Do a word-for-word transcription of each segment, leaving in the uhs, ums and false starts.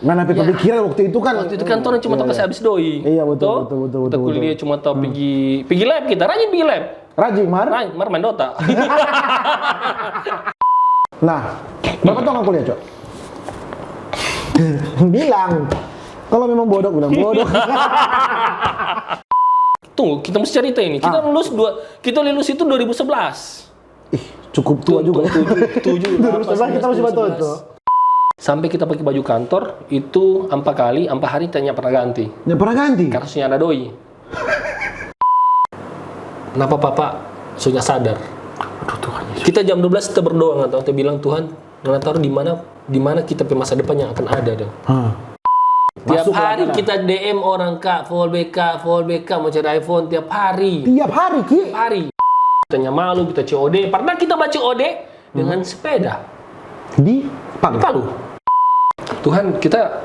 Ngana pe pemikiran waktu itu kan. Waktu itu kan torang cuma tahu kasih habis doi. Iya, betul, Toh? betul, betul, betul, Kita betul. Kuliah cuma tahu pergi pergi lab kita, rajin pergi lab. Rajin, Mar? Rajin, Mar main Dota. Nah, berapa tahun aku kuliah, Cok? Bilang. Kalau memang bodoh, bilang bodoh. Tunggu, kita mesti cerita ini. Kita lulus dua, kita lulus itu dua ribu sebelas. Ih, cukup tua juga ya. Tujuh, tujuh, Dua ribu sebelas kita masih batua tuh. Sampai kita pakai baju kantor itu ampa kali, ampa hari kita nggak pernah ganti. Nggak pernah ganti. Karena sudah ada doi. Kenapa papa sudah sadar? Aduh, Tuhan Yesus. Kita jam dua belas kita berdoa, nggak tahu, kita bilang, "Tuhan, nggak tahu di mana, di mana kita pe masa depan yang akan ada dong." Hah. Tiap Masuk hari lagi lah. Kita D M orang, "Kak, follow back, Kak, follow back, Kak, mau cari iPhone." Tiap hari. Tiap hari, Ki. Tiap hari. Tanya malu, kita C O D. Pernah kita baca C O D dengan sepeda. Di Palu. Palu. Tuhan, kita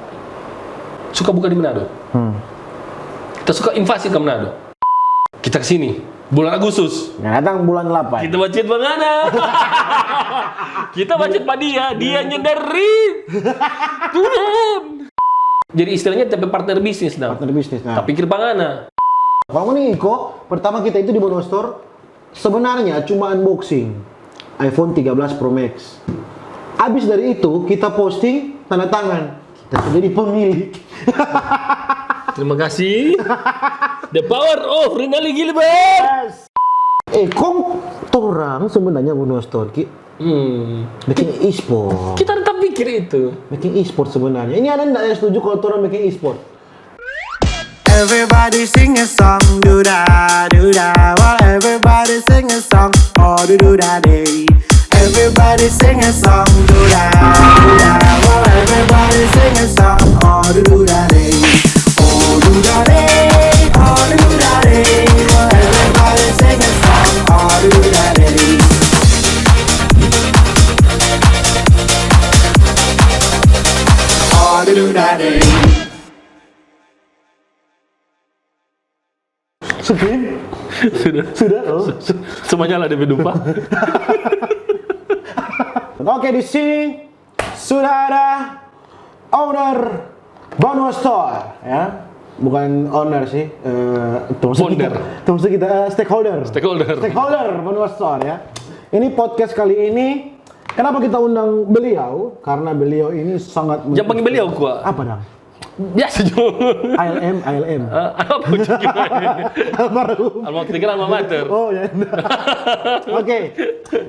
suka buka di Manado. Hmm. Kita suka invasi ke Manado. Kita ke sini bulan Agustus. Nah, datang bulan delapan. Kita bacet bangana. Kita bacet pa dia, dia nyender. Turun. Jadi istilahnya tapi partner bisnis dong. Partner bisnis, nah. Tapi pikir bangana. Kalau ngoni iko, pertama kita itu di Bonua Store sebenarnya cuma unboxing iPhone tiga belas Pro Max. Abis dari itu kita posting tanda tangan. Kita sudah jadi pemilik. Terima kasih. The power of Rinaldi Gilbert. Eh, kong torang sebenarnya Bonua Store, Ki, Hmm. bikin e-sport. Kita tetap pikir itu. Bikin e-sport sebenarnya. Ini ada ndak yang setuju kalau torang bikin e-sport? Everybody sing a song, do da do da. Well, everybody sing a song, oh do do da day. Everybody sing a song, do da do da. Well, everybody sing a song, oh do do da day. Oh do da day, oh do do da day. Well, everybody sing a song, oh do do da day. Oh do do da day. Skip. Sudah. Sudah, oh. Semuanya lah dia lupa. Oke, di sini sudah ada owner Bonua Store, ya. Bukan owner sih, eh, termasuk Founder. kita, termasuk kita eh, stakeholder. Stakeholder. Stakeholder Bonua Store, ya. Ini podcast kali ini, kenapa kita undang beliau? Karena beliau ini sangat Jangan panggil beliau, gua. Apa dong? Biasa juga. A L M, A L M. Eh, apa juga? Almarhum. Almarhum tinggal alma mater. Oh ya. Oke.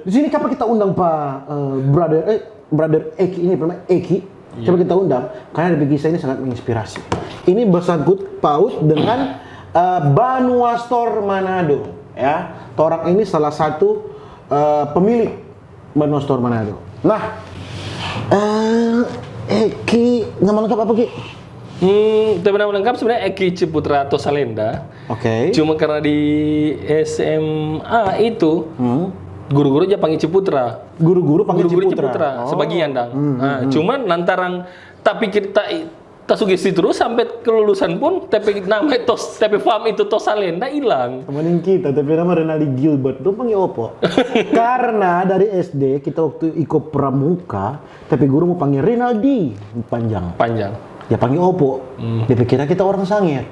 Di sini kenapa kita undang Pak eh, brother eh brother Eki ini, namanya Eki. Coba kita undang karena dia pe kisah ini sangat menginspirasi. Ini bersangkut paut dengan eh, Bonua Store Manado, ya. Torang ini salah satu eh, pemilik Bonua Store Manado. Nah, eh, Eki, nama lengkap apa, Ki? Hmm, tapi nama lengkap sebenarnya Eki Ciputra Tosalenda. Oke. Cuma karena di S M A itu Hmm. guru-guru aja panggil Ciputra. Guru-guru panggil Guru-guru Ciputra. Ciputra, Oh. sebagian dong. Hmm, Nah, hmm, cuman lantaran tapi kita ta sugesti terus sampai kelulusan pun tapi nama itu tapi fam itu Tosalenda hilang. Temenin kita, tapi nama Renaldi Gilbert, dong panggil opo. Karena dari S D kita waktu iko pramuka, tapi guru mau panggil Renaldi panjang. Panjang. Ya panggil opo. Dia pikir kita orang Sangir.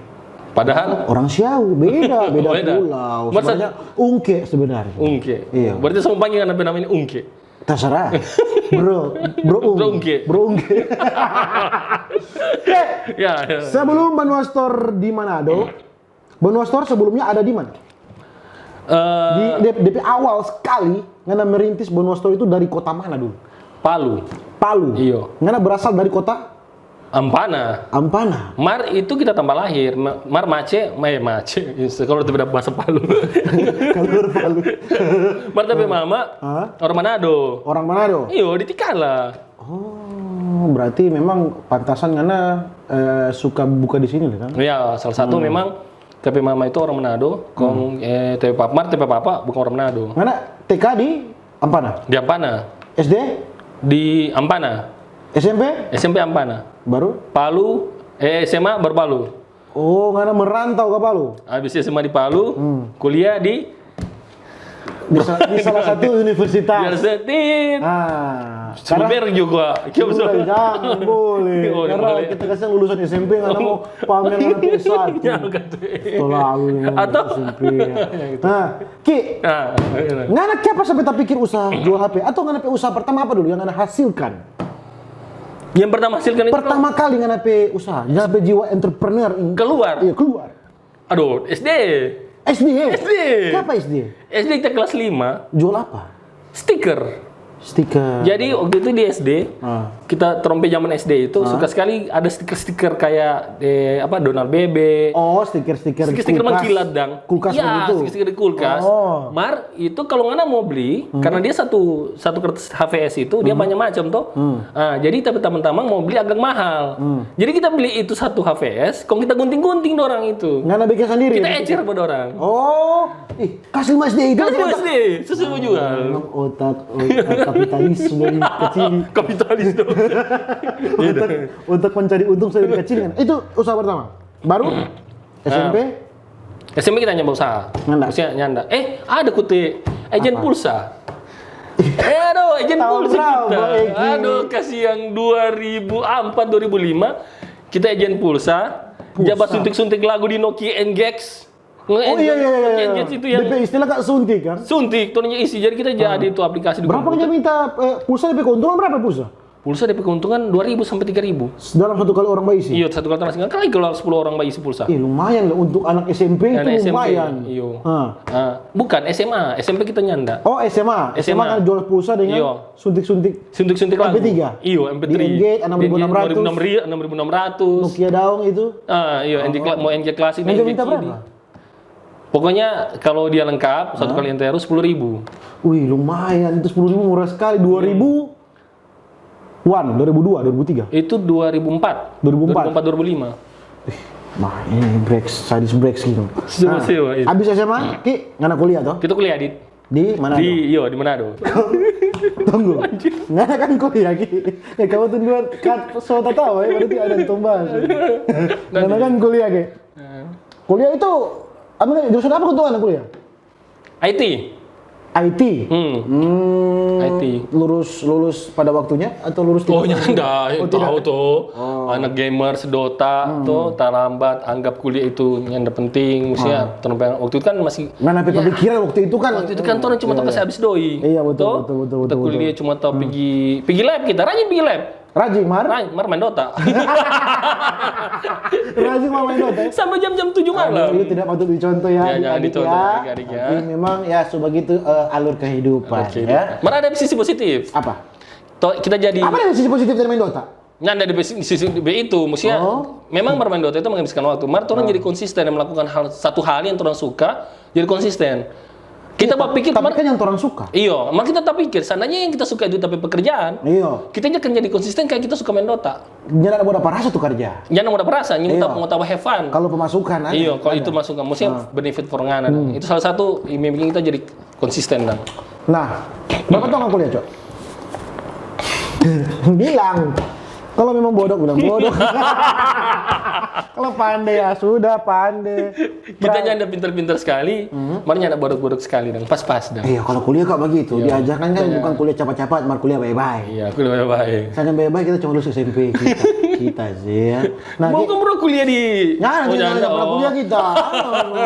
Padahal Orang Siau, beda, beda, Beda. pulau. Masa- Sebenarnya Ungke sebenarnya. Ungke. Iya. Berarti semua panggil nama ini Ungke. Terserah. Bro, bro, Ung. Bro Ungke. Bro Ungke. Ya, ya. Sebelum Bonua Store di Manado, Bonua Store sebelumnya ada di mana? Eh, Di D P awal sekali ngana merintis Bonua Store itu dari kota mana dulu? Palu. Palu. Iyo. Ngana berasal dari kota Ampana. Ampana. Mar itu kita tambah lahir. Ma- Mar mace, eh mace. Kalau tidak bahasa Palu. Keluar Palu. Mar tapi mama Hah? orang Manado. Orang Manado. Iyo, di Tikala. Oh, berarti memang pantasan ngana eh, suka buka di sini kan? Ya, salah satu memang tapi mama itu orang Manado, kong eh tapi papa, Mar tapi papa bukan orang Manado. Ngana T K di Ampana? Di Ampana. S D? Di Ampana. S M P? S M P Ampana. Baru? Palu, eh S M A baru Palu. Oh, ngana merantau ke Palu? Habis S M A di Palu, kuliah di Di sa-, di salah satu universitas. Biar setit. Ah, Sebut merek juga. Kiap Sudah, sebut. Jangan boleh. Oh, Karena boleh. Kita kasih lulusan S M P nggak mau pamer nggak ada S satu. Ya, begitu. Terlalu ini Atau- S M P ya. Nah, Ki, Nah, iya. ngana kiapa sampai tapikir usaha jual H P? Atau ngana pe usaha pertama apa dulu yang ngana hasilkan? Yang pertama hasilkan itu Pertama kali ngana pe usaha, ngana pe jiwa entrepreneur ini Keluar. Iya, keluar. Aduh, S D. S D. S D. Siapa S D? S D kita kelas lima, Jual apa? Stiker. Stiker. Jadi waktu itu di S D, Ah. kita trompe zaman S D itu suka sekali ada stiker-stiker kayak eh, apa Donald Bebek. Oh, stiker-stiker Stiker-stiker kulkas. Mengkilat dang. Kulkas Iya, begitu. Stiker-stiker di kulkas. Oh. Mar, itu kalau ngana mau beli, karena dia satu satu kertas H V S itu dia banyak macam toh. Ah, jadi tapi teman-teman mau beli agak mahal. Jadi kita beli itu satu H V S, kong kita gunting-gunting dorang itu. Ngana bikin sendiri. Kita Bikin ecer pada orang. Oh, ih, kasih Mas D itu. Kan itu S D, susah mau jual. Memang otak, otak kapitalis dari kecil. Kapitalis dong. Otak, otak mencari untung dari kecil kan. Itu usaha pertama. Baru S M P. S M P kita nyanda usaha. Nyanda. Maksudnya nyanda. Eh, ada kute agen pulsa. Eh, aduh, agen Tahun pulsa berapa, kita. Egi? Aduh, kasih yang dua ribu empat, dua ribu lima, kita agen pulsa. Pulsa. Jabat suntik-suntik lagu di Nokia N G X. Oh iya iya iya. Nokia iya. N G X itu yang D P istilah kak suntik kan? Suntik, torangnya isi. Jadi kita jadi itu aplikasi di Berapa komputer. Dia minta eh, pulsa D P keuntungan berapa pulsa? Pulsa D P keuntungan dua ribu sampai tiga ribu. Dalam satu kali orang baisi. Iya, satu kali transfer. Kan kalau sepuluh orang baisi pulsa. Ih, lumayan lah untuk anak S M P Anak itu S M P, lumayan. Iyo. Ah. Ah, bukan S M A, S M P kita nyanda. Oh S M A, S M A S M A. kan jual pulsa dengan Iyo. Suntik-suntik. Suntik-suntik lagu. M P tiga? Iyo, M P tiga. Di N G enam ribu enam ratus. Enam ribu enam ratus. Nokia daong itu. Ah, iyo, N G Cla- mau N G klasik, Yang dia N G minta kiri. Berapa? Pokoknya kalau dia lengkap satu kali N T R sepuluh ribu. Wih lumayan itu sepuluh ribu murah sekali. Dua ribu one, dua ribu dua, dua ribu tiga. Itu dua ribu empat. Dua ribu empat. Dua ribu empat, dua ribu lima. Mah ini Brex, sadis Brex gitu. Sewa-sewa, iya. Abis S M A, Ki, ngana kuliah toh? Kita kuliah di Di mana? di iyo di Manado. Tunggu. Ngana kan kuliah Ki. Ya kamu tuh dua kat so tau ya berarti ada tombas. Ngana kan kuliah Ki. Kuliah itu apa jurusan apa ketua anak kuliah? I T. I T. Hmm. Hmm, I T. Lurus lulus pada waktunya atau lurus Oh tidak? nyanda, Oh, tidak. Tahu tuh. Anak gamers, Dota, tuh terlambat, anggap kuliah itu nyanda penting, maksudnya terlalu banyak. Waktu itu kan masih Mana ada pemikiran waktu itu kan? Waktu itu kan orang cuma tahu kasih habis doi. Iya, betul, Toh? betul, betul, Kita betul, kuliah cuma tahu pergi pergi lab kita, rajin pergi lab. Rajin mar? Rajin, mar main Dota. Rajin mar main Dota. Sampai jam-jam tujuh malam. Itu tidak patut dicontoh ya. Ya, jangan Adik-adik dicontoh, ya. adik-adik ya. Tapi memang ya sebegitu eh, alur kehidupan Oke. ya. Mar ada sisi positif. Apa? Toh kita jadi Apa ada sisi positif dari main Dota? Nah, dari sisi, sisi B itu, maksudnya Oh. memang bermain Dota itu menghabiskan waktu. Mar orang jadi konsisten dan melakukan hal satu hal yang orang suka, jadi konsisten. Kita berpikir Tapi mar, kan yang orang suka. iyo, mar kita tak pikir seandainya yang kita suka itu tapi pekerjaan, Iyo. kita aja kan jadi konsisten kayak kita suka main Dota. Jangan ada apa rasa tuh kerja. Jangan mau ada perasaan, Iyo. mau tahu have fun. Kalau pemasukan ada. Iyo, kalau ada. Itu masuk, maksudnya benefit for ngana. Itu salah satu yang bikin kita jadi konsisten dang. Nah, berapa tahun aku lihat, Cok? Bilang. Kalau memang bodoh, bilang bodoh. Kalau pandai ya sudah pandai. Kita nyanda pinter-pinter sekali, mar nyanda bodoh-bodoh sekali dang, pas-pas dang. Iya, kalau kuliah kok begitu, diajarkan kan bukan kuliah cepat-cepat, mar kuliah baik-baik. Iya, kuliah baik-baik. Misalkan baik-baik kita cuma lulus S M P kita, kita sih ya. Nah, Mau ki- kamu kuliah di Nah, Oh, kita nyanda, nggak oh. Kuliah kita.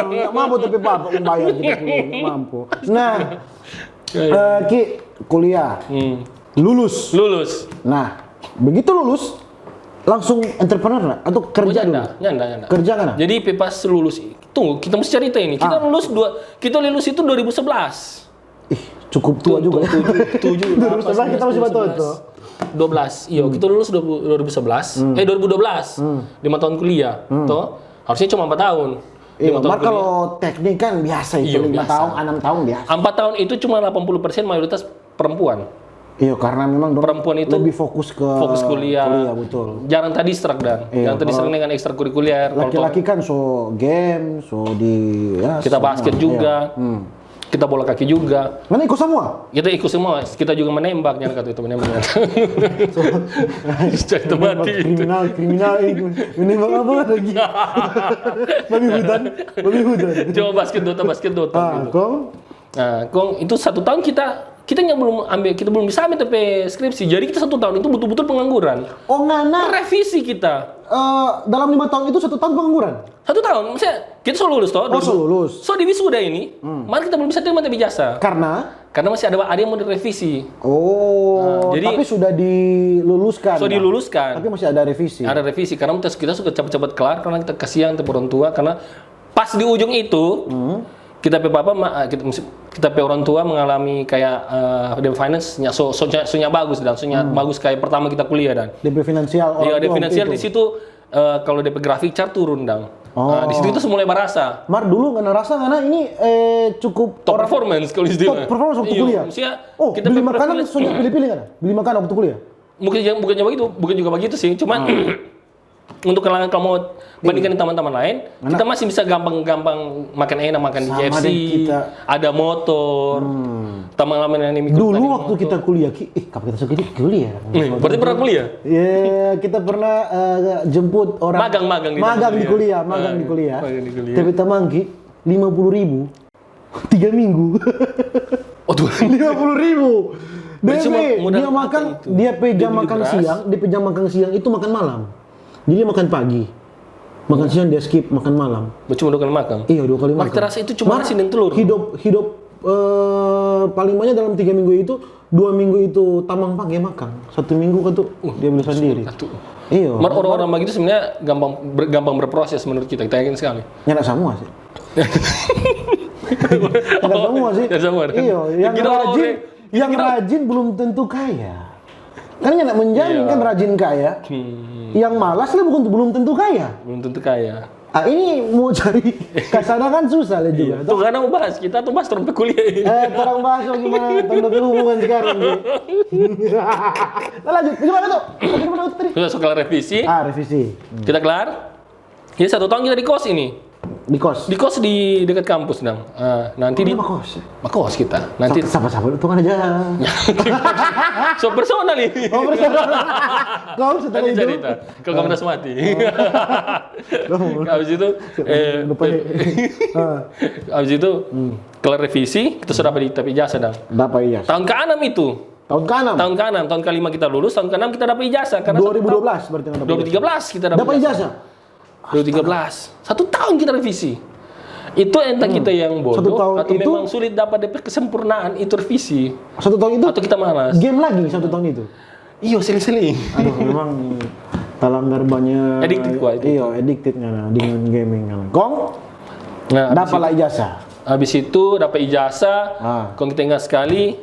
Nggak mampu tapi bapak membayar kita kuliah, nggak mampu. Nah, Iya. eh, Ki, kuliah, Hmm. lulus. Lulus. Nah, begitu lulus, langsung entrepreneur nggak? Atau Oh, kerja nyanda, dulu? nyanda, nyanda. Kerja nggak? Jadi pe pas lulus, tunggu, kita mesti cerita ini. Kita Ah. lulus dua, kita lulus itu dua ribu sebelas. Ih, cukup tua juga ya. Tujuh, tujuh, Dua ribu sebelas kita masih delapan, betul sembilan, tuh. dua belas. Iyo, kita lulus dua ribu, dua ribu sebelas. Eh, dua ribu dua belas. Lima tahun kuliah. Toh, harusnya cuma empat tahun. Iya, Lima tahun mar kuliah. Kalau teknik kan biasa itu, Iya, lima biasa. tahun, enam tahun biasa. Empat tahun itu cuma delapan puluh persen mayoritas perempuan. Iya, karena memang dong Perempuan itu lebih fokus ke fokus kuliah. Kuliah, betul. Jarang tadi distract dan Iya, jarang tadi kalau distract dengan ekstrakurikuler. Kalau Laki-laki kan so game, so di ya, kita semua. Basket juga, Iya. Hmm. Kita bola kaki juga. Mana ikut semua? Kita ikut semua. Kita juga menembak, jangan kata itu menembak. Jadi mati itu. Kriminal, kriminal itu. Menembak apa lagi? Babi hutan, babi hutan. Coba basket Dota, basket Dota. Ah, Gitu. kong? Nah, kong itu satu tahun kita, kita yang belum ambil, kita belum bisa ambil T P skripsi. Jadi kita satu tahun itu betul-betul pengangguran. Oh, ngana Revisi kita. eh, dalam lima tahun itu satu tahun pengangguran? Satu tahun, maksudnya kita so lulus toh. Oh, so lulus. So di wisuda ini, malah kita belum bisa terima T P ijazah. Karena Karena masih ada, ada yang mau direvisi. Oh, Nah, jadi- tapi sudah diluluskan. So kan? diluluskan. Tapi masih ada revisi. Ada revisi karena kita, kita suka cepat-cepat kelar karena kita kasihan sama orang tua karena pas di ujung itu kita pe papa ma- kita, kita pe orang tua mengalami kayak eh, dia finance nya so so nya, so nya bagus dan so nya bagus kayak pertama kita kuliah dan Dia finansial orang iya ada tua waktu finansial itu. Di situ eh, kalau dia pe grafik chart turun dang. Oh. Nah, di situ kita mulai merasa Mar, dulu ngana rasa ngana ini eh, cukup top orang- performance kalau top istilah. performance waktu Iya, kuliah. Maksudnya, Oh, kita beli pe- makanan privilege- sudah pilih-pilih kan? Beli makanan waktu kuliah. Bukan yang bukan yang begitu, bukan juga begitu sih. Cuman untuk kalangan kamu bandingkan dengan teman-teman lain, kita masih bisa gampang-gampang makan enak, makan di Sama K F C, deh kita. Ada motor, teman-teman yang ikut Dulu tadi waktu motor. Kita kuliah, ki, eh, kapan kita sakit kuliah? Nih, berarti pernah kuliah? Ya, kita pernah eh, jemput orang Magang-magang di magang di kuliah. kuliah, magang di kuliah. Magang di kuliah. Tapi tamangki lima puluh ribu tiga minggu. Oh tuh. Lima puluh ribu. Berarti cuma Debe, modal dia apa makan, itu? Dia pe jam Beli makan beras. Siang, dia pe jam makan siang itu makan malam. Jadi dia makan pagi, makan siang dia skip, makan malam. Cuma dua kali makan. Iya, dua kali Mar, makan. Terasa itu cuma Mar, nasi dan telur. Hidup hidup eh, paling banyak dalam tiga minggu itu, dua minggu itu tamang pagi makan, satu minggu kan tuh dia beli sendiri. Satu. Iya. Mar orang-orang begitu sebenarnya gampang ber- gampang berproses menurut kita. Kita yakin sekali. Nyanda semua sih. Nyanda semua sih. Nyanda semua, kan? Iya, yang Kita rajin, orang-orang- yang rajin belum tentu kaya. Kan nyanda menjamin Iya. Kan rajin kaya. Yang malas lah bukan belum tentu kaya. Belum tentu kaya. Ah, ini mau cari kasana kan susah lah juga. Tuh karena mau bahas kita tuh bahas orang pe kuliah ini. Eh, orang bahas bagaimana tentang hubungan sekarang nih. Nah, lanjut, gimana tuh? Gimana tuh tadi? Sudah sekolah revisi, Ah, revisi. Kita kelar. Jadi satu tahun kita di kos ini. Di kos. Di kos di dekat kampus dang. Ah, nanti di Kenapa kos? Bakos kita. Nanti Siapa siapa tuh kan aja. so personal ini. Oh, personal. Kau setelah Nanti itu. Cerita. Kalau kamu udah mati. Habis itu eh, Lupa nih. Ah. Habis itu kelar revisi, kita sudah dapat ijazah dang. Dapat ijazah. Tahun keenam itu. Tahun keenam. Tahun keenam, tahun kelima kita lulus, tahun keenam kita dapat ijazah karena dua ribu dua belas berarti kan dua ribu tiga belas kita dapat Dapat ijazah. dua ribu tiga belas. Satu tahun kita revisi. Itu entah kita yang Satu tahun bodoh atau itu- memang sulit dapat D P kesempurnaan itu revisi. Satu tahun itu Atau kita malas. Game lagi satu tahun itu. Iyo, seling-seling. Aduh, memang talanggar banyak. Addicted gua itu. Iyo, addicted kan dengan gaming kan. Kong Nah, dapat lah ijazah. Habis itu dapat ijazah, Ah. kong kita ingat sekali,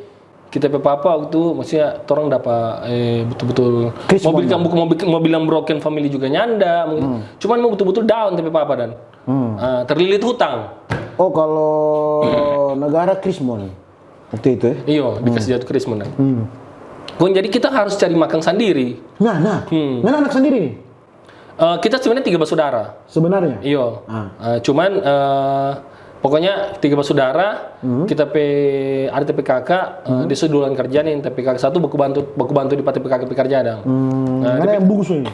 kita pe papa waktu, maksudnya, torang dapat eh, betul-betul Krismon. Mau bilang bukan mau bikin mau bilang broken family juga nyanda, mungkin. Cuman mau betul-betul down tapi papa dan Hmm. ah, terlilit hutang. Oh, kalau negara krismon waktu itu ya. Iyo, dikasih jatuh krismon dan. Hmm. Kong jadi kita harus cari makan sendiri. Nah, nah. Hmm. Nah, anak sendiri nih. Eh, kita sebenarnya tiga bersaudara. Sebenarnya. Iyo. Ah. Eh, cuman eh, pokoknya tiga bersaudara, kita pe ada T P K K, eh, dia sudah duluan kerja nih, T P K K satu baku bantu baku bantu di T P K K pe kerja dang. Hmm, Nah, mana dia- yang bungsu ini?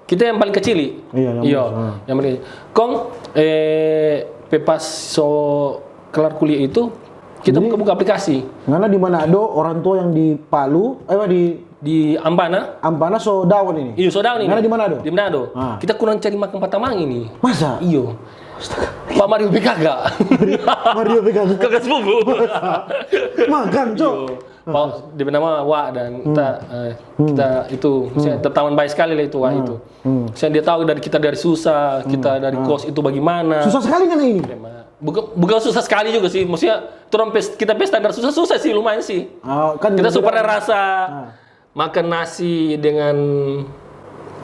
Kita yang paling kecil. Iya, yang Iyo, bungsu, ah. yang paling. Kong eh pe pas so kelar kuliah itu kita Jadi- buka-buka aplikasi Ngana di Manado, orang tua yang di Palu, eh di di Ampana. Ampana so down ini. Iyo, so down ini. Ngana di Manado? Di Manado. Ah. Kita kurang cari makan patamang ini. Masa? Iyo. Pak Mario P K K. Mario P K K. Kakak sepupu. Makan, Cok. Pak, dia bernama Wa dan kita, eh, kita itu, misalnya, taman baik sekali lah itu Wa itu. Misalnya dia tahu dari kita dari susah, kita dari kos itu bagaimana. Susah sekali kan ini? Bukan, bukan susah sekali juga sih, maksudnya orang pes, kita pe standar susah susah sih lumayan sih. Ah, kan Kita begitu. Pernah rasa Ah. makan nasi dengan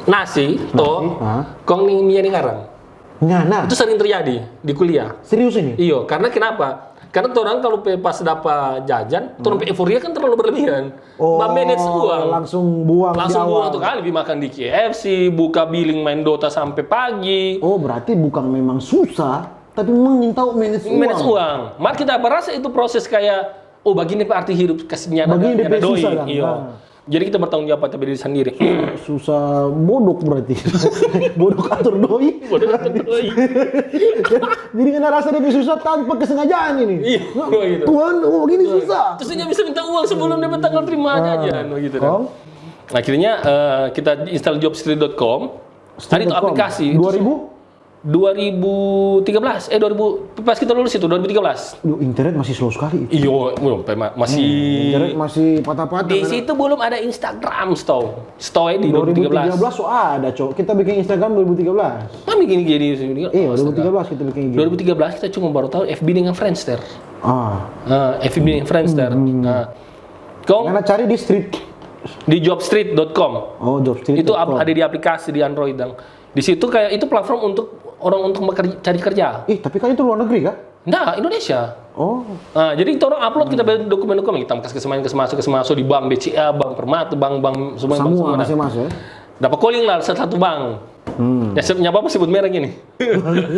nasi, toh, ah. Kong nih mie nih ngarang. Ngana. Itu sering terjadi di kuliah. Serius ini? Iyo, karena kenapa? Karena orang kalau pe pas dapat jajan, orang pe euforia kan terlalu berlebihan. Oh, Ba manage uang. Langsung buang Langsung di buang awal. Tuh kali, makan di K F C, buka billing, main Dota sampai pagi. Oh, berarti bukan memang susah, tapi memang tahu manage uang. Manage uang. Mar kita merasa itu proses kayak, oh, begini pe arti hidup kasihnya Begini ada depe doi. Susah kan? Iyo. Nah. Jadi kita bertanggung jawab pada diri sendiri. Susah bodok berarti. Bodok ator doi. Bodoh kan doi. Jadi ngana rasa dia susah tanpa kesengajaan ini. Iya, gitu. Tuhan, oh gini susah. Terus dia bisa minta uang sebelum dia tanggal terima aja, begitu. Kong? Akhirnya eh, kita install jobstreet.com. Ada itu aplikasi. Itu 2000? 2013, eh 2000, pas kita lulus itu dua ribu tiga belas. Duh, internet masih slow sekali. Iyo, belum, pe- ma- masih. Internet masih patah-patah. Di Karena situ belum ada Instagram, setahu. Setahu ya di 2013 2013. So ada, cok. Kita bikin Instagram 2013. Kami gini gini. Iya, 2013 kita bikin I G. 2013 kita cuma baru tahu F B dengan Friendster. Ah, Nah, F B dengan Friendster. Nah, kong karena cari di street. Di jobstreet.com. Oh, jobstreet. Itu ap- ada di aplikasi di Android dang. Di situ kayak itu platform untuk orang untuk meker- cari kerja. Ih, tapi kan itu luar negeri kan? Nah, Indonesia. Oh, Nah, jadi kita orang upload kita dokumen-dokumen kita kasih ke semuanya, kasih masuk, kasih masuk di bank B C A, bank Permata, bank bank semua bank semua semua. masih masuk ya. Dapat calling lah satu-satu bank. Hmm. Ya siap nyapa sebut merek ini.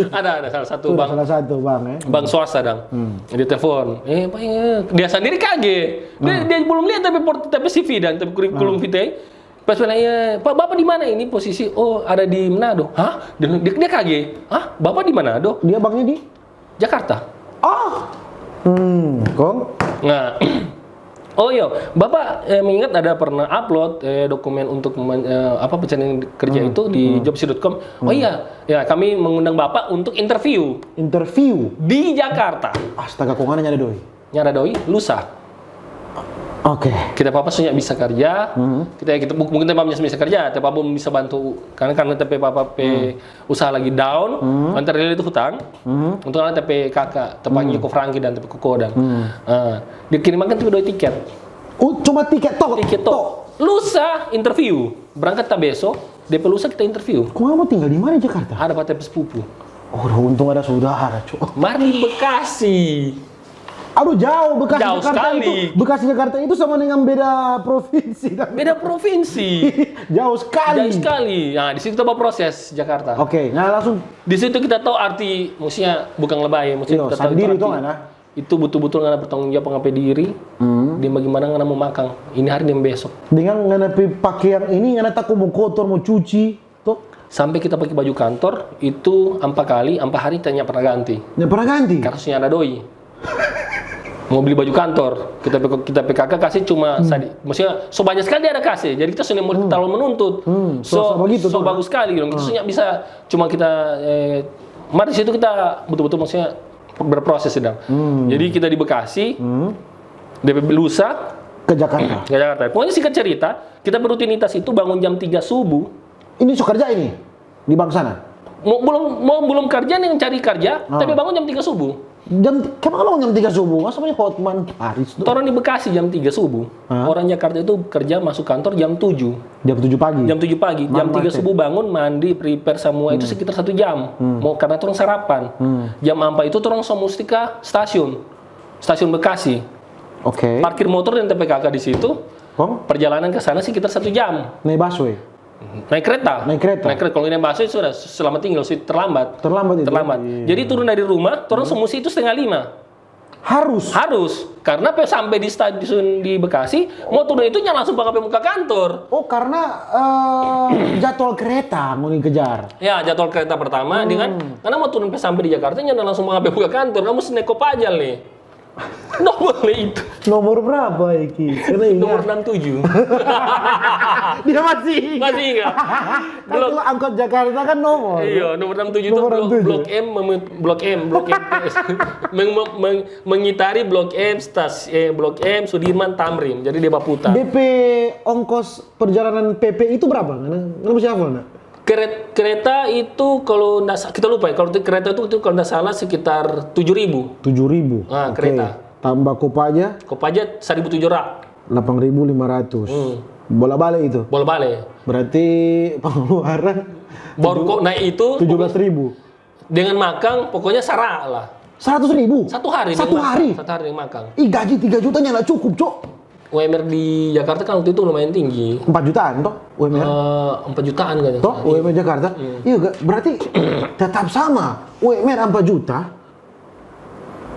Ada ada salah satu Itu bank salah satu bank ya. Bank swasta dang. Dia telepon. Eh, apa ya? Dia sendiri kaget. Dia, dia belum lihat tapi port- tapi C V dan tapi kurikulum vitae. Pas bilang, "Iya, Pak, Bapak di mana ini posisi?" "Oh, ada di Manado." "Hah?" Dia, dia, dia kaget. "Hah? Bapak di Manado?" Dia banknya di? "Jakarta." Ah, hmm, kong? Nah, oh iya, Bapak eh, mengingat ada pernah upload eh, dokumen untuk men- eh, apa pencarian kerja itu di jobstreet.com. Oh iya, ya kami mengundang Bapak untuk interview Interview. di Jakarta. Astaga, kong ngana nyanda doi. Nyanda doi, lusa. Oke. Kita papa sunya bisa kerja, kita kita mungkin te papa bisa kerja, te papa bisa bantu karena karena te papa pe usaha lagi down, antar dia itu hutang, untuk anak te pe kaka, te panggil ko Frankie dan te pe koko dan. Ah, dia kirim makan te pe doi tiket. Oh, cuma tiket tok. Tiket tok. Lusa interview, berangkat ta beso, dia pe lusa kita interview. Kong ngana mo tinggal di mana di Jakarta? Ada pa te pe sepupu. Oh, udah untung ada saudara, cok. Mar di Bekasi. Aduh, jauh. Bekasi Jauh Jakarta sekali. Itu, Bekasi Jakarta itu sama dengan beda provinsi. Beda provinsi. Jauh sekali. Jauh sekali. Nah, di situ kita bawa proses Jakarta. Oke, nah langsung Di situ kita tahu arti, maksudnya bukan lebay, maksudnya Iyo, kita tahu sandiri itu to arti. Ngana. Itu betul-betul ngana bertanggung jawab ngana pe diri. Dan bagaimana ngana mau makan ini hari dan besok. Dengan ngana pe pakaian ini, ngana tako mo kotor, mo cuci, to? Sampai kita pakai baju kantor itu ampa kali, ampa hari kita nyanda pernah ganti. Nyanda pernah ganti. Karena sudah ada doi. Mau beli baju kantor, kita pe kita pe kaka kasih cuma sadi, maksudnya so banyak sekali dia ada kasih, jadi kita sudah mau terlalu menuntut. Hmm, So so, so begitu so tuh. Bagus sekali dong. Kita sudah bisa cuma kita eh, mar di situ kita betul-betul maksudnya berproses sedang. Jadi kita di Bekasi, D P B lusa Ke Jakarta. ke Jakarta. Pokoknya singkat cerita, kita berutinitas itu bangun jam tiga subuh. Ini so kerja ini di bank sana. Mau belum mau belum kerja nih cari kerja, tapi bangun jam tiga subuh. Jam kenapa bangun jam tiga subuh? Masa punya Hotman Paris tuh? Orang di Bekasi jam tiga subuh. Orang Jakarta itu kerja masuk kantor jam tujuh. Jam tujuh pagi. Jam tujuh pagi, jam tiga Macet. Subuh bangun, mandi, prepare semua itu sekitar satu jam. Mau karena orang sarapan. Jam empat itu orang so musti ke stasiun. Stasiun Bekasi. Oke. Parkir motor dan T P K K di situ. Kong? Perjalanan ke sana sekitar satu jam. Naik busway. Naik kereta. Naik kereta. Naik kereta. Kalau naik busway sudah selamat tinggal sih terlambat. Terlambat itu. Terlambat. Iya. Jadi turun dari rumah, orang so musti itu setengah lima. Harus. Harus, karena pe sampai di stasiun di Bekasi, mau turun itu nyala langsung pakai muka kantor. Oh, karena eh, jadwal kereta mau dikejar. Ya, jadwal kereta pertama dengan karena mau turun pe sampai di Jakarta nyala langsung pakai muka kantor. Kamu snack kop aja nih. Nomor itu. Nomor berapa iki? Karena Nomor ingat. enam tujuh. Dia masih ingat. Masih ingat? Kan kalau angkot Jakarta kan nomor. Iya, nomor enam tujuh itu Nomor blok, enam tujuh. Blok M, mem- blok M, blok M. Meng- meng- mengitari blok M, stas, eh, blok M, Sudirman, Tamrin. Jadi dia baputar. D P ongkos perjalanan P P itu berapa? Ngana, ngana masih hafal nggak? Keret- kereta itu kalau ndak sa- kita lupa ya, kalau kereta itu, itu kalau ndak salah sekitar tujuh ribu. Tujuh ribu. Ah, Oke. Kereta. Tambah Kopaja Kopaja seribu tujuh ratus. delapan ribu lima ratus. Bola balik itu. Bolak balik. Berarti pengeluaran Baru kok naik itu tujuh belas ribu. Dengan makan pokoknya sara lah. Seratus ribu. Satu hari. Satu dengan makan. Hari. Satu hari dengan makan. Ih, gaji tiga juta nyala cukup, Cok. U M R di Jakarta kan waktu itu lumayan tinggi. Empat jutaan toh U M R. Eh, empat jutaan kan. Toh U M R Jakarta? Iya, ga- berarti tetap sama. U M R empat juta.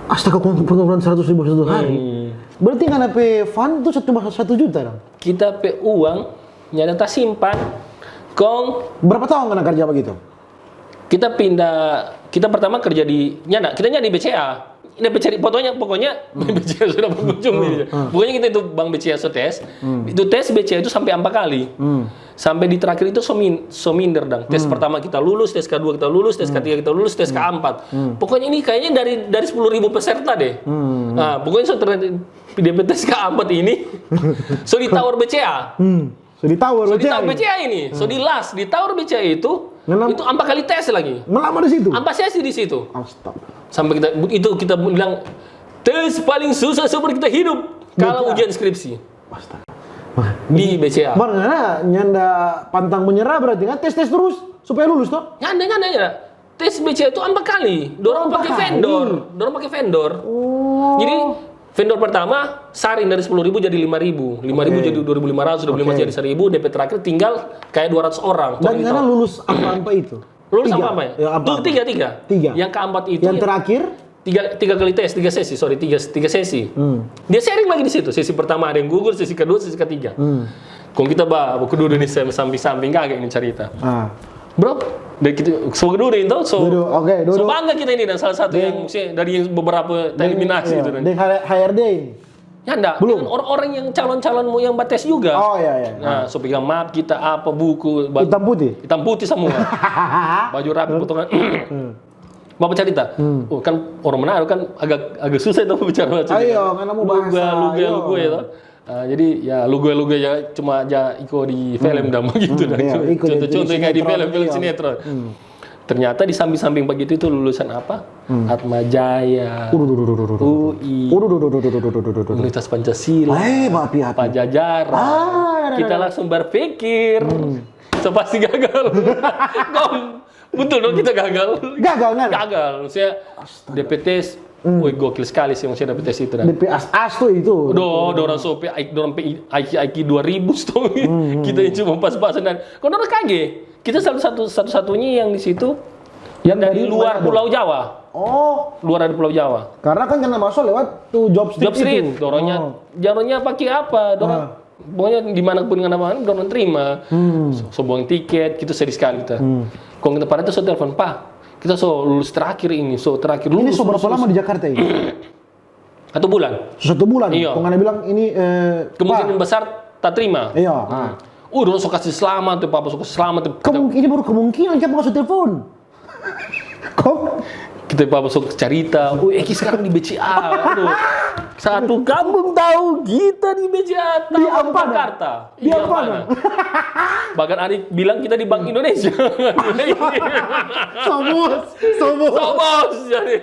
Astaga, peng- pengeluaran seratus ribu satu hari. Hmm. Berarti ngana pe fund tu cuma satu juta dong? Kita pe uang nyanda tasimpan. Kong berapa tahun ngana kerja begitu? Kita pindah, kita pertama kerja di, nyanda, kita nyanda di B C A. Ini B C A, pokoknya, pokoknya B C A sudah berkunjung. Hmm. Pokoknya kita itu bank B C A so tes. Hmm. Itu tes B C A itu sampai ampa kali. Hmm. Sampai di terakhir itu so min-, so minder dong. Tes pertama kita lulus, tes kedua kita lulus, tes ketiga kita lulus, tes keempat. Hmm. Pokoknya ini kayaknya dari, dari sepuluh ribu peserta deh. Hmm. Nah, pokoknya so ter-, dia tes keempat ini, so ditawar B C A. Hmm. So ditawar So di B C A tower ini. B C A ini, so di las, di tower B C A itu, Ngelam- itu ampa kali tes lagi. Ngelamar di situ. Ampa sesi di situ. Astaga. Sampai kita itu kita bilang tes paling susah seumur kita hidup kalau B C A. Ujian skripsi. Astaga. Di B C A. Mar ngana nyanda pantang menyerah berarti kan tes-tes terus supaya lulus toh? Nyanda, nyanda, nyanda. Tes B C A itu ampa kali. Dorang Ampa pakai kali. vendor. Dorang pakai vendor. Oh. Jadi vendor pertama saring dari sepuluh ribu jadi lima ribu. Lima ribu Oke. jadi dua ribu lima ratus, dua ribu lima ratus Oke. jadi seribu, D P terakhir tinggal kayak dua ratus orang. Dan Total. ngana lulus ampa-ampa itu? Lulus Tiga. ampa-ampa ya? Ya, ampa-ampa. Tuh, tiga, tiga. Tiga. Yang keempat itu Yang ya. terakhir? Tiga, tiga kali tes, tiga sesi, sorry, tiga, tiga sesi. Hmm. Dia sharing lagi di situ. Sesi pertama ada yang gugur, sesi kedua, sesi ketiga. Hmm. Kong kita ba, baku dudu nih sam-, samping-samping, kagak ini cerita. Ah. Bro, dari kita, so dudu ini, toh, so, Dudu, oke, so dudu. bangga kita ini dan salah satu Deng. yang, maksudnya, dari yang beberapa Deng, eliminasi iya, itu, kan. deng H-, H R D ini. Ya, ndak. Belum. Dengan orang-orang yang calon-calon mau yang bates juga. Oh, iya, iya. Nah, Ah. so pegang map kita, apa, buku, ba-, Hitam putih? hitam putih semua. Baju rapi, potongan. Hmm. Bapak cerita, Hmm. oh, kan orang Manado kan agak, agak susah itu bicara bahasa Ayo, dia. ngana mau Luga, bahasa, luga, ayo. luga ya, toh. Ah, jadi ya luga, luga ya cuma ja iko di film Hmm. dah begitu Hmm, dah. iya, Cuma iko di, di contoh-contoh yang kayak di sinetron, film-film iya. sinetron. Hmm. Ternyata di samping-samping begitu itu lulusan apa? Hmm. Atma Jaya, Uduh, duh, duh, duh, duh, duh, duh. U I, Uduh, duh, duh, duh, duh, duh, duh, duh, duh. Universitas Pancasila, Eh, Pak Piatu. Pajajaran. Ah, ada, ada, Kita ada. langsung berpikir, Hmm. so pasti gagal. Kong, betul dong kita gagal. Gagal, kan? Gagal. Maksudnya, Astaga. D P tes, Hmm. woi, gokil sekali sih maksudnya D P tes itu, dah. D P as-as tuh itu. Udah, udah orang so pe, ai-, dorang pe I Q, I Q dua ribu, stong. Hmm, hmm, Kita yang hmm. cuma pas-pasan dan, kong dorang kage. Kita satu-satu, satu-satunya yang di situ Yang dari dari luar Manado. Pulau Jawa. Oh. Luar dari Pulau Jawa. Karena kan kena masuk lewat tuh job street Job street, itu. dorangnya, Oh. dorangnya pakai apa? Dorang, Ah. pokoknya dimanapun ngana mana, dorang terima. Hmm. So, so buang tiket, kita sedih sekali kita. Hmm. Kong kita pada itu so telepon, "Pak, kita so lulus terakhir ini, so terakhir Ini lulus, so berapa lulus, lama lulus." di Jakarta ini? Satu bulan. Satu bulan. Iya. Kong ngana bilang ini, eh, Kemungkinan Pak. besar tak terima. Iya. Hmm. Ah. Uh, dorang so kasih selamat tuh, papa so kasih selamat tuh. Kemung-, ini baru kemungkinan, siapa kasih telepon? Kong? Kita papa so cerita, "Oh, Eki sekarang di B C A." Aduh. Satu kampung tahu kita di B C A, Di tahu Ampana? Jakarta. Di Iya, Ampana? Ampana. Bahkan Ari bilang kita di Bank Indonesia. Sobos, sobos. Sobos, jadi.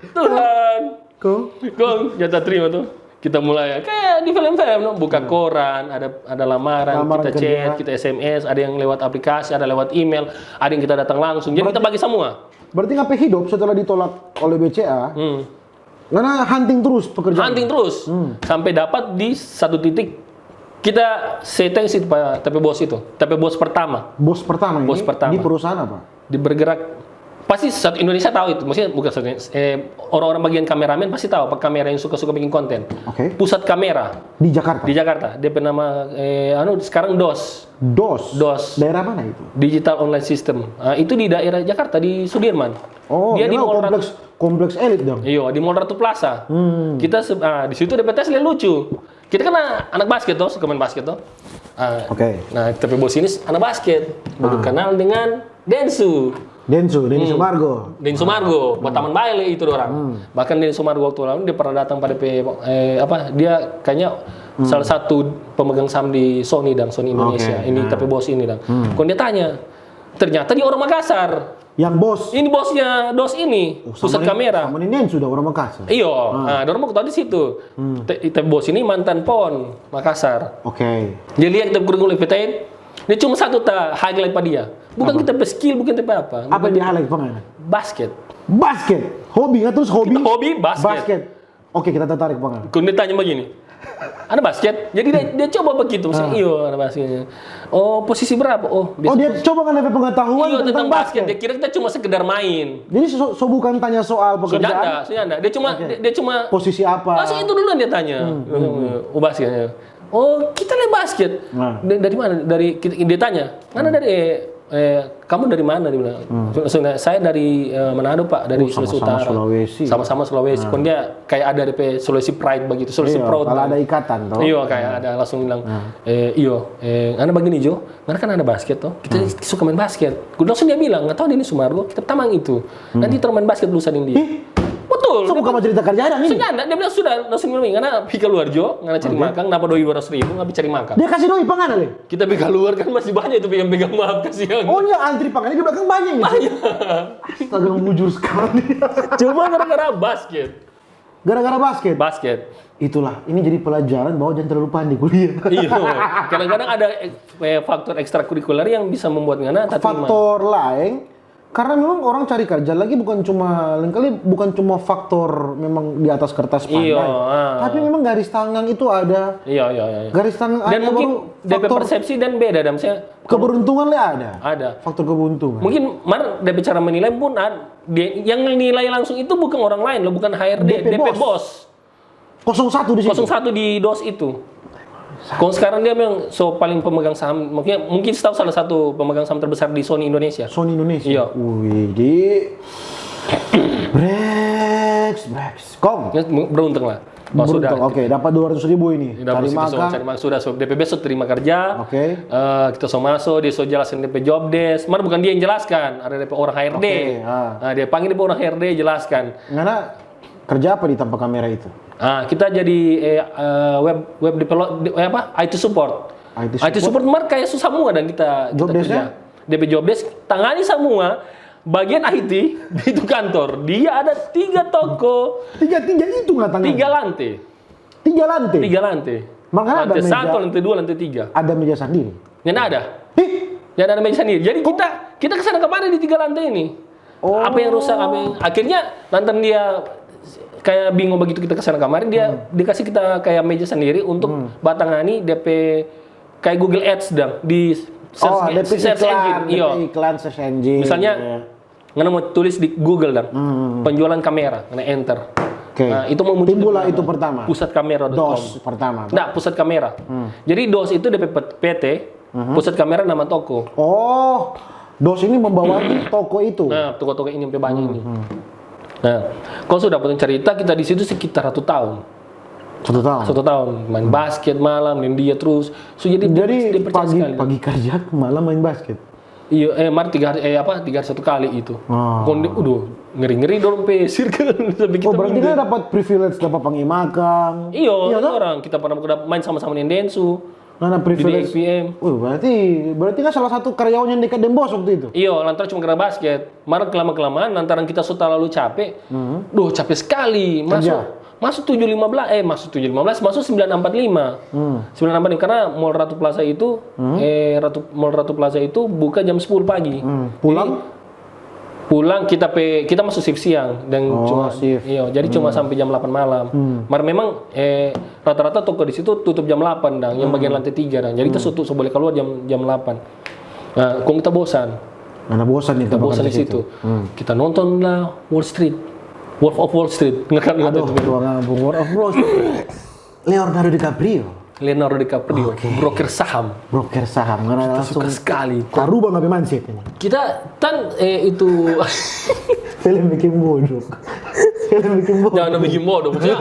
Tuhan. Kong? Kong, nyata terima tuh. Kita mulai ya, kayak di film-film, no? Buka Hmm. koran, ada, ada lamaran, Lamaran kita kerja. chat, kita S M S, ada yang lewat aplikasi, ada lewat email, ada yang kita datang langsung. Jadi Berarti kita bagi semua. Berarti ngana pe hidup setelah ditolak oleh B C A, Hmm. ngana hunting terus pekerjaan? Hunting terus. Hmm. Sampai dapat di satu titik, kita say thanks itu pa ta pe bos itu. Ta pe bos pertama. Bos pertama Bos ini pertama. di perusahaan apa? Di bergerak. Pasti satu Indonesia tahu itu. Maksudnya bukan satu Indonesia, eh, orang-orang bagian kameramen pasti tahu apa kamera yang suka-suka bikin konten. Oke. Pusat Kamera Di Jakarta? di Jakarta. Dia bernama, eh, anu, sekarang DOS. DOS? DOS. Daerah mana itu? Digital Online System. Ah, itu di daerah Jakarta, di Sudirman. Oh, Dia di memang Mall Ratu kompleks, kompleks elit dong. Iya, di Mall Ratu Plaza. Hmm. Kita se-, ah, di situ D P T S lihat lucu. Kita kan anak basket toh, suka main basket toh. Ah, Oke. Nah, ta pe bos ini anak basket. Baru Ah. kenal dengan Densu. Densu, Denny Hmm. Sumargo. Denny Sumargo, buat taman bae itu orang. Hmm. Bahkan Denny Sumargo waktu lalu dia pernah datang pada pe, eh, apa, dia kayaknya Hmm. salah satu pemegang saham di Sony dan Sony Indonesia. Oke, Ini nah. ta pe bos ini dan. Hmm. Kong dia tanya, ternyata dia orang Makassar. Yang bos? Ini bosnya, DOS ini, Oh, pusat sama ni, kamera. sama ni Densu orang Makassar. Iyo, Ah. nah, dorang mau ketawa di situ. Hmm. Ta-, ta pe bos ini mantan pon Makassar. Oke. Dia lihat kita kurang P T N, dia cuma satu ta highlight pa dia. Bukan Apa? kita pe skill, bukan kita pe apa. Apa Bukan dia kita highlight, Bang? Basket. Basket. Hobi, nggak terus hobi? Kita hobi basket. Basket. Oke, kita tertarik, Bang. Kong dia tanya begini, Ada basket. Jadi dia, dia coba begitu, maksudnya, iyo, ada basketnya. Oh, posisi berapa? Oh, Oh, dia coba kan ada pengetahuan iyo, tentang, tentang basket. basket. Dia kira kita cuma sekedar main. Jadi so, so bukan tanya soal So pekerjaan. janda, so janda. Dia cuma Oke. dia, dia cuma Posisi apa? Langsung itu dulu dia tanya. Oh, basketnya. Oh, kita le basket. Nah. Da- Dari mana? Dari kita- dia tanya. Karena dari eh, eh, kamu dari mana, dia bilang. Langsung, "Saya dari eh, Manado, Pak, dari Oh, Sulawesi sama-sama Utara." Sulawesi. Sama-sama Sulawesi. Kon dia kayak ada D P Sulawesi Pride begitu, Sulawesi Iya, Proud. kalau Kan. ada ikatan toh. Iyo, kayak ada langsung bilang, eh, iyo, eh, ngana begini jo, ngana kan ada basket toh, kita suka main basket. Langsung dia bilang, nggak tahu dia ini Sumargo, kita tamang itu. Nanti terus main basket dulu sading dia. Betul. So bukan mau cerita kerjaan ini. Sudah, dia bilang sudah, langsung bilang, ngana pi keluar jo, ngana cari makan, napa doi dua ratus ribu, ngana pi cari makan. Dia kasih doi pangana le. Kita pi keluar kan masih banyak itu pegang-pegang, maaf, kasihan. Oh iya, antri pangana di belakang banyak gitu. Astaga, mujur sekali. Cuma gara-gara basket. Gara-gara basket. Basket. Itulah, ini jadi pelajaran bahwa jangan terlalu panik kuliah. Iya. Kadang-kadang ada eh, faktor ekstrakurikuler yang bisa membuat ngana tak terima. Faktor lain, karena memang orang cari kerja lagi bukan cuma, lain kali bukan cuma faktor memang di atas kertas pandai, Iya, ah. Tapi memang garis tangan itu ada. Iya, iya, iya. Garis tangan Dan ada, mungkin baru D P faktor persepsi dan beda, dan misalnya keberuntungan le ada. Ada. Faktor keberuntungan. Mungkin mar D P cara menilai pun ada. Dia, yang nilai langsung itu bukan orang lain loh, bukan H R D, D P D P bos. bos. Kosong satu di situ. Kosong satu di dos itu. Kong sekarang dia memang so paling pemegang saham, mungkin mungkin tahu salah satu pemegang saham terbesar di Sony Indonesia. Sony Indonesia. Iya. Wih, di Brex, Brex. Kong. Ya, beruntung lah. Oh, sudah. Beruntung. Oke, dapat dua ratus ribu ini. Sudah, Cari kita so makan. Cari makan sudah, so D P B so terima kerja. Oke. Eh, kita so masuk, dia so jelaskan D P job desk. Mar bukan dia yang jelaskan, ada D P orang H R D. Oke, ah. Nah, dia panggil D P orang H R D, jelaskan. Ngana kerja apa di tanpa kamera itu? Ah, kita jadi eh, eh, web web develop de- eh, apa? I T support. I T I T support mar kayak susah semua dan kita Job kita desk-nya? D P job desk tangani semua bagian I T di itu kantor. Dia ada tiga toko, Tiga tiga itu nggak tangan. Tiga lantai. Tiga lantai. Tiga lantai. Makanya ada Lantai meja. Satu, lantai dua, lantai tiga. Ada meja sendiri. Yang ada. Ih, Yang ada meja sendiri. Jadi kita kita kesana kemari di tiga lantai ini. Oh. Apa yang rusak? Apa yang akhirnya lantaran dia kayak bingung begitu kita kesana kemari, dia dikasih kita kayak meja sendiri untuk batangani D P kayak Google Ads dang di search, Oh, ada search iklan, engine. Iyo. ada iklan search engine. Misalnya, Iya. ngana mau tulis di Google dang, penjualan kamera, ngana enter. Oke. Nah, itu mau muncul Timbullah di itu mana? Pertama. Pusat kamera dot com. Dos pertama. Nah, pusat kamera. Jadi dos itu D P P T, pusat kamera nama toko. Oh, dos ini membawahi toko itu. Nah, toko-toko ini sampai banyak ini. Nah, kong sudah potong cerita, kita di situ sekitar satu tahun. Satu tahun. Satu tahun main basket malam, main dia terus. So, jadi Jadi dia percaya pagi sekali. Pagi kerja, malam main basket. Iya, eh mar tiga hari, eh apa tiga hari satu kali itu. Oh. Kong dia, udah ngeri-ngeri dorong pe circle sampai kita Oh, berarti minder. Kan dapat privilege, dapat pangi makan. Iyo, Iya, itu toh? Orang kita pernah main sama-sama dengan Densu. Ngana Di privilege. D P M. Oh, berarti berarti kan salah satu karyawan yang dekat deng bos waktu itu. Iyo, lantaran cuma karena basket. Mar kelama-kelamaan, lantaran kita so talalu capek. Hmm. Duh, capek sekali. Masuk, masuk tujuh lima belas, eh masuk tujuh lima belas, masuk sembilan empat lima. Hmm. Sembilan empat lima, karena Mall Ratu Plaza itu, eh Ratu Mall Ratu Plaza itu buka jam sepuluh pagi. Hmm. Pulang? Jadi, pulang kita pe kita masuk shift siang dan Oh, cuma shift. Iyo, jadi cuma sampai jam delapan malam. Hmm. Mar memang eh rata-rata toko di situ tutup jam delapan dang, yang bagian lantai tiga dang. Jadi kita so, so boleh keluar jam jam delapan. Nah, kong kita bosan. Mana bosan itu. Kita bosan di situ. Kita nonton lah Wall Street. Wolf of Wall Street. Nggak kan? Aduh, tuang ampun, Wall of Wall Street. Leonardo DiCaprio. Leonardo DiCaprio, Oke. Broker saham. Broker saham, karena Kita langsung suka sekali. Taruh bang apa mindset ini. Kita kan eh, itu Film bikin bodoh. Film bikin bodoh. Jangan bikin bodoh, maksudnya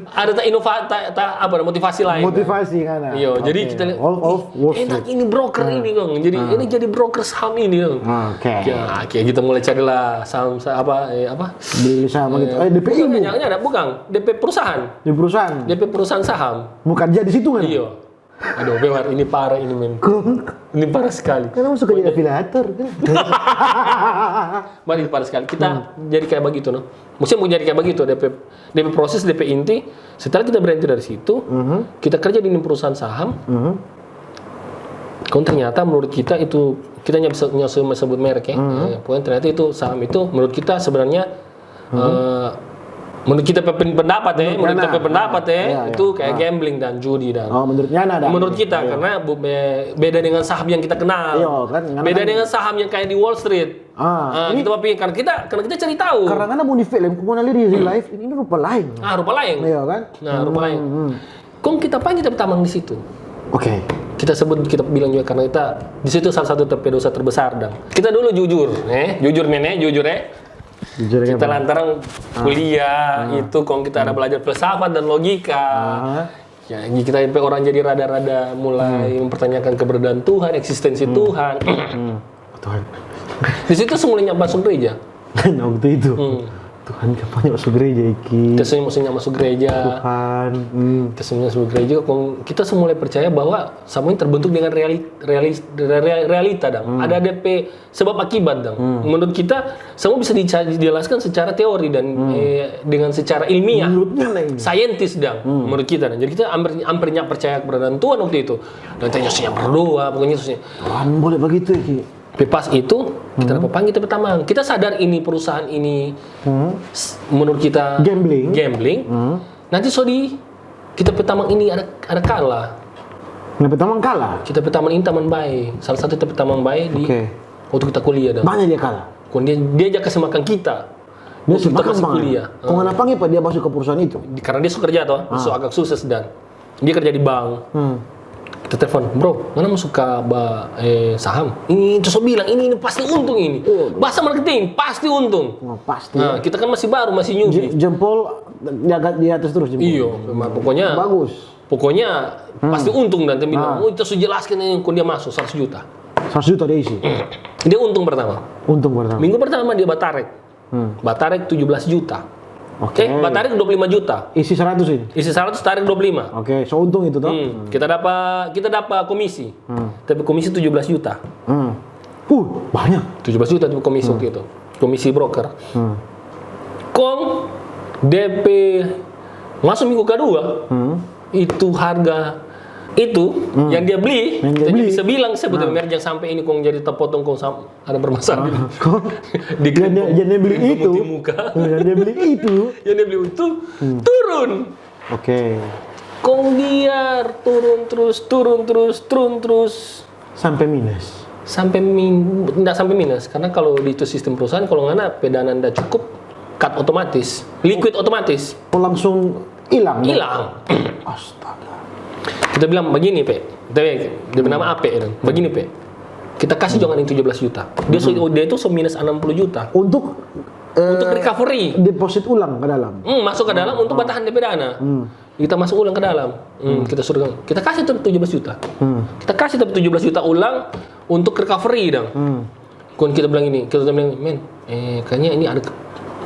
ada tak inova, tak, tak apa, motivasi lain. Motivasi kan. Iyo, jadi Oke. Kita lihat, Wolf of Wall "Ih, enak Street. Ini broker ini dong. Jadi ini jadi broker saham ini dong." Oke. Ya, oke, kita mulai carilah saham sa- apa eh, apa? Beli sama gitu. Eh, D P I Bukan, bu. Jangan ada, bukan. D P perusahaan. Di perusahaan. D P perusahaan saham. Mau kerja di situ kan? Iyo. Aduh, Bewar, ini parah ini men. Kong, Ini parah sekali. kan kamu suka jadi afiliator kan? Mari parah sekali. Kita jadi kayak begitu, no. Maksudnya mau jadi kayak begitu, D P, D P proses, D P inti. Setelah kita berhenti dari situ, kita kerja di perusahaan saham. Mhm. Kong ternyata menurut kita itu, kita nggak bisa nggak usah sebut merek ya. Eh, pokoknya ternyata itu saham itu menurut kita sebenarnya eh, Menurut kita pe pen-, pendapat ya, menurut kita pe pendapat ya, Iya, itu iya. kayak gambling dan judi dan. Oh, menurut ngana ada. Menurut kita, karena bu- be- beda dengan saham yang kita kenal. Iya, kan, ngana Beda kan dengan saham yang kayak di Wall Street. Ah, Ah, kita mau pikir, karena kita karena kita cari tahu. Karena ngana mau di film, kok ngana lihat di real life, ini, ini rupa lain. Ah, rupa lain. Iya kan? Nah, rupa lain. Kong kita panggil kita tamang di situ. Oke. Kita sebut, kita bilang juga karena kita di situ salah satu ter- dosa terbesar dan kita dulu jujur, eh, jujur men, eh, jujur eh. Jujur Kita lantaran kuliah itu, kong kita ada belajar filsafat dan logika. Ah. Ya, ini kita sampai orang jadi rada-rada mulai mempertanyakan keberadaan Tuhan, eksistensi Tuhan. Tuhan. Di situ semulanya masuk gereja. Nah, waktu itu. Tuhan, kapan masuk gereja iki? Kita semua masuk gereja. Tuhan. Hmm. Kita semua masuk gereja, kong kita semua mulai percaya bahwa semua ini terbentuk dengan reali, reali, real- realita dong. Ada D P sebab akibat dong. Menurut kita, semua bisa dica- dijelaskan secara teori dan eh, dengan secara ilmiah. Menurutnya lah ini. Saintis dong, menurut kita. Dong. Jadi kita hampir, hampir nggak percaya keberadaan Tuhan waktu itu. Dan tanya saya berdoa, pokoknya terusnya. Tuhan boleh begitu ya, Ki? Tapi pas itu kita dapat panggil, kita pertama kita sadar ini perusahaan ini s- menurut kita Gambling. gambling. Nanti so di kita pertama ini ada ada kalah. Nah, pertama kalah. Kita pertama ini taman bae, salah satu kita pertama bae di Oke. waktu kita kuliah dong. Banyak dia kalah. Kong dia dia aja kasih makan kita. Dia Waktu kita makan masih banget. Kuliah. Kong kenapa dia masuk ke perusahaan itu? Di- karena dia suka kerja toh, so agak sukses dan dia kerja di bank. Hmm. Kita telepon, bro, mana mau suka ba eh, saham? Ini itu so bilang ini, ini pasti untung ini. Bahasa marketing pasti untung. Oh, pasti. Nah, kita kan masih baru, masih newbie. J- jempol jaga di atas terus jempol. Iyo, memang pokoknya Bagus. Pokoknya pasti untung dan dia bilang, oh itu so jelaskan ini, kong dia masuk seratus juta. Seratus juta dia isi. Dia untung pertama. Untung pertama. Minggu pertama dia batarek. Hmm. Batarek tujuh belas juta. Oke. Eh, batarek dua puluh lima juta. Isi seratus ini. Isi seratus, tarik dua puluh lima. Oke, so untung itu toh. Hmm, kita dapat kita dapat komisi. Hmm. Tapi komisi tujuh belas juta. Hmm. Uh, banyak. Tujuh belas juta itu komisi waktu itu. Komisi broker. Hmm. Kong D P masuk minggu kedua, Hmm. itu harga itu yang dia beli, Yang dia kita beli. Bisa bilang sebut merek, jangan sampai ini kong jadi terpotong kong sam- ada permasalahan. Kong Di yang dia, yang dia beli itu, Di muka. Yang dia beli itu, Yang dia beli itu turun. Oke. Kong biar turun terus, turun terus, turun terus. Sampai minus. Sampai min, nggak sampai minus, karena kalau di itu sistem perusahaan, kalau ngana pe dana ndak cukup, cut otomatis, liquid otomatis. Oh, langsung hilang. Hilang. Astaga. Kita bilang begini pe, kita bilang, dia bernama Ape, ya kan? Begini pe, kita kasih jangan yang tujuh belas juta. Dia so, dia itu so minus enam puluh juta. Untuk eh, Untuk recovery. Deposit ulang ke dalam. Hmm, masuk ke dalam untuk bertahan D P dana. Kita masuk ulang ke dalam. Hmm, kita suruh kita kasih tuh tujuh belas juta. Hmm. Kita kasih tuh tujuh belas juta ulang untuk recovery dong. Hmm. Kon kita bilang ini, kita bilang, men, eh, kayaknya ini ada,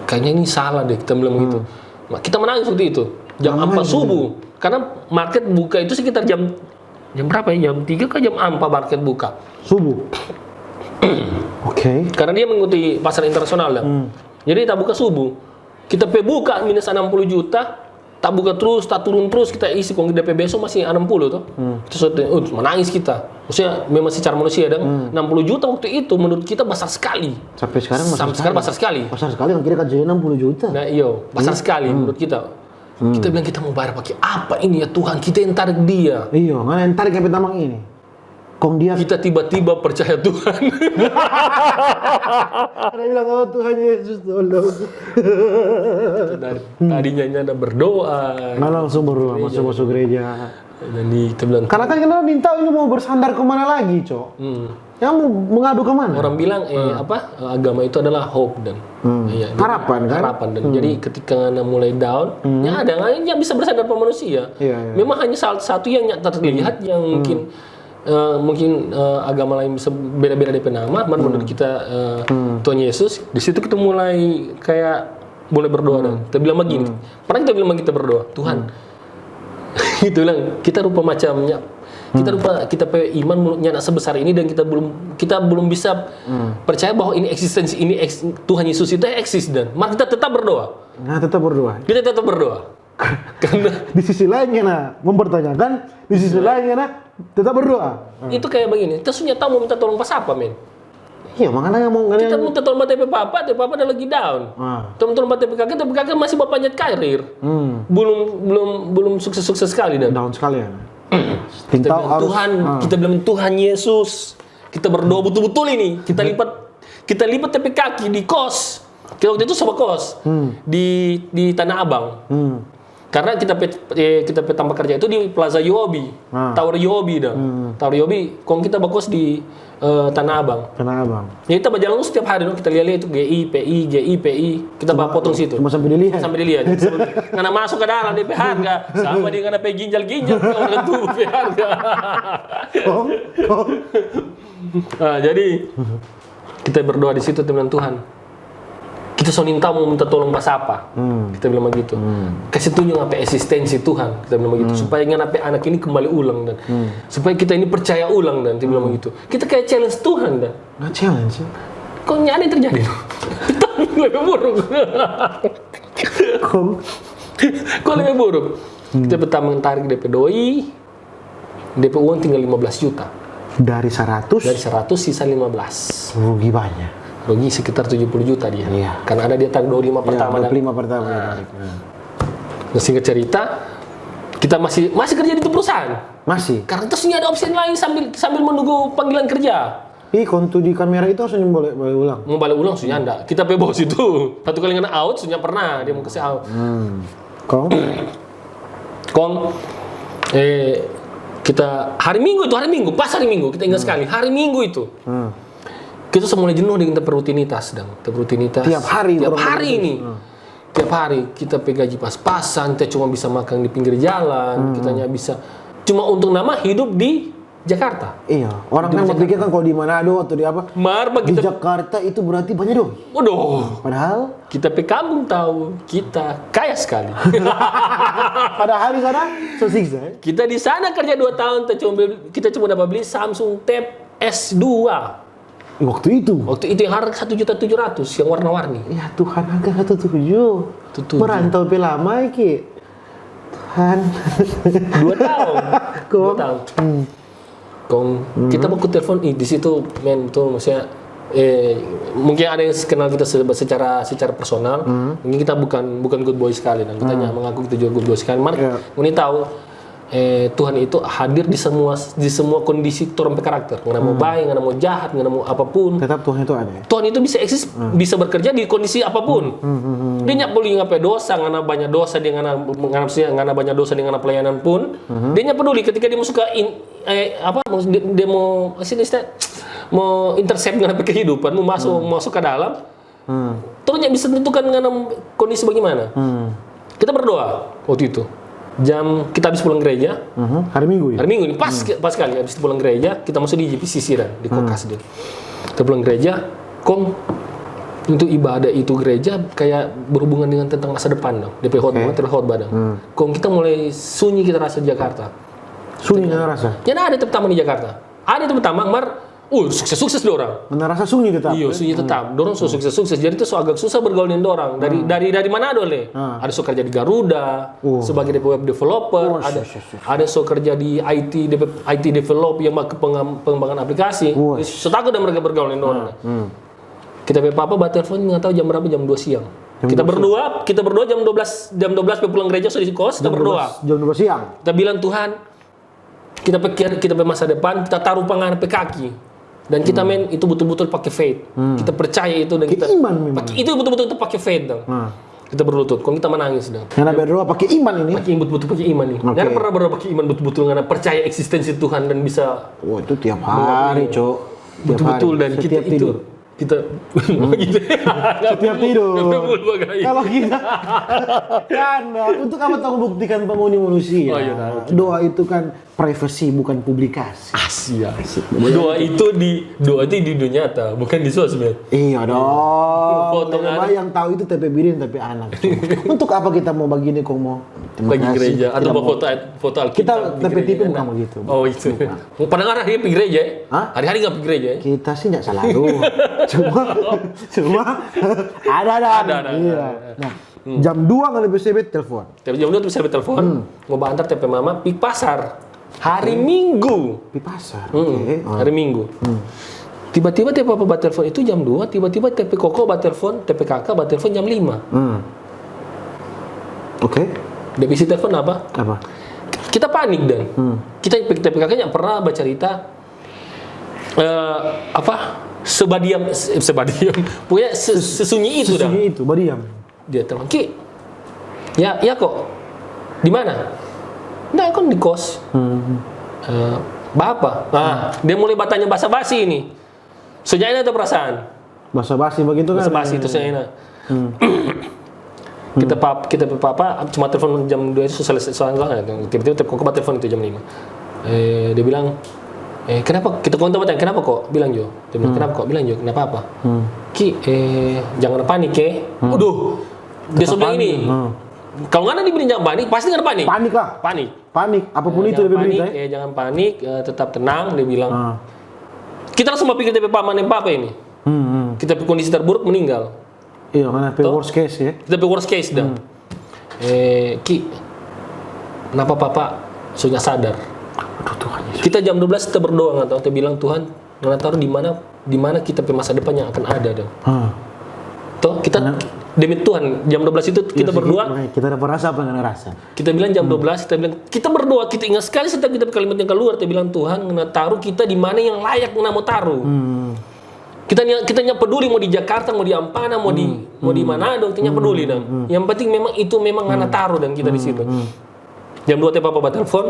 kayaknya ini salah deh, kita bilang gitu. Ma- Kita menangis waktu itu jam Menangis empat subuh, karena market buka itu sekitar jam jam berapa ya? Jam tiga ke jam empat market buka. Subuh. Oke. Karena dia mengikuti pasar internasional dong. Jadi kita buka subuh. Kita pe buka minus enam puluh juta, tak buka terus, tak turun terus, kita isi kong D P besok masih enam puluh tuh. Terus waktu, uh, menangis kita. Maksudnya memang secara manusia dong, enam puluh juta waktu itu menurut kita besar sekali. Sampai sekarang besar Sampai sekarang sekali. Besar sekali. Besar sekali, kira-kira enam puluh juta. Nah, iyo, besar sekali menurut kita. Kita bilang kita mau bayar pakai apa ini ya Tuhan? Kita yang tarik dia. Iyo, mana yang tarik yang pertama ini? Kong dia Kita tiba-tiba percaya Tuhan. Ada bilang, oh Tuhan Yesus tolong. Dari tadinya ada berdoa. Nggak langsung berdoa masuk masuk gereja. Dan di, kita bilang, Karena kan kita minta ini mau bersandar kemana lagi, Cok? hmm. Yang mau mengadu kemana? Orang bilang eh apa, agama itu adalah hope dan Hmm. iya, Harapan, kan? Harapan dan jadi ketika ngana mulai down, ya ada ngana yang bisa bersandar pada manusia. Iya, iya. Memang hanya salah satu yang nyata terlihat yang mungkin eh, mungkin eh, agama lain bisa beda-beda D P nama, cuman menurut kita eh, Tuhan Yesus, di situ kita mulai kayak mulai berdoa dan kita bilang begini. Pernah kita bilang kita berdoa, Tuhan, itu bilang kita rupa macamnya kita rupa kita pe iman menurutnya nak sebesar ini dan kita belum kita belum bisa percaya bahwa ini eksistensi ini eks- Tuhan Yesus itu eksis dan mari kita tetap berdoa. Nah, tetap berdoa. Kita tetap berdoa. Karena Di sisi lainnya, nah, mempertanyakan, di sisi lainnya, nah, tetap berdoa. itu kayak begini, kita sudah tahu mau minta tolong pas apa, men? Iya, makanya mau Kita minta tolong ba ta pe papa, ta pe papa ada lagi down. Ah. Tolong tolong ba ta pe kaka, ta pe kaka masih bapanjat karir. Hmm. Belum belum belum sukses-sukses sekali dah. Down sekali ya. Kita bilang, Tuhan, kita bilang, "Tuhan Yesus, kita berdoa betul-betul ini. Kita lipat kita lipat ta pe kaki di kos." Kita waktu itu sama kos di di Tanah Abang. Hmm. Karena kita pe, eh, kita pe tampa kerja itu di Plaza Yobi, Ah. Tower Yobi dah. Tower Yobi, kong kita bakos di eh, Tanah Abang. Tanah Abang. Jadi kita bajalang setiap hari, no? Kita lia-lia itu G I, P I, G I, P I. Kita ba potong situ. Cuma sampai dilihat. Sampai dilihat. Sampai, ngana masuk ke dalam, dia pe harga sama dia ngana pe ginjal-ginjal, orang tubuh pe harga. Kong, kong. Nah, jadi kita berdoa di situ, kita bilang, "Tuhan, kita so nintau mo minta tolong pa sapa?" Hmm. Kita bilang begitu. Hmm. "Kasih tunjuk apa eksistensi Tuhan," kita bilang begitu. "Supaya ngana pe anak ini kembali ulang dan supaya kita ini percaya ulang," dan kita bilang begitu. Kita kayak challenge Tuhan dan Nggak challenge sih. Kok nggak ada yang terjadi? Lebih buruk. Kong. Kok lebih buruk? Kita pertama tarik D P doi, D P uang tinggal lima belas juta. Dari seratus, Dari seratus sisa lima belas. Rugi banyak. Rugi sekitar tujuh puluh juta dia. Iya. Karena ada dia tarik dua puluh lima Ya, pertama. Dan, dua puluh lima pertama. Ya. Nah, singkat cerita, kita masih masih kerja di itu perusahaan. Masih. Karena terus ada opsi lain sambil sambil menunggu panggilan kerja. Ih, kong tu di kamera itu langsung boleh boleh ulang. Mau balik ulang sunya ndak. Kita pe bos itu satu kali ngana out sunya pernah dia mau kasih out. Hmm. Kong. Kong, eh, kita hari Minggu itu, hari Minggu, pas hari Minggu, kita ingat sekali, hari Minggu itu. Hmm. Kita semua jenuh dengan kita pe rutinitas, dang. Kita pe rutinitas. Tiap hari Tiap kurang hari lebih. Ini. Hmm. Tiap hari kita pe gaji pas-pasan, kita cuma bisa makan di pinggir jalan, kita hanya bisa cuma untuk nama hidup di Jakarta. Iya, orang kan berpikir kan kalau di Manado atau di apa, Mar, bagi di kita, Jakarta itu berarti banyak doi. Waduh, Padahal, kita pe kampung tahu kita kaya sekali. padahal di sana so siksa ya. Kita di sana kerja dua tahun, kita cuma beli, kita cuma dapat beli Samsung Tab S dua. Waktu itu. Waktu itu yang harga satu juta tujuh ratus, yang warna-warni. Ya Tuhan, harga satu tujuh. Satu tujuh. Merantau pe lama iki. Tuhan. Dua tahun. Kong. Dua tahun. Kong, kita mau telepon, ih, di situ, men, tuh maksudnya, eh, mungkin ada yang kenal kita se- secara secara personal, mungkin kita bukan bukan good boy sekali, dan kita hanya mengaku kita juga good boy sekali. Mar, Iya. Ngoni tahu, eh, Tuhan itu hadir di semua di semua kondisi torang pe karakter. Ngana mau baik, ngana mau jahat, ngana mau apapun. Tetap Tuhan itu ada. Ya? Tuhan itu bisa eksis, bisa bekerja di kondisi apapun. Dia nyak peduli ngana pe dosa, ngana banyak dosa, dia ngana ngana maksudnya ngana banyak dosa, dia ngana pelayanan pun. Dia nyak peduli ketika dia masuk ke in- eh, apa maksud dia, dia mau sini Ustaz, mau intercept ngana pe kehidupan, mau masuk masuk ke dalam. Hmm. Torang nyak bisa tentukan ngana kondisi bagaimana. Hmm. Kita berdoa waktu itu. Jam kita habis pulang gereja. Mhm. Hari Minggu ya. Hari Minggu ini pas pas sekali habis pulang gereja kita masuk di J P C C dan di kokas dia. Kita pulang gereja, kong untuk ibadah itu gereja kayak berhubungan dengan tentang masa depan dong. Dia pe khotbah, dia pe khotbah dong. Kong kita mulai sunyi kita rasa di Jakarta. Sunyi ngana rasa. Jadi ada teman-teman di Jakarta. Ada teman-teman mar, uh sukses-sukses deh orang. Ngana rasa sunyi tetap. Iyo, sunyi tetap. Dorang so sukses-sukses. Jadi itu so agak susah bergaul dengan dorang. Dari dari dari Manado le. Ada so kerja di Garuda sebagai web developer. Ada ada so kerja di I T de- I T develop yang ke pengam- pengembangan aplikasi. So takut dan mereka bergaul dengan dorang. Kita pe papa ba telepon nggak tahu jam berapa, jam dua siang. Kita berdua, kita berdua jam dua belas, jam dua belas pe pulang gereja so di kos, kita berdoa. Jam dua siang. Kita bilang, "Tuhan, kita pe kita pe masa depan kita taruh pa ngana pe kaki." Dan kita men itu betul-betul pakai faith. Kita percaya itu dan kita Iman memang. Itu betul-betul kita pakai faith dong. Kita berlutut, kong kita menangis dong. Ngana berdoa pakai iman ini. Pakai betul-betul pakai iman nih. Ngana pernah berdoa pakai iman betul-betul ngana percaya eksistensi Tuhan dan bisa Wah, itu tiap hari, Cok. Tiap betul-betul hari. Dan kita Setiap itu tidur. Kita Setiap tidur. Kalau kita kan untuk apa tahu buktikan penghuni manusia? Oh, iya, tahu. Doa itu kan privacy bukan publikasi. Asia. Doa itu di doa itu di dunia nyata, bukan di sosmed. Iya dong. Foto Yang, ada. Yang tahu itu T P birin, T P anak. Untuk apa kita mau begini kok mau? Terima Bagi kasih. gereja atau Kita mau mau- foto foto Alkitab Kita di T P T V bukan enak. Begitu. Oh itu. Padahal hari-hari pergi gereja ya? Hah? Hari-hari nggak pergi gereja ya? Kita sih nggak selalu. Cuma, cuma ada ada. Ada, ada, Iya. Ada, ada. Nah, jam dua nggak lebih sebet telepon. Tapi jam dua tuh saya telepon, mau antar T P mama pi pasar hari Minggu. Di pasar. Hmm, Oke. Oh. Hari Minggu. Tiba-tiba te papa batelfon itu jam dua, tiba-tiba te pe koko batelfon, te pe kaka batelfon jam lima. Hmm. Oke. Dia bisi telfon apa? Apa? Kita panik, dan kita, te pe kaka nya pernah bacarita, eh, apa, sebadiam se- sebadiam pokoknya se- sesunyi itu, dan Sesunyi itu, badiam. Dia telepon, "Ki, ya, ya kok, di mana?" "Nda, kan di kos." Hmm. "Eh, bapa?" Nah, dia mulai batanya basa-basi ini. Sejak ini ada perasaan Basa-basi begitu kan? Basa-basi itu, sejak ini. Kita pap, kita pe papa cuma telepon jam dua itu, selesai soalnya, tiba-tiba te-, koko batelfon itu jam lima. Eh, dia bilang, "Eh, kenapa?" Kita kontak batanya, "Kenapa kok?" Bilang jo. Dia bilang, "Kenapa kok?" Bilang jo, "Kenapa apa?" "Ki, eh, jangan panik, eh." Waduh. Dia so bilang ini. Kalau ngana dibilang jangan panik, pasti ngana panik. Panik lah. Panik. Panik. Apapun itu Jangan dia panik, berita. Eh, jangan panik, eh, tetap tenang, dia bilang. Ah. Kita langsung pikir te pe papa, deng papa ini. Hmm, hmm. Kita pe kondisi terburuk, meninggal. Iya, mana pe worst case ya. Kita pe worst case, dang. Eh, Ki, kenapa papa so nya sadar? Aduh, Tuhan Yesus. Kita jam dua belas kita berdoa, ngana tau, kita bilang, "Tuhan, ngana taruh di mana, di mana kita pe masa depan yang akan ada, dang." Ah. Toh, kita demi Tuhan, jam dua belas itu kita Iya, berdua, makanya kita ada perasa apa nggak ada rasa? kita bilang jam dua belas, kita bilang, kita berdoa, kita ingat sekali setiap kita pe kalimat yang keluar, kita bilang, "Tuhan, ngana taruh kita di mana yang layak ngana mo taruh." Hmm. Kita nya, kita nya peduli mo di Jakarta, mo di Ampana, mo di, mo di Manado, kita nya peduli, dang. Yang penting memang itu memang ngana taruh, dang, kita di situ. Jam dua te papa batelfon,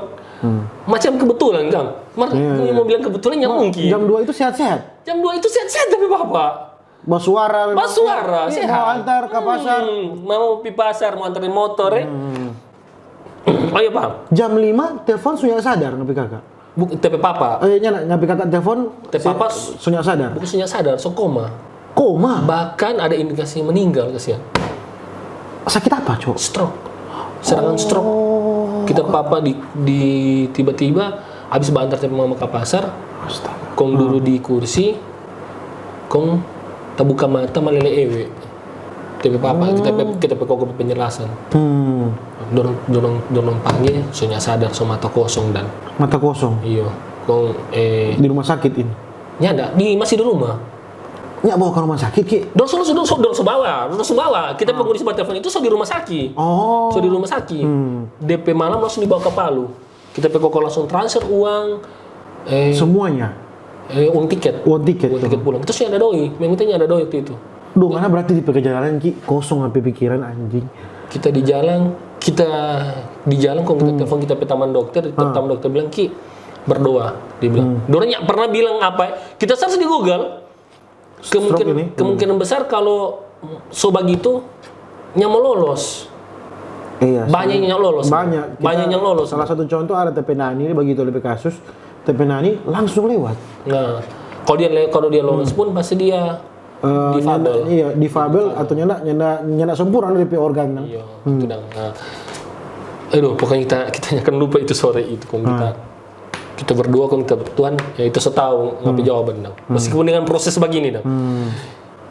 macam kebetulan, kang. Mar, Iya, iya. Mo bilang kebetulan, nya mungkin. Jam dua itu sehat-sehat. Jam dua itu sehat-sehat, tapi papa. Basuara. Basuara, Iya, sehat. Mau antar ke pasar. Hmm, mau pi pasar, mau anterin motor, eh. Oh iya, Pak. Jam lima telepon so nya sadar, ngana pe kaka. Bu, te pe papa. Eh, nya, ngana pe kaka telepon. Te papa So nya sadar. Bukan so nya sadar, so koma. Koma. Bahkan ada indikasi meninggal, kasihan. Sakit apa, Cok? Stroke. Serangan stroke. Oh. Kita papa di, di tiba-tiba abis baantar te mama ka pasar, Astaga. Kong dudu di kursi, kong tabuka mata malele ewe. Te pe papa, kita pe, kita pe koko pe penjelasan. Hmm. Dorang, dorang, dorang pangge, so nya sadar, so mata kosong, dang. Mata kosong. Iyo, kong, eh, Di rumah sakit ini. Nyanda, di, masih di rumah. Nya bawa ke rumah sakit, Ki. Dorang so, dorang so, dorang so bawa, dorang so bawa. Kita pe kondisi batelfon itu so di rumah sakit. Oh. So di rumah sakit. Hmm. De pe malam langsung dibawa ke Palu. Kita pe koko langsung transfer uang, eh, Semuanya. eh, uang tiket. Uang tiket, Uang tiket tuh. Pulang. Terus nya ada doi. Memang kita nya ada doi waktu itu. Duh, ngana berarti di perjalanan, Ki, kosong sampai pikiran, anjing. Kita di jalan, kita di jalan, kong kita telepon kita pe tamang dokter, teman dokter bilang, "Ki, berdoa," dia bilang. Dorang nya pernah bilang apa? Kita search di Google. Kemungkin, ini? Kemungkinan besar kalau so bagitu, nya mo lolos. Iya. Banyak yang lolos. Banyak. Kita- Banyak yang lolos. Salah satu contoh ada te pe nani, begitu lebih kasus, te pe nani langsung lewat. Nah, kalau dia le- kalau dia lolos pun pasti dia Eh, difabel. Nyanda, iya, difabel atau nyanda, nyanda, nyanda sempurna de pe organ, kan? Iya, itu dang. Nah, aduh, pokoknya kita, kita jangan lupa itu sore itu, kong kita, kita berdoa, kong kita, "Tuhan, ya itu so tau, ngapa jawaban dang." Meskipun dengan proses begini dang.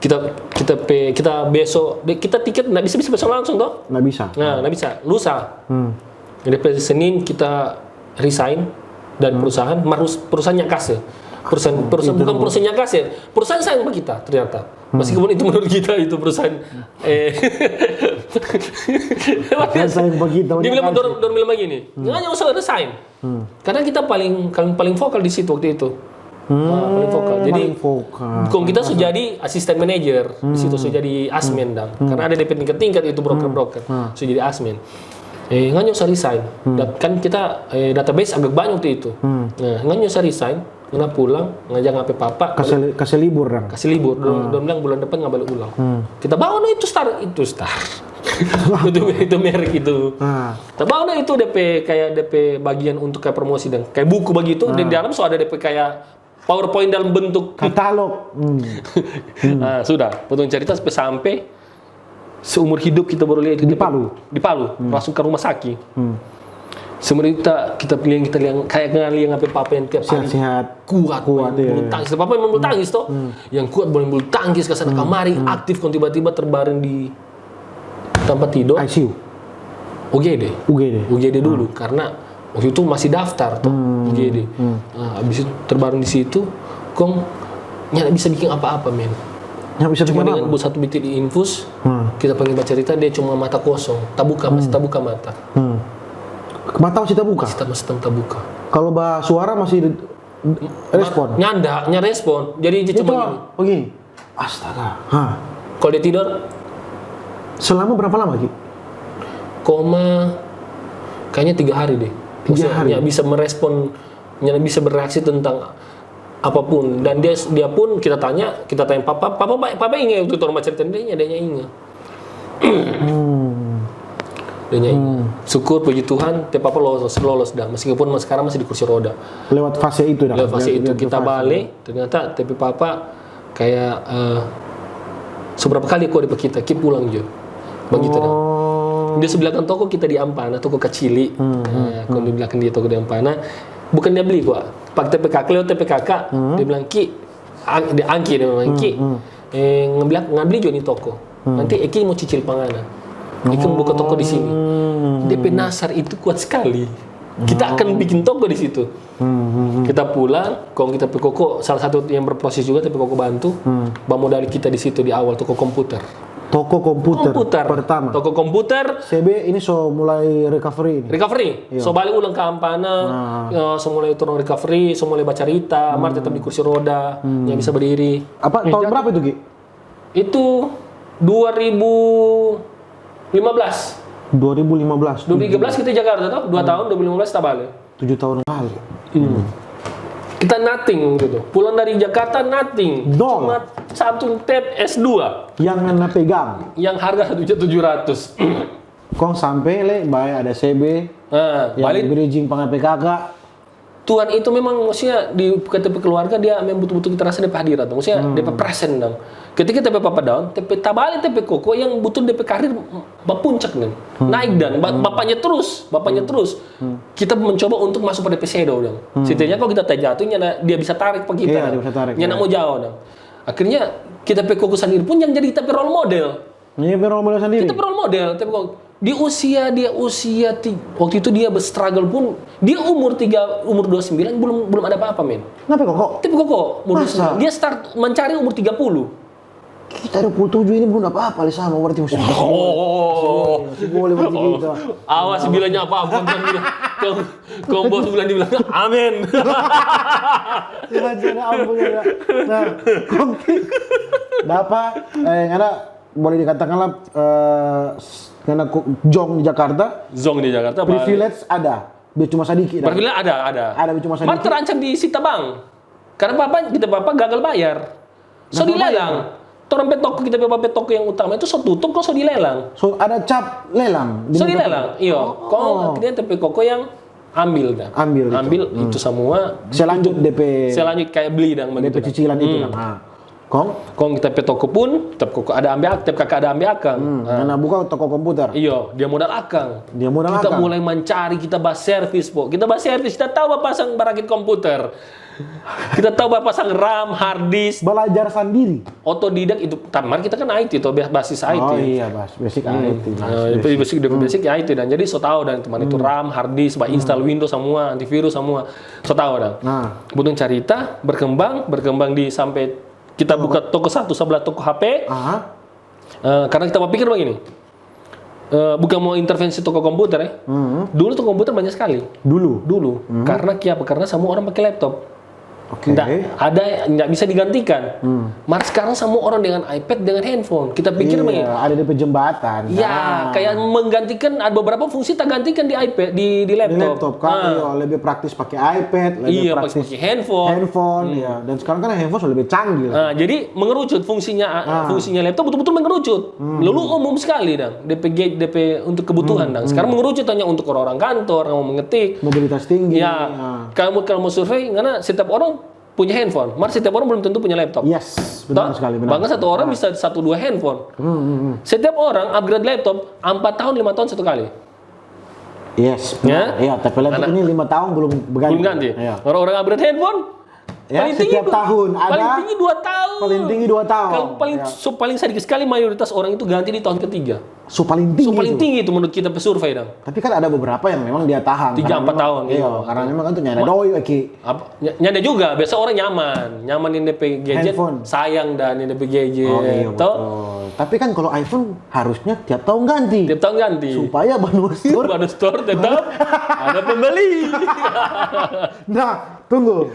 Kita, kita pe, kita besok, be- kita tiket nggak bisa, bisa besok langsung toh? Nggak bisa. Nah, nggak bisa. Lusa. Hmm. Jadi pe Senin kita resign dari perusahaan, mar perusahaannya kase. Perusahaan, perusahaan bukan perusahaannya kase, perusahaan sayang sama kita ternyata. Meskipun itu menurut kita itu perusahaan, eh, Dia sayang sama kita, dia dia bilang, kasih. Dorang, dorang bilang begini, "Nggak usah resign." Karena kita paling, paling, paling vokal di situ waktu itu. Nah, paling vokal. Jadi, Paling vokal. kong kita sudah jadi asisten manajer, di situ sudah jadi asmen dang. Karena ada de pe tingkat-tingkat itu broker-broker, sudah jadi asmen. Eh, nggak usah resign. Dat- kan kita, eh, database agak banyak waktu itu. Nah, nggak usah resign, ngana pulang, ngajak ngana pe papa, Kasih, kasih libur dang. Kasih libur. Dorang, dorang bilang bulan depan ngana bale ulang. Kita bawa no itu star, itu star. itu, itu merek itu. Ah. Kita bawa no itu de pe kayak de pe bagian untuk kayak promosi dang. Kayak buku begitu, dan di dalam so ada de pe kayak PowerPoint dalam bentuk. Katalog. Hmm. Nah, sudah, potong cerita sampai, sampai seumur hidup kita baru lihat itu Di Palu? Di Palu, langsung ke rumah sakit. Seumur hidup kita, kita liang, kita liang, kayak ngana liang apa papa yang tiap hari Sehat-sehat. Kuat, Kuat, main bulu iya. Tangkis. Papa main bulu tangkis toh. Yang kuat main bulu tangkis ke sana kemari, aktif, kong tiba-tiba terbaring di tempat tidur. I C U. U G D. U G D. U G D dulu, karena waktu itu masih daftar tuh, U G D. Nah, habis itu terbaring di situ, kong Nyanda bisa biking apa-apa, men. Nggak bisa Cuma bikin dengan apa? buat satu bitik infus, Hmm. kita panggil bacarita, dia cuma mata kosong, tabuka, masih tabuka mata. Hmm. Mata masih tabuka. Masih, masih tabuka. Kalau ba suara masih respon. Nyanda, nya respon. Jadi dia Itu cuma gini. Begini. Astaga. Hah. Kalau dia tidur, Selama berapa lama, Ki? koma, kayaknya tiga hari deh. Tiga hari? Nggak bisa merespon, nggak bisa bereaksi tentang apapun. Dan dia dia pun kita tanya, kita tanya papa, papa baik, papa ingat waktu orang bacerita, dia nya, dia nya ingat. Hmm. Dia nya ingat. Syukur, puji Tuhan, te papa lolos, lolos dah. Meskipun mas- sekarang masih di kursi roda. Lewat fase itu dah. Lewat fase itu kita fase. Balik, ternyata te papa kayak eh, seberapa kali kau di kita, ki pulang jo. Begitu dah. Oh. Dia sebelah kan toko kita di Ampana, toko kacili. Hmm, Eh, kalau di belakang dia toko di Ampana, bukan dia beli gua. Pak te pe kaka, lewat te pe kaka, Hmm. dia bilang, "Ki, ang, dia angki," dia bilang, "Ki, Hmm. eh, ngeblak, ngabli jo ni toko. Nanti Eki mau cicil pangana. Eki mau buka toko di sini." Hmm. Dia pe nasar itu kuat sekali. Kita akan bikin toko di situ. Hmm, hmm, hmm. Kita pulang, kong kita pe koko, salah satu yang berproses juga, tapi koko bantu, Hmm. bamodali kita di situ di awal, toko komputer. Toko komputer, Komputer. Pertama. Toko komputer, C B ini so mulai recovery ini. Recovery. Iya. So balik ulang ka Ampana, Ah. ya, so mulai turun recovery, so mulai bacarita, mar tetap di kursi roda, yang bisa berdiri. Apa tahun berapa itu, Ki? Itu dua ribu lima belas. dua ribu lima belas. dua ribu tiga belas kita Jakarta, toh? Dua tahun, dua ribu lima belas kita balik. Tujuh tahun kali. Kita nothing gitu. Pulang dari Jakarta nothing. Nol. Cuma satu tab S dua Yang ngana pegang. yang harga satu juta tujuh ratus. Kong sampe le, bae ada C B, Nah, yang balik. Bridging panga P K K. Tuhan itu memang maksudnya di K T P keluarga dia memang betul-betul kita rasa dia pe hadirat, maksudnya dia pe present dong. Ketika te pe papa down, te pe tabale, te pe koko yang betul dia pe karir bapuncak nih. Naik dan ba- bapaknya terus, bapaknya terus. Kita mencoba untuk masuk pada pe shadow dong. Setidaknya kalau kita terjatuh, nyanda dia bisa tarik pa kita. Iya, Dong. dia bisa tarik, Nyanda iya. Mau jauh dong. Akhirnya kita pe koko sendiri pun yang jadi kita pe role model. Ini pe role model sendiri. Kita pe role model, tapi kok di usia dia usia ti- waktu itu dia berstruggle pun dia umur tiga umur dua sembilan belum belum ada apa-apa, men. Kenapa koko? Tapi kok kok umur Masa? dua sembilan dia start mencari umur tiga puluh. Kita dua puluh tujuh ini belum apa-apa le sama berarti masih Oh, masih boleh berarti kita. Awas bilanya apa-apa, kong bilang, kong, kong bos bilang, dia bilang, "Amin." Imagine, ampun ya. Nah, kong dapa, eh, ngana boleh dikatakan lah, eh, s- ngana ku- jong di Jakarta, Zong di Jakarta, Bali. Privilege ada, biar cuma sadiki dah. Privilege ada, ada. Ada, cuma Mar sadiki. Terancam di sita bank. Karena papa, kita papa gagal bayar. So Gagal dilelang. Torang pe toko, kita pe papa pe toko yang utama itu so tutup, kok so dilelang. So ada cap lelang. So Di muka- dilelang, iyo. Oh. Kong akhirnya te pe koko yang ambil dah. Ambil itu. Ambil itu semua. Selanjut D P, Selanjut kayak beli dong D P begitu. Cicilan itu kan. Ah. Kong? Kong kita pe toko pun, tetap koko ada ambil ak-, tetap kaka ada ambil akang. Hmm, Nah, ngana buka toko komputer. Iyo, dia modal akang. Dia modal Kita akang. Mulai mencari, kita ba servis, po. Kita ba servis, kita tahu ba pasang barakit komputer. Kita tahu ba pasang RAM, hard disk, Belajar sendiri. Otodidak itu. Tamar kita kan I T, to, bas- basis I T. Oh iya, bas. Basic I T, bas. Nah, itu basic, basic, basic I T dan jadi so tahu dan teman itu RAM, hard disk, ba install Windows semua, antivirus semua. So tahu dan. Nah. Butung carita, berkembang, berkembang di sampai kita buka toko satu sebelah toko H P. Ah, Eh, karena kita berpikir begini, eh, bukan mau intervensi toko komputer ya. Hmm. Dulu toko komputer banyak sekali. Dulu. Dulu. Karena kiapa? Karena semua orang pakai laptop. Oke. Nggak ada, nggak bisa digantikan. Hmm. Mar sekarang semua orang dengan iPad, dengan handphone. Kita pikir begini. Iya, ada di jembatan. Ya, kayak menggantikan, ada beberapa fungsi tak gantikan di iPad, di, di Di laptop. laptop kan, Ah. Iya, lebih praktis pakai iPad, lebih Iya, praktis pakai handphone. Handphone, ya. Dan sekarang kan handphone sudah lebih canggih. Nah, jadi mengerucut fungsinya, Ah. fungsinya laptop betul-betul mengerucut. Lalu umum sekali dong. D P G, D P untuk kebutuhan dong. Sekarang mengerucut hanya untuk orang-orang kantor, yang mau mengetik. Mobilitas tinggi. Ya, kalau mau, kalau mau survei, karena setiap orang punya handphone. Mar setiap orang belum tentu punya laptop. Yes, benar Toh? sekali, benar. Bahkan satu orang bisa satu dua handphone. Hmm, hmm, hmm. Setiap orang upgrade laptop empat tahun, lima tahun satu kali. Yes, Ya? benar. Iya, tapi laptop Anak. Ini lima tahun belum berganti. Belum ganti. Iya. Orang-orang upgrade handphone, Ya, Paling tinggi setiap dua- tahun ada paling tinggi dua tahun. Paling tinggi dua tahun. Kalau paling Ya. So, paling sadikit sekali mayoritas orang itu ganti di tahun ketiga. So paling tinggi So paling itu. Tinggi itu menurut kita pe survei dong. Tapi kan ada beberapa yang memang dia tahan. Tiga, Karena empat memang- tahun, Iya, iya. Karena memang kan tuh nyanda doi lagi. Apa ny- nyanda juga, biasa orang nyaman, nyaman ini pe gadget, Handphone. Sayang dan ini pe gadget. Oh iya, Toh? Betul. Tapi kan kalau iPhone harusnya tiap tahun ganti. Tiap tahun ganti. Supaya Banua Store. Banua Store tetap ada pembeli. Nah, tunggu.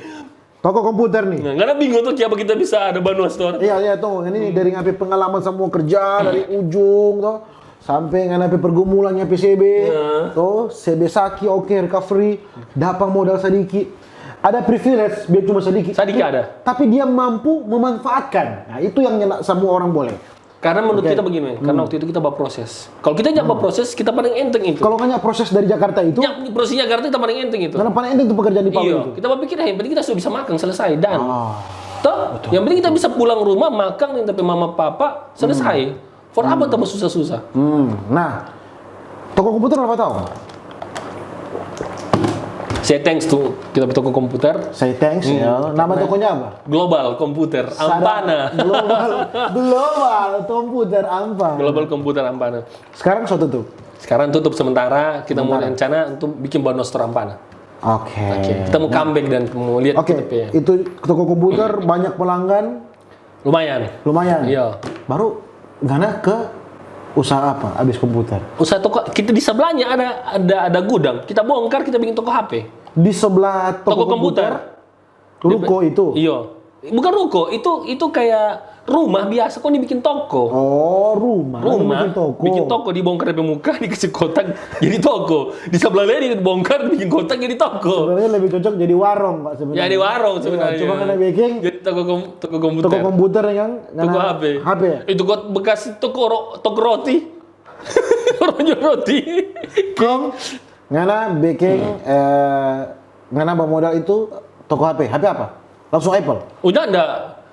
Toko komputer nih. Nah, karena bingung tuh, kiapa kita bisa ada Banua Store. Iya, iya, tuh. Ini nih, dari ngape pengalaman semua kerja, dari ujung, tuh. Sampai ngana pe pergumulannya P C B, Nah. tuh, C B saki, oke, recovery, dapa modal sadiki. Ada privilege, biar cuma sadiki. Sadiki Tapi- ada. Tapi dia mampu memanfaatkan. Nah, itu yang nyanda semua orang boleh. Karena menurut Oke. kita begini, karena waktu itu kita bawa proses. Kalau kita nggak bawa proses, kita paling enteng itu. Kalau nanya proses dari Jakarta itu, Ya, proses Jakarta kita paling enteng itu. karena paling enteng itu pekerjaan di Palu Iya, itu. Kita berpikir, "Yang penting kita sudah bisa makan, selesai, dan Oh, toh, yang penting kita bisa pulang rumah, makan yang tapi mama papa, selesai. For apa tambah susah-susah?" Hmm, nah, toko komputer berapa tahun? Saya thanks to kita toko komputer. Saya thanks ya. Nama tokonya apa? Global Komputer Sadar- Ampana. Global, global komputer Ampana. Global Komputer Ampana. Sekarang so tutup. Sekarang tutup sementara, kita mau rencana untuk bikin Banua Store Ampana. Oke. Oke, kita mau comeback dan mau lihat Oke, kita pe. Itu toko komputer banyak pelanggan, Lumayan. lumayan. Iya. Baru ngana ke usaha apa? Abis komputer. Usaha toko kita di sebelahnya ada ada ada gudang. Kita bongkar, kita bikin toko H P. Di sebelah toko, Toko komputer. Ruko itu. Iya. Bukan ruko, itu itu kayak rumah biasa kok dibikin toko. Oh, rumah. Rumah, Bikin toko. Bikin toko, dibongkar di muka, dikasih kotak, jadi toko. Di sebelah lain dibongkar, bikin kotak, jadi toko. Sebenarnya lebih cocok jadi warung, Pak, sebenarnya. Jadi warung Iya, sebenarnya. Cuma ngana bikin Jadi toko kom- toko komputer. Toko komputer kan? Toko H P. H P. Itu kot bekas toko ro- toko roti. Ronyo roti. Kong, ngana bikin eh, ngana bawa modal itu toko H P. H P apa? Langsung Apple. Udah ndak?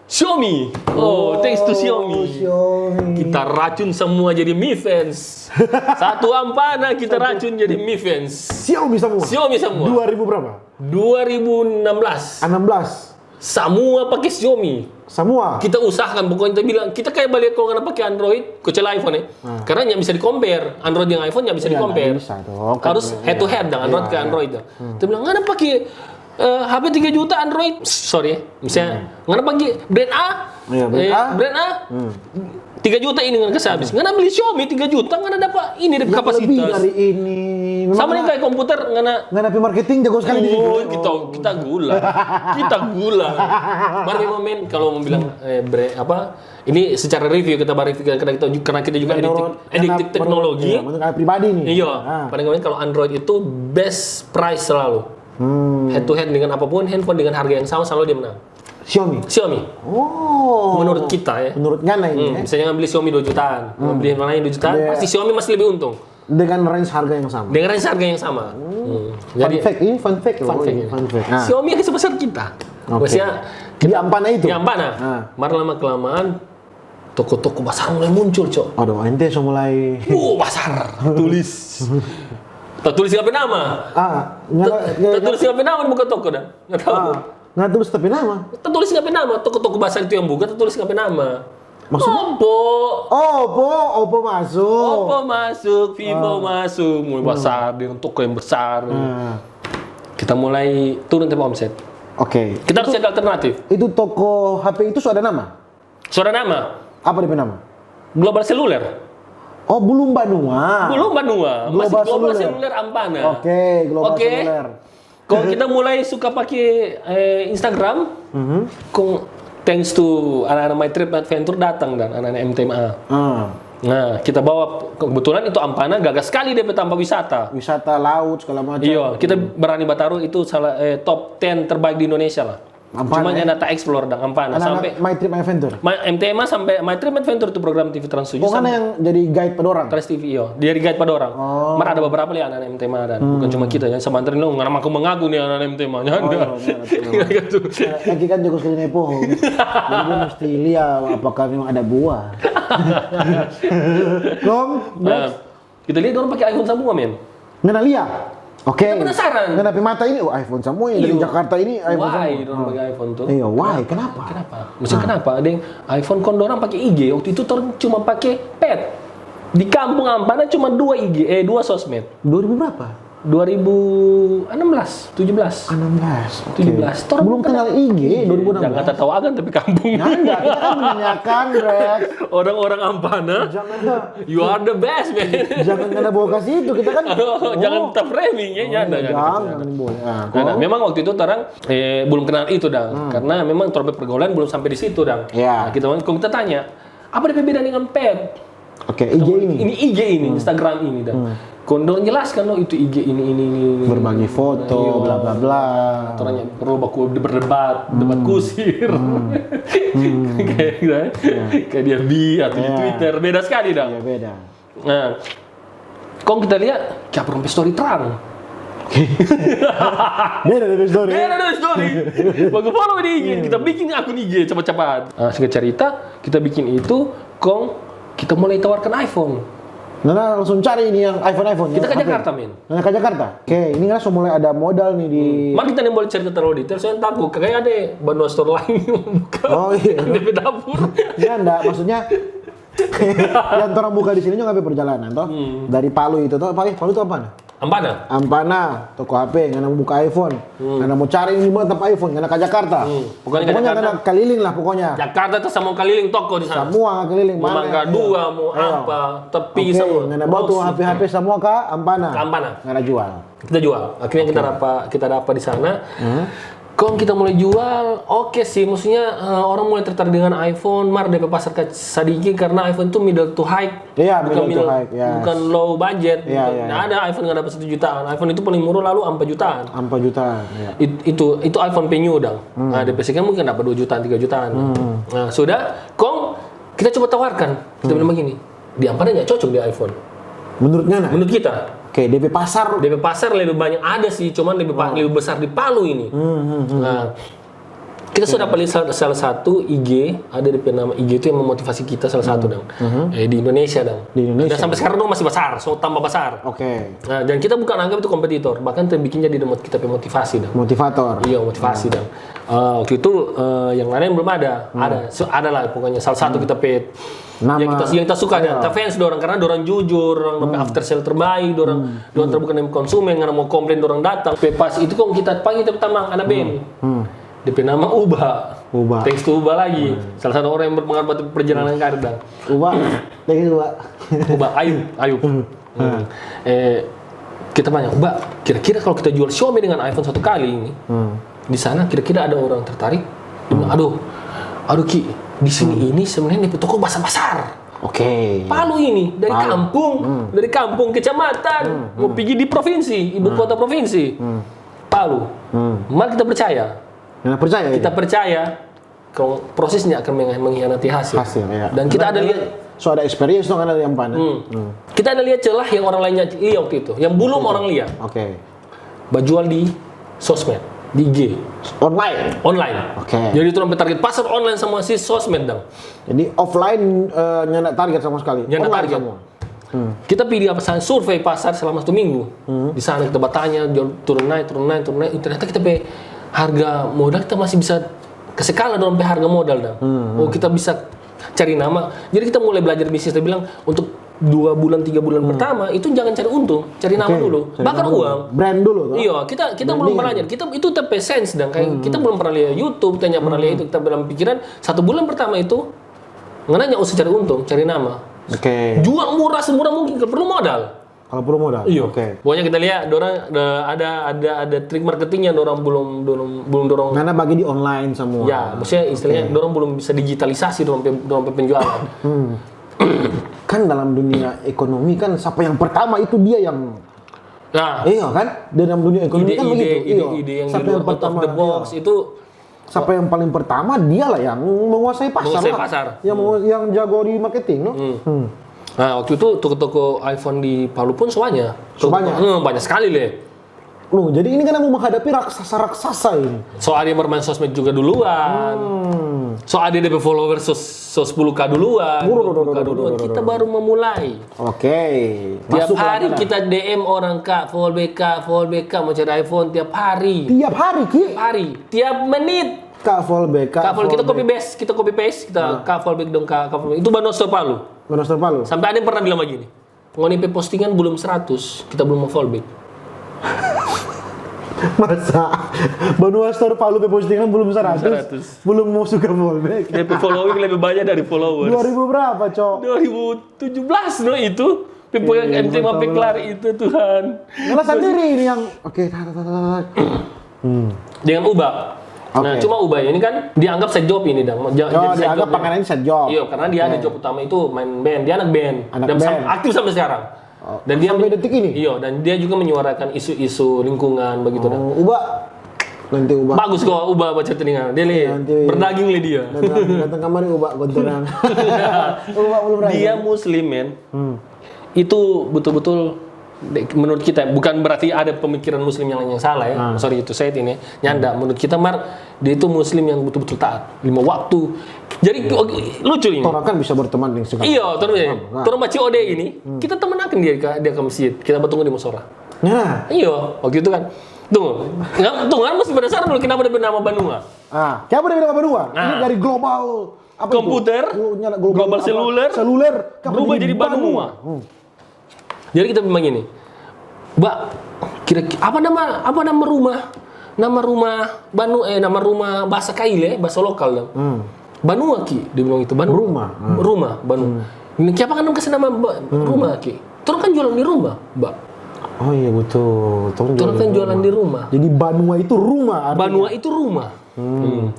Xiaomi. Oh, thanks to Xiaomi. Xiaomi. Kita racun semua jadi Mi Fans. Satu Ampana kita racun jadi Mi Fans. Xiaomi semua. Xiaomi semua. Dua ribu berapa? Dua ribu enam belas. Enam belas. Semua pakai Xiaomi. Semua. Kita usahakan, pokoknya kita bilang, kita kayak balik kalau nggak pakai Android, kecuali iPhone ya. Karena nggak bisa di-compare. Android yang iPhone nggak bisa Iya, di-compare. nggak bisa dong. Kan Harus head to head dong, Android iya, ke iya. Android dong. Dia bilang, "Ngana pakai eh, H P tiga juta Android?" Sorry ya. Misalnya, "Ngana pakai brand A?" Iya, brand Eh, A. Brand A? Tiga juta ini ngana kasih habis. Ngana beli Xiaomi tiga juta, ngana dapat ini dari Yang kapasitas. Lebih dari ini. Memang Sama nih kayak komputer, ngana Ngana pe marketing jago sekali di situ. Oh, kita kita gula. Kita gula. Baru memang men kalau mau bilang eh, bre, apa? Ini secara review kita baru review karena kita juga karena kita juga Menurut addicted, addicted ngana- teknologi. Iya, menurut ngana pribadi nih. Iya, Ah. Paling ngomongin kalau Android itu best price selalu. Hmm. Head to head dengan apapun, handphone dengan harga yang sama selalu dia menang. Xiaomi. Xiaomi. Oh. Menurut kita ya. Menurut ngana ini Hmm, ya. Misalnya ngambil Xiaomi dua jutaan, ngambil yang lain dua jutaan, Iya. Pasti Xiaomi masih lebih untung Dengan range harga yang sama. dengan range harga yang sama. Hmm. Fun fact, ini fun fact loh. fun fact Ini ya. Fun fact. Nah, Xiaomi yang sebesar kita. Oke. Maksudnya Di Ampana itu? Di Ampana. Ah. Mar lama kelamaan toko-toko basar mulai muncul, Cok. Aduh, ente so mulai Uh, basar. Tulis. Tak tulis ngana pe nama. Ah, ngana Tak tulis ngana pe nama di muka toko dah. Nggak tahu. Ah, ngana tulis tapi nama. Tak tulis ngana pe nama. Toko-toko basar itu yang buka, tak tulis ngana pe nama. Maksudnya? Oppo. Oh, Oppo, Oppo masuk. Oppo masuk, Vivo masuk, mulai besar dengan toko yang besar. Ah, Kita mulai turun tempo omset. Oke. Kita harus cari alternatif. Itu toko H P itu sudah ada nama? Sudah nama? Apa dia nama? Global Seluler. Oh, belum Banua. Belum Banua, masih Global Global Seluler. Seluler Ampana. Oke, Global Oke. Seluler. Kalau kita mulai suka pakai eh, Instagram, kong thanks to anak-anak My Trip Adventure datang dan anak-anak M T M A. Ah, Nah, kita bawa kebetulan itu Ampana gagah sekali dia pe tampa wisata. Wisata laut segala macam. Iya, kita berani bataru itu salah eh, top ten terbaik di Indonesia lah. Ampana, Cuma ya? Yang data explore dan Ampana sampai Anak-anak My Trip Adventure. Ma- M T M A sampai My Trip Adventure itu program T V Trans tujuh Oh, kan sampai yang jadi guide pada orang. Trans T V, iyo. Dia di guide pada orang. Oh. Mar ada beberapa lah anak M T M A dan bukan cuma kita, jangan sama anterin lo, ngana mengaku nih anak M T M A. Jangan. Oh, iya, betul. Gitu. Ya, lagi kan jago sekali naik pohon. Jadi dia mesti lihat apakah memang ada buah. Kong, Nah, kita lihat orang pakai iPhone semua, men. ngana lihat? Oke. Kita penasaran. Ngana pe mata ini, oh, iPhone samua yang dari Iyo. Jakarta ini iPhone Why samua. dorang pakai iPhone tuh? Iya, why? Kenapa? Kenapa? Maksudnya kenapa? Deng iPhone kong dorang pakai I G. Waktu itu torang cuma pakai pet. Di kampung Ampana cuma dua I G, eh dua sosmed. Dua ribu berapa? Dua ribu enam belas, tujuh belas. Enam belas. Oke. Tujuh belas. Torang Belum kenal I G, dua ribu enam belas. Jangan tahu agan tapi kampung. Nanda, kita kan menanyakan, Rex. Orang-orang Ampana, Jangan you are the best, man. Jangan ngana bawa ke situ, kita kan. Jangan kita framing ya, jangan, Jangan, jangan. jangan boleh. Nah, Nah, nah, kok- memang waktu itu torang eh, belum kenal itu dang, karena memang torang pe pergaulan belum sampai di situ dang. Iya. Nah, kita kalau kita tanya, apa dia beda dengan pet? Oke, I G ini. Ini I G ini, Instagram ini dang. Kong dong jelaskan dong itu I G ini ini ini. ini. Berbagi foto, Iya. bla bla bla. Torang yang perlu baku berdebat, debat kusir. Kayak gitu, eh. Kayak di F B atau di Iya. Twitter, beda sekali dang. Iya, beda. Nah, kong kita lihat, kayak orang pe story terang. Beda dari story. Beda dari story. Baku follow di I G, kita bikin akun I G cepat-cepat. Nah, singkat cerita, kita bikin itu, kong kita mulai tawarkan iPhone. Nana langsung cari ini yang iPhone iPhone. Kita yang ke H P. Jakarta, men. Nana ke Jakarta. Oke, ini kan semua mulai ada modal nih di. Mar kita boleh cerita terlalu detail, soalnya takut. Kayak ada Banua Store lain yang buka. Oh, iya. Di dapur. Ya enggak, maksudnya yang orang buka di sini juga ngambil perjalanan toh. Dari Palu itu toh, Palu, Palu itu apa? Ampana. Ampana, toko H P, ngana mau buka iPhone, ngana mau cari ini mau tempat iPhone, ngana ke Jakarta. Pokoknya ke Jakarta. Ngana keliling lah pokoknya. Jakarta tuh semua keliling toko di sana. Semua keliling Mau mana? Mangga Dua, mau Iya. apa, tepi Oke, semua. ngana bawa tuh Box. H P-H P semua ke Ampana. Ke Ampana. Ngana jual. Kita jual. Akhirnya kita dapat kita dapat di sana. Hmm. Kong kita mulai jual, oke sih, maksudnya eh, orang mulai tertarik dengan iPhone, mar depe pasar ka sadiki karena iPhone itu middle to high, Iya, bukan middle to high, yes. bukan low budget, Iya, bukan, iya, nggak ada iPhone nggak dapat satu jutaan, iPhone itu paling murah lalu empat jutaan. Empat jutaan, ya. It- itu itu iPhone pe new dang. Nah, depe second mungkin dapat dua jutaan, tiga jutaan. Nah, sudah, kong kita coba tawarkan, kita bilang begini, di Ampana nggak cocok di iPhone. Menurut ngana? Menurut kita, Oke, depe pasar. depe pasar lebih banyak ada sih, cuman lebih pa- lebih besar di Palu ini. Nah, kita sudah dapat salah, salah satu I G, ada depe nama I G itu yang memotivasi kita salah satu dang. Eh, di Indonesia dang. Di Indonesia. Dan sampai sekarang dong masih besar, so tambah besar. Oke. Nah, dan kita bukan anggap itu kompetitor, bahkan kita bikin jadi mot- kita pe motivasi dang. Motivator. Iya, motivasi dang. Eh, waktu itu eh, yang lain belum ada. Ada, so, ada lah pokoknya salah satu kita pe Nama. yang kita yang kita suka dan kita fans dorang karena dorang jujur, dorang dapat after sale terbaik, dorang dorang terbuka dengan konsumen, karena mau komplain dorang datang. Pe pas itu kong kita panggil kita tamang anak band. Depe nama Uba. Uba. Thanks to Uba lagi. Salah satu orang yang berpengaruh buat perjalanan karir dang. Uba, thank you, Uba. Uba, Ayub, Ayub. Hmm. Eh, kita tanya, Uba, kira-kira kalau kita jual Xiaomi dengan iPhone satu kali ini, di sana kira-kira ada orang tertarik? Dia bilang, aduh, aduh Ki, di sini ini sebenarnya depe toko basar-basar. Oke. Palu ini dari kampung, dari kampung kecamatan, mau pergi di provinsi, ibu kota provinsi. Palu. Mar kita percaya. Nah, percaya Kita ini? Percaya. Kalau prosesnya akan meng- mengkhianati hasil. Hasil, ya. Dan kita ada lihat So ada experience dong, ada yang mana? Hmm. Kita ada lihat celah yang orang lainnya lihat waktu itu, yang belum orang lihat. Oke. Bajual di sosmed, di I G, Online. online. Oke. Jadi itu sampai target pasar online sama si sosmed dong. Jadi offline eh, nyanda target sama sekali. Nyanda Online target. Semua. Kita pergi di apa sana survei pasar selama satu minggu. Di sana kita bertanya, jual turun naik, turun naik, turun naik. Ternyata kita pe harga modal kita masih bisa kasih kalah dengan pe harga modal dong. Oh kita bisa cari nama. Jadi kita mulai belajar bisnis. Kita bilang untuk dua bulan tiga bulan pertama itu jangan cari untung, cari nama Oke, dulu, cari bakar nama dulu. Brand dulu, toh? Iya, kita kita belum pernah lihat. Kita itu tapi sense dan kayak kita belum pernah lihat YouTube, tanya pernah lihat itu, kita dalam pikiran satu bulan pertama itu nggak nanya usah cari untung, cari nama. Oke. Jual murah semurah mungkin, nggak perlu modal. Kalau perlu modal. Iya. Oke. Pokoknya kita lihat dorang ada ada ada, ada trik marketing yang dorang belum dorang belum dorang. Karena bagi di online semua. Ya, maksudnya istilahnya dorang belum bisa digitalisasi dorang pe- dorang pe penjualan. Kan dalam dunia ekonomi kan siapa yang pertama itu dia yang Nah, iya kan? Dalam dunia ekonomi kan ide-ide begitu. Iya. ide-ide yang Siapa di yang luar out of pertama? The box Iya. Itu Siapa yang paling pertama dia lah yang menguasai pasar. Menguasai Lah. Pasar. Yang mau- yang jago di marketing, no? Nah, waktu itu toko-toko iPhone di Palu pun semuanya. Semuanya? Hmm, banyak sekali, Le. No, jadi ini kan mau menghadapi raksasa-raksasa ini. So ada yang bermain sosmed juga duluan. Hmm. So ada D P follower so, so sepuluh K duluan, Buru, dua puluh K buru, buru, duluan. buru, Kita buru. Baru memulai. Oke. Tiap Masuk hari langkah. Kita D M orang, "Kak, follow back, Kak, follow back, Kak, mau cari iPhone," tiap hari. Tiap hari, Ki. Tiap hari, tiap menit. Kak, follow back, Kak. Kak, follow, kita Follow copy back. Paste, kita copy paste, kita Kak, follow back dong, Kak, Kak, follow back. Itu Banua Store Palu. Banua Store Palu. Sampai ada yang pernah bilang begini, "Ngoni pe postingan belum seratus, kita belum mau follow back." Masa Banua Store Palu pe postingan belum seratus, Seratus. Belum mau suka follow back. Dia pe following lebih banyak dari followers. Dua ribu berapa, Cok? Dua ribu tujuh belas no itu. People yang Iya, M T M P betul. Kelar itu, Tuhan. Malah sendiri ini yang oke, tak, tak, tak, tak. Hmm. Dengan Uba. Nah, Oke. Cuma Uba ini kan dianggap side job ini, dong. Ja- Oh, jadi side dianggap job dia. pangkatan side job. Iya, karena dia ada Oke. Job utama itu main band. Dia anak band. Anak Dan sam- band. Aktif sampai sekarang. Oh, Dan dia sampai detik ini? Iya, dan dia juga menyuarakan isu-isu lingkungan begitu, dong. Oh, Uba. Nanti Uba. Bagus kok Uba baca telinga. Dia le Nanti berdaging le dia. Datang, datang kamari Uba gontoran. Uba belum rasa. Dia Muslim, men. Hmm. Itu betul-betul de- menurut kita bukan berarti ada pemikiran Muslim yang lain yang salah ya. Ah. Sorry itu saya ini nyanda. Menurut kita, mar, dia itu Muslim yang betul-betul taat lima waktu. Jadi oke, lucu ini. Orang kan bisa berteman dengan segala Iya, terus ya. Nah. Terus baca O D ini, kita teman akan dia ke dia ke masjid. Kita bertemu di mushola. Nah, Iya, waktu itu kan. Tuh, nggak, tuh kan masih penasaran dulu kenapa dia bernama Banua. ah, siapa dia bilang Banua? Ini Nah. Dari global apa itu? Komputer, Lu nyala global, global apa? Seluler, Seluler, kenapa berubah jadi Banua. Hmm. Jadi kita bilang gini, "Mbak, kira apa nama apa nama rumah? Nama rumah Banu eh nama rumah bahasa Kaile, bahasa lokal dong. Hmm. Banua ki," dia bilang itu Banua. Rumah. Hmm. Rumah Banua. Ini siapa kan kasih nama ba- rumah ki? Torang kan jualan di rumah, Mbak. Oh iya betul. Torang Torang kan jualan di rumah. Jadi Banua itu rumah artinya. Banua itu rumah. Hmm.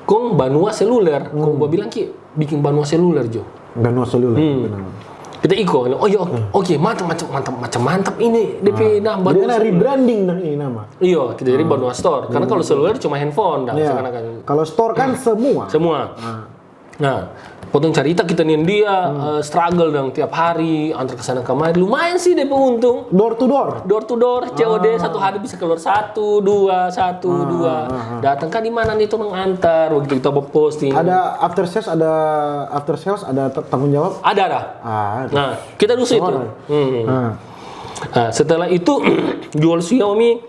Kong Banua Seluler, kong gua bilang ki bikin Banua Seluler jo. Banua Seluler. Hmm. Benar. Kita iko, "Oh iya, oke, mantap, mantap, mantap, mantap, mantap ini D P nah Jadi Banua ada Seluler." Rebranding dong ini nama. Iya, kita jadi Banua Store. Karena kalau seluler cuma handphone dah, Iya. sekarang kan. Kalau store kan semua. Semua. Nah, potong carita kita nih dia eh, struggle dong tiap hari, antar ke sana kemari. Lumayan sih D P untung. Door to door. Door to door, C O D satu hari bisa keluar satu, dua, satu, dua. Datang kan di mana nih tuh mengantar, begitu kita posting. Ada after sales, ada after sales, ada t- tanggung jawab. Ada ada. Ah, Nah, kita dusu itu. Orang. Hmm. Nah, Nah, setelah itu jual Xiaomi,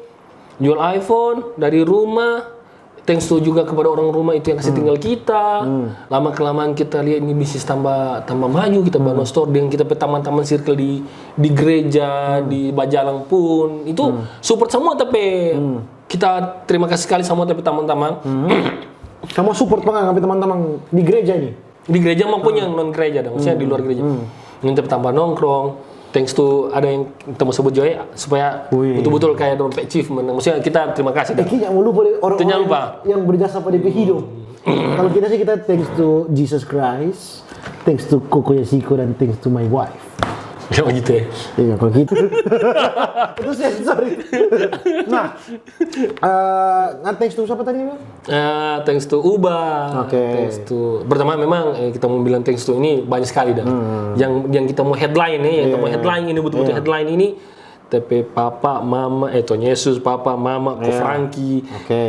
jual iPhone dari rumah. Thanks to juga kepada orang rumah itu yang kasih tinggal kita. Lama kelamaan kita lihat ini bisnis tambah tambah maju, kita bangun store dengan kita pe taman-taman circle di di gereja, di Bajalang pun itu support semua tapi kita terima kasih sekali sama tapi teman-teman. Kamu support pengang tapi teman-teman di gereja ini. Di gereja maupun yang non gereja dong, maksudnya di luar gereja. Yang tetap tambah nongkrong, thanks to ada yang kita mau sebut juga ya, supaya Wih. Betul-betul kayak dompet chief, maksudnya kita terima kasih Eh, dah. kayaknya mau lupa deh orang, Jangan orang lupa. Yang, yang berjasa pada P H hidup. Kalau kita sih kita thanks to Jesus Christ, thanks to Koko Yasiko dan thanks to my wife. Ya begitu ya. Iya kalau gitu. Itu sensor itu. Nah, eh, nggak thanks to siapa tadi? Bang? Eh, thanks to Uba, Oke. Thanks to pertama memang eh, kita mau bilang thanks to ini banyak sekali dah. Yang yang kita mau headline nih, yang kita mau Iya. Headline ini betul-betul Iya. Headline ini. T P papa, mama, eh Tuhan Yesus, papa, mama, ko Iya. Frankie, Oke.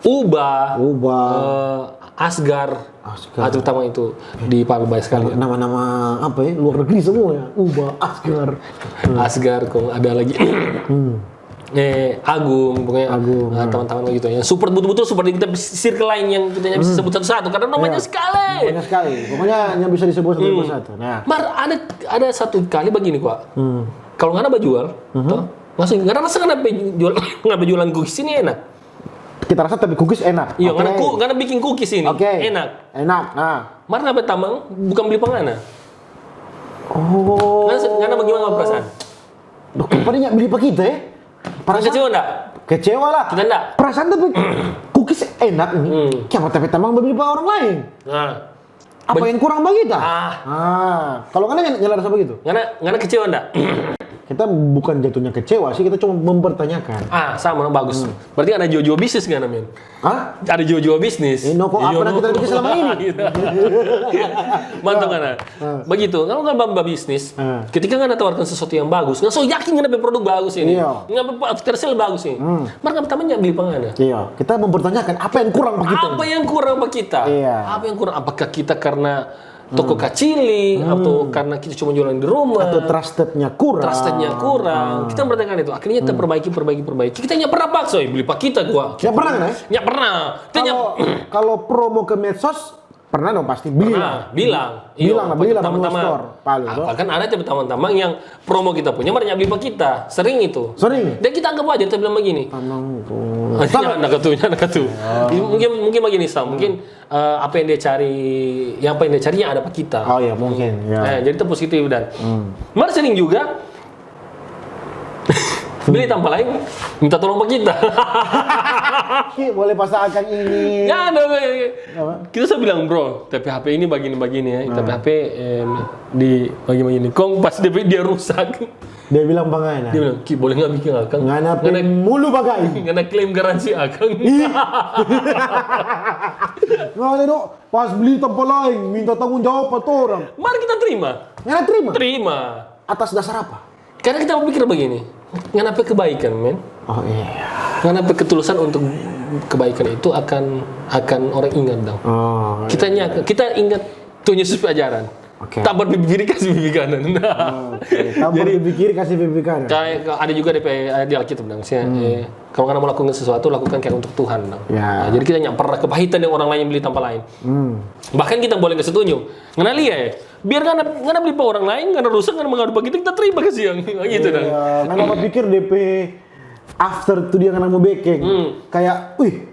Uba, Uba. eh, Asgar, Asgar. Ah, terutama itu di Palembang sekali. Nama-nama apa ya? Luar negeri semua ya. Uba, Asgar. Asgar, kong ada lagi. Eh, Agung, pokoknya Agung, eh, nah. Teman-teman gitu ya. Support betul-betul support kita circle lain yang kita nggak bisa sebut satu-satu karena namanya Iya. sekali. Banyak sekali. Pokoknya yang bisa disebut satu persatu. Nah, Mar ada ada satu kali begini kok. Kalau ngana bajual, toh, langsung ngana rasa ngana pe jual ngana pe jualan cookies ini enak. kita rasa tapi cookies enak. Iya, Oke. ngana ku, ngana bikin cookies ini Oke. enak. Enak. Nah. Mar ngana pe tamang bukan beli pangana. Oh. Ngana ngana bagaimana perasaan? Duh, kok pada nyak beli pa kita ya? Perasaan Kecewa ndak? Kecewa lah. Kita ndak. Perasaan tapi cookies enak ini. Kiapa tapi tamang beli pa orang lain? Nah, Apa yang kurang bagi kita? Ah. Ah, kalau ngana nyala rasa begitu? Ngana ngana kecewa ndak? Kita bukan jatuhnya kecewa sih, kita cuma mempertanyakan. Ah, sama, bagus. Berarti ada jua-jua bisnis nggak, men? Hah? Ada jua-jua bisnis. Eh, no, kok apa Iya, yang kita bikin selama ini? Gitu. Mantap kan? Begitu. Kalau nggak bamba bisnis, Ah. ketika nggak tawarkan sesuatu yang bagus, nggak so yakin nggak ada produk bagus ini. Iya. Nggak apa after sale bagus ini. Mereka pertama nggak beli pangana. Iya, kita mempertanyakan apa yang kurang pa kita. Apa yang kurang pa kita? Iya. Apa yang kurang? Apakah kita karena toko kacili atau karena kita cuma jualan di rumah? Atau trustednya kurang. Trustednya kurang. Kita mempertanyakan itu. Akhirnya kita perbaiki, perbaiki, perbaiki. Kita nggak pernah paksa, "Eh, beli pa kita gua." Nggak pernah kan, eh? Nggak pernah. Kita nggak Kalau kalau promo ke medsos, pernah dong pasti bilang. Nah, bilang. Bilang lah, bilang, teman-teman. Store, palu, Apa kan ada teman-teman yang promo kita punya, mereka beli pa kita. Sering itu. Sering. Dan kita anggap aja, kita bilang begini. Tanang. Iya, anak katunya, anak katu. Mungkin mungkin begini, Sam. Mungkin eh, apa yang dia cari, yang apa yang dia cari yang ada pa kita. Oh ya, mungkin ya. Eh, jadi itu positif dan. Mar sering juga beli tampa lain, minta tolong pa kita. Ki, boleh pasang akang ini. Ya, ada, ada, ada. Apa? Kita sudah bilang, "Bro, tapi H P ini bagini-bagini ya, tapi H P em, di bagini-bagini." Kong pas dia, dia rusak. Dia bilang pa ngana. Dia bilang, "Ki, boleh nggak bikin akang?" Ngana pe mulu bagai. Ngana klaim garansi akang. Ngana do, pas beli tampa lain, minta tanggung jawab pa torang. Mari kita terima. Ngana terima. Terima. Atas dasar apa? Karena kita pikir begini, ngana pe kebaikan, men. Oh iya. Ngana pe ketulusan untuk kebaikan itu akan akan orang ingat dong. Oh. Kita nya- kita ingat Tuhan Yesus pe ajaran. Oke. Tabar pipi kiri, kasih pipi kanan. Oke, tabar pipi kiri, kasih pipi kanan. Kayak ada juga di, di Alkitab dong, maksudnya, eh, kalau ngana mau lakukan sesuatu, lakukan kayak untuk Tuhan dong. Ya. Nah, jadi kita nggak pernah kepahitan dengan orang lain yang beli tampa lain. Bahkan kita boleh kasih tunjuk. Ngana lia ya, biar ngana, ngana beli pa orang lain, ngana rusak, ngana mengadu pa kita, kita terima kasiang. Gitu dong. Iya, ngana apa pikir D P after tu dia ngana mo bekeng. Kayak, wih,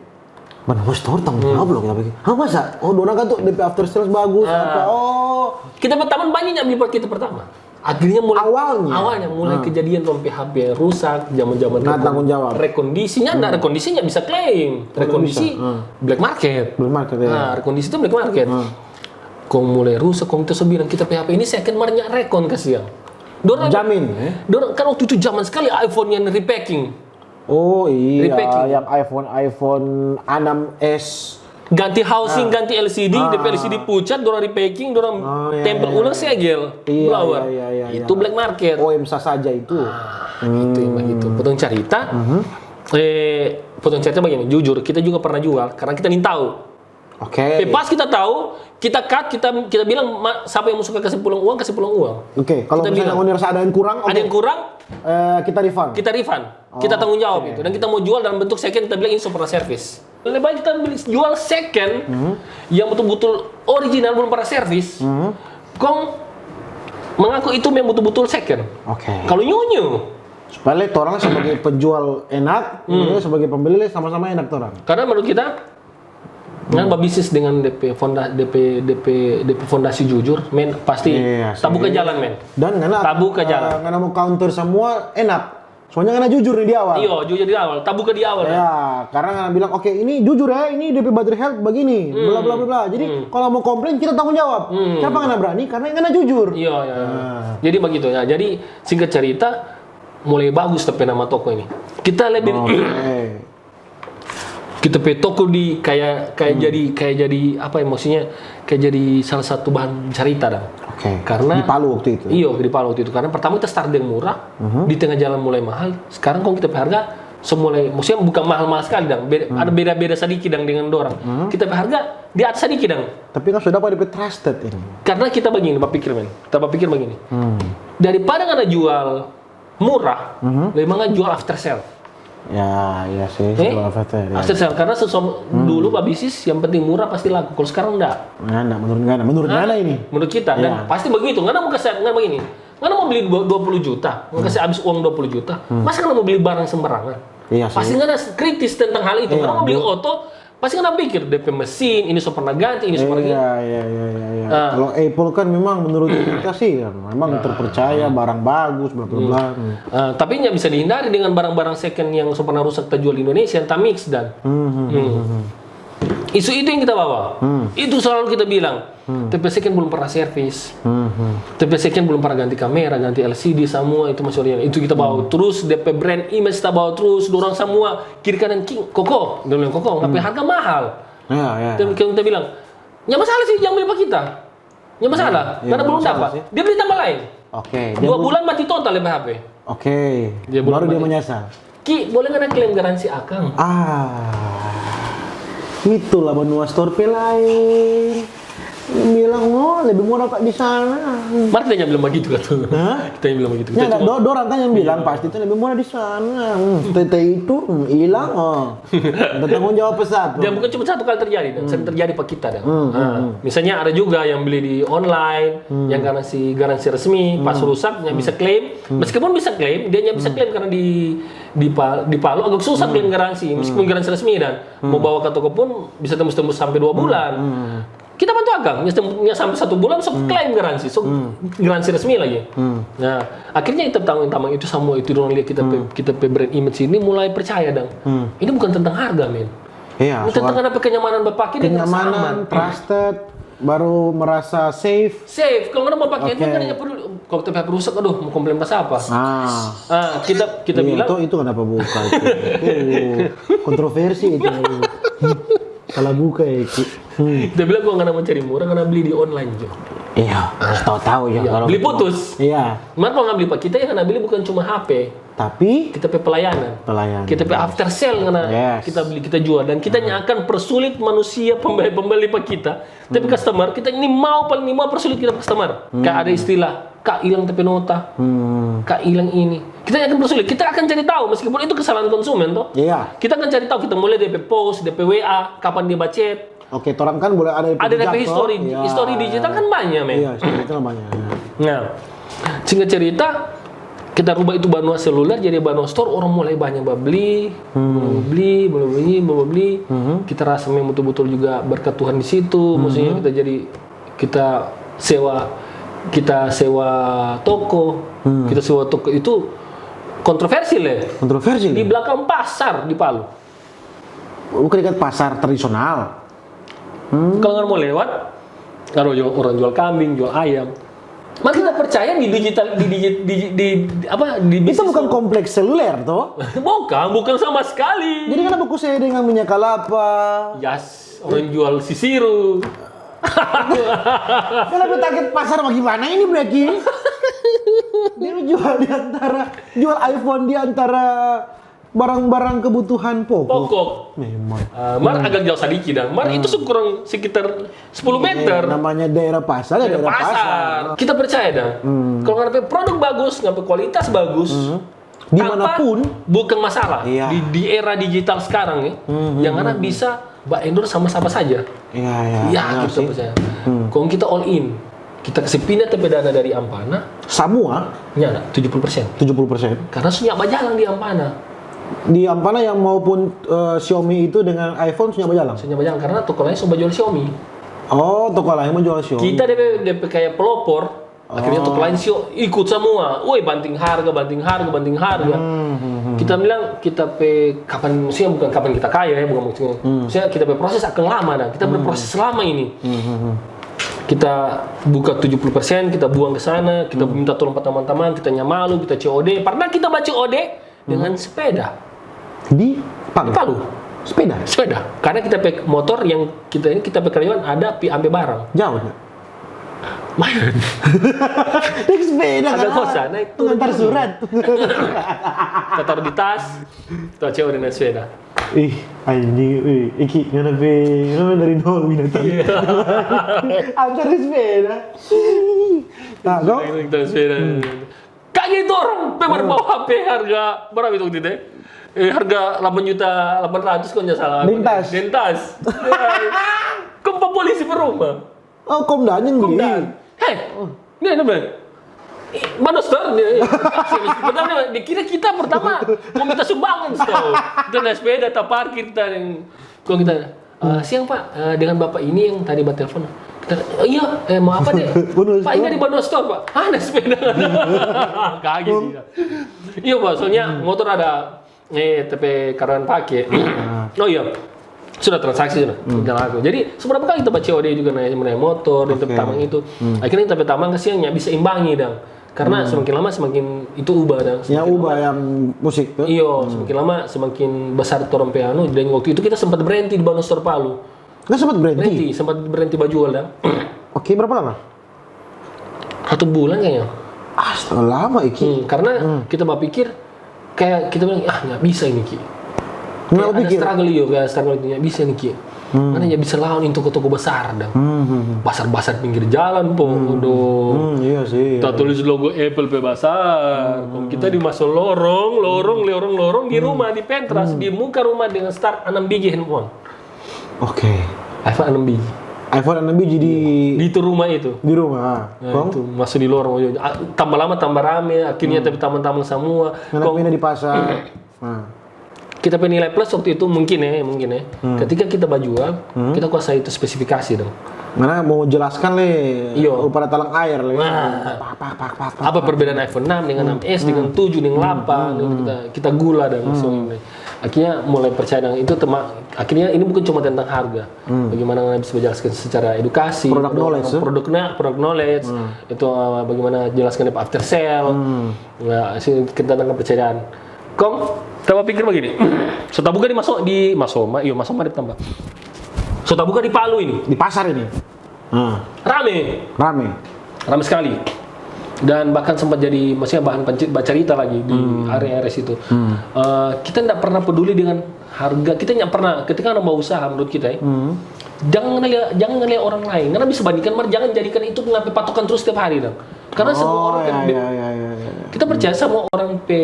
mana bos tor tanggung jawab lo kita pikir. Hah, masa? Oh, dorang kan tu D P after sales bagus, apa? Oh, Kita pertama banyak yang beli pa kita pertama. Akhirnya mulai Awalnya. awalnya mulai kejadian dong P H P rusak, zaman-zaman Nah, tanggung jawab. Rekondisinya, nggak rekondisinya bisa klaim. Rekondisi bisa, ah. Black market. Black market, ya. Nah, rekondisi itu black market. Kong mulai rusak, kong terus bilang kita P H P ini second, mar nya rekon kasiang. Dorang Jamin, ya? Dorang kan waktu itu zaman sekali iPhone yang repacking. Oh iya, Repacking. Yang iPhone iPhone enam S. Ganti housing, ganti L C D, Ah. D P L C D pucat, dorang repacking, dorang Oh, iya, tempel iya, ulang iya. segel, Iya, blower. Iya, iya, iya, Itu iya. Black market. O M S saja itu. Ah, itu yang begitu. Potong cerita. Eh, potong cerita begini, jujur, kita juga pernah jual karena kita ingin tahu. Oke. Eh, pas kita tahu, kita cut, kita kita bilang, "Ma, siapa yang mau suka kasih pulang uang, kasih pulang uang." Oke, kalau Kita misalnya bilang. Owner ada yang kurang, oke. Ada yang kurang, Eh, kita refund. kita refund. Kita tanggung jawab itu. Dan kita mau jual dalam bentuk second, kita bilang ini so pernah service. Lebih baik kita beli, jual second yang betul-betul original, belum pernah service. Kong mengaku itu yang betul-betul second. Oke. Kalau new-new, Supaya le torang sebagai penjual enak, sebagai pembeli le sama-sama enak torang. Karena menurut kita, kan babisnis dengan D P fonda, D P D P D P fondasi jujur, men, pasti Iya, sih. Tabuka jalan, men. Dan ngana Tabuka eh, jalan. Ngana mau counter semua enak. Soalnya ngana jujur nih di awal. Iyo, jujur di awal, tabuka di awal. Ya, karena ngana bilang, "Oke, ini jujur ya, ini D P battery health begini, bla bla bla bla." Jadi kalau mau komplain, kita tanggung jawab. Siapa ngana berani? Karena ngana jujur. Iya, iya. Jadi begitu ya. Jadi singkat cerita, mulai bagus tapi nama toko ini. Kita lebih Oke. Kita pe toko di kayak kayak jadi kayak jadi apa ya, maksudnya, kayak jadi salah satu bahan cerita dong. Oke. Karena Di Palu waktu itu. Iyo, di Palu waktu itu. Karena pertama kita start dengan murah, di tengah jalan mulai mahal. Sekarang kong kita pe harga so mulai, maksudnya bukan mahal-mahal sekali dong. Beda, Ada beda-beda sadiki dong dengan dorang. Kita pe harga di atas sadiki dong. Tapi kan sudah dapat D P trusted ini. Karena kita begini, berpikir men. Kita berpikir begini. Daripada ngana jual murah, lebih mangga jual after sale. Ya, iya sih. Eh? Jual after sale, ya. After sale, karena sesuatu dulu babisnis yang penting murah pasti laku. Kalau sekarang enggak. Nah, nah, menurut ngana, menurut ngana ini. Menurut kita, dan Iya. Pasti begitu. Ngana mau kasih, ngana begini. Ngana mau beli dua- dua puluh juta, mau kasih habis uang dua puluh juta. Masa ngana mau beli barang sembarangan? Iya sih. Pasti ngana kritis tentang hal itu. Iya, Ngana mau beli dua- oto, pasti ngana pikir D P mesin, ini so pernah ganti, ini so pernah ganti. Iya, iya, iya, iya, iya. Ah. Kalau Apple kan memang menurut kita sih ya, memang terpercaya, barang bagus, bla bla bla. Ah, tapi nggak bisa dihindari dengan barang-barang second yang so pernah rusak terjual di Indonesia, entah mix dan Hmm, hmm, hmm, hmm. Isu itu yang kita bawa. Itu selalu kita bilang, Tapi second belum pernah servis. Tapi second belum pernah ganti kamera, ganti L C D, semua itu masih original. Itu kita bawa terus, D P brand image kita bawa terus, dorang semua kiri kanan, "King, koko," dia bilang, "Koko, tapi harga mahal." Ya, ya. Tapi kita bilang, "Nggak masalah sih, jangan beli pa kita. Nggak masalah, Iya, karena nggak belum masalah dapat." sih. Dia beli tambah lain. Oke. Dua bulan mati total di H P. Oke. Dia Baru belum dia mati. menyesal. "Ki, boleh nggak ada klaim garansi akang?" Ah, itulah banua store pe lain. Bilang, "Oh, lebih murah, Pak, di sana." Mar kita yang bilang begitu kan tuh. Hah? Kita yang bilang begitu. Ya, Kita cuma- orang kan yang bilang pasti itu lebih murah di sana. Hmm, T T itu hmm, hilang. Oh. Ada tanggung jawab besar. Dan bukan cuma satu kali terjadi, dan sering terjadi pa kita, dan. Nah, misalnya ada juga yang beli di online, yang garansi garansi resmi, pas rusak, yang bisa klaim. Meskipun bisa klaim, dia nggak bisa klaim karena di di, Pa- di Palu agak susah klaim garansi. Meskipun garansi resmi, dan mau bawa ke toko pun bisa tembus-tembus sampai dua bulan. Kita bantu akang, yang sem- yang sampai satu bulan, so klaim garansi, so garansi resmi lagi. Nah, akhirnya kita tanggung tanggung itu semua itu, orang lihat kita pe, kita pe brand image ini mulai percaya, dang. Ini bukan tentang harga, men. Iya, Ini tentang soal ada kenyamanan bapak ini, merasa aman. kenyamanan, trusted, baru merasa safe. Safe. Kalau nggak mau pakai itu Oke. kan nggak perlu. Kalau kita rusak, aduh, mau komplain pas apa? Ah, Ah, kita kita iya, bilang itu, itu kenapa buka itu? Oh, kontroversi itu. Salah buka ya, Ki. Hmm. Kita bilang, "Gua nggak mau cari murah, karena beli di online jo." Iya, harus tahu-tahu ya Iya, kalau beli putus. Iya, Mar, kalau nggak beli pa kita, yang nggak beli bukan cuma H P, tapi kita pe pelayanan. Pelayanan. Kita pe after sale, karena Yes. kita beli, kita jual, dan kita hanya akan persulit manusia pembeli pembeli pa kita. Tapi customer, kita ini mau paling mau persulit kita customer. Kayak ada istilah, "Kak, hilang tapi nota. Hmm. Kak, hilang ini." Kita akan persulit. Kita akan cari tahu, meskipun itu kesalahan konsumen toh. Iya. Kita akan cari tahu, kita mau lihat D P post, D P W A, kapan dia bacet. Oke, orang kan boleh ada Ada D P jejak, history, toh? Iya. History digital kan banyak, men. Iya, history digital banyak. Nah, singkat cerita, kita rubah itu banua seluler jadi banua store, orang mulai banyak babli, babli, babli, babli. Kita rasa memang betul-betul juga berkat Tuhan di situ. Maksudnya kita jadi kita sewa kita sewa toko, kita sewa toko itu kontroversi le. Kontroversi Di le. Belakang pasar di Palu. Bukan dekat pasar tradisional. Kalau nggak mau lewat, ada orang jual kambing, jual ayam. Maka kita percaya di digital, di, di, di, di, di apa di Itu bisnis bukan lo. Kompleks seluler toh? Bukan, bukan sama sekali. Jadi kenapa ku saya dengan minyak kelapa? Yes, orang jual sisiru. Kenapa target pasar bagaimana ini, Blackie? Dia jual di antara jual iPhone di antara barang-barang kebutuhan pokok. Pokok. Memang. Ah, mar agak jauh sadiki dang. Mar itu kurang sekitar sepuluh meter. Iya, namanya daerah pasar, ya daerah pasar. Kita percaya dang. Kalau nggak ada produk bagus, nggak ada kualitas bagus, Dimanapun. apa, bukan masalah. Iya. Di, di era digital sekarang ya, yang ada bisa ba endorse sama siapa saja. Iya, iya. Ya, Benar gitu sih. percaya. Kong kita all in, kita kasih pindah tapi dana dari Ampana, Semua nya ada tujuh puluh persen. tujuh puluh persen. Karena sudah bajalang di Ampana. Di Ampana yang maupun eh, Xiaomi itu dengan iPhone sudah bajalang. Sudah bajalang karena toko lain sudah jual Xiaomi. Oh, toko lain menjual Xiaomi. Kita depe, depe kayak pelopor, akhirnya toko lain sio ikut semua. Woi, banting harga, banting harga, banting harga. Kita bilang kita pe kapan, maksudnya bukan kapan kita kaya ya, bukan maksudnya. Maksudnya kita pe proses akan lama dan kita berproses selama ini. Kita buka tujuh puluh persen, kita buang ke sana, kita minta tolong pa teman-teman, kita nyamalu, kita C O D. Pernah kita ba C O D dengan sepeda. Di Palu. Palu. Sepeda. Sepeda. Karena kita pe motor yang kita ini, kita pe karyawan ada pi ambe barang. Jauh nggak? Main. Naik sepeda Ada kan? kosan, naik turun. Ngantar surat. Kita taruh di tas, kita C O D dengan sepeda. Ih, anjing, ih, iki ngana pe, ngana dari nol binatang. Antar sepeda. Nah, kau Kita sepeda. Kaget itu orang, pe baru bawa H P harga berapa itu waktu itu? Eh, harga delapan juta delapan ratus kalau nggak salah. Dentas. Dentas. Kong pa polisi pe rumah. Oh, Komdan yang beli. Komdan. Hei, ini ada, Bang. Ih, mana store dia? Pertama dia kira kita pertama mau minta sumbangan store. Kita naik sepeda, ta parkir kita yang kong kita. "Eh, siang Pak, eh, dengan Bapak ini yang tadi ba telepon." Kita, "Oh, iya, eh, mau apa deh?" Banua "Pak, ini Store. Dari Banua Store, Pak." "Ah, naik sepeda." Kaget dia. Iya, Pak, soalnya motor ada eh tapi karyawan pake. Oh iya. Sudah transaksi sudah. Udah laku. Jadi, seberapa kali kita baca C O D juga naik, naik motor, dan Oke. tamang itu. Akhirnya kita tamang kasihan, nggak bisa imbangi dong. Karena semakin lama semakin itu ubah dong. Yang ubah yang musik tuh. Iyo, semakin lama semakin besar torang pe anu. Dan waktu itu kita sempat berhenti di Banua Stor Palu. Nggak sempat berhenti. Berhenti, sempat berhenti bajual dong. Oke, berapa lama? Satu bulan kayaknya. Astaga, lama iki. Hmm, karena kita berpikir kayak kita bilang, ah, nggak bisa ini, Ki. Kenapa Kayak ada pikir? Struggle, iyo, kayak struggle, nggak bisa ini, Ki. Mana nggak bisa lawan ini toko-toko besar dong. Basar-basar pinggir jalan po, aduh. Hmm, iya sih. Kita tulis logo Apple pe basar. Kong kita di maso lorong, lorong, lorong, lorong di rumah, di pentras, di muka rumah dengan start enam biji handphone. Oke. iPhone enam biji. iPhone enam biji di Di itu rumah itu. di rumah. Nah, Kong, itu masuk di lorong. Ah, tambah lama tambah rame, akhirnya tapi tamang-tamang semua. anak Kong pindah di pasar. Nah. Kita pe nilai plus waktu itu mungkin ya, mungkin ya. Ketika kita bajual, kita kuasai itu spesifikasi dong. Mana mau jelaskan le Iyo. rupa talang air le. Wah. Pak, pak, pak, pak, pak. Apa perbedaan iPhone enam dengan enam S, dengan tujuh, dengan delapan, gitu. Kita kita gula dan semua ini. Akhirnya mulai percaya dengan itu tema, akhirnya ini bukan cuma tentang harga. Bagaimana bisa menjelaskan secara edukasi, Product knowledge, ya? Produk na- product knowledge, itu uh, bagaimana jelaskan apa after sale. Nah, sini kita tentang kepercayaan. Kong, kita pikir begini. So tabuka di maso di maso ma, iyo maso ma di tambah. So tabuka di Palu ini. Di pasar ini. Nah, Rame. Rame. Rame sekali. Dan bahkan sempat jadi, maksudnya, bahan penci- bacarita lagi di area-area situ. Eh, kita nggak pernah peduli dengan harga. Kita nggak pernah, ketika orang mau usaha, menurut kita ya, jangan ngeliat, jangan ngeliat orang lain. Karena bisa bandingkan, mar jangan jadikan itu ngape patokan terus setiap hari dong. Karena semua Oh, orang ya, pe- ya, ya, ya, ya. Kita percaya sama orang pe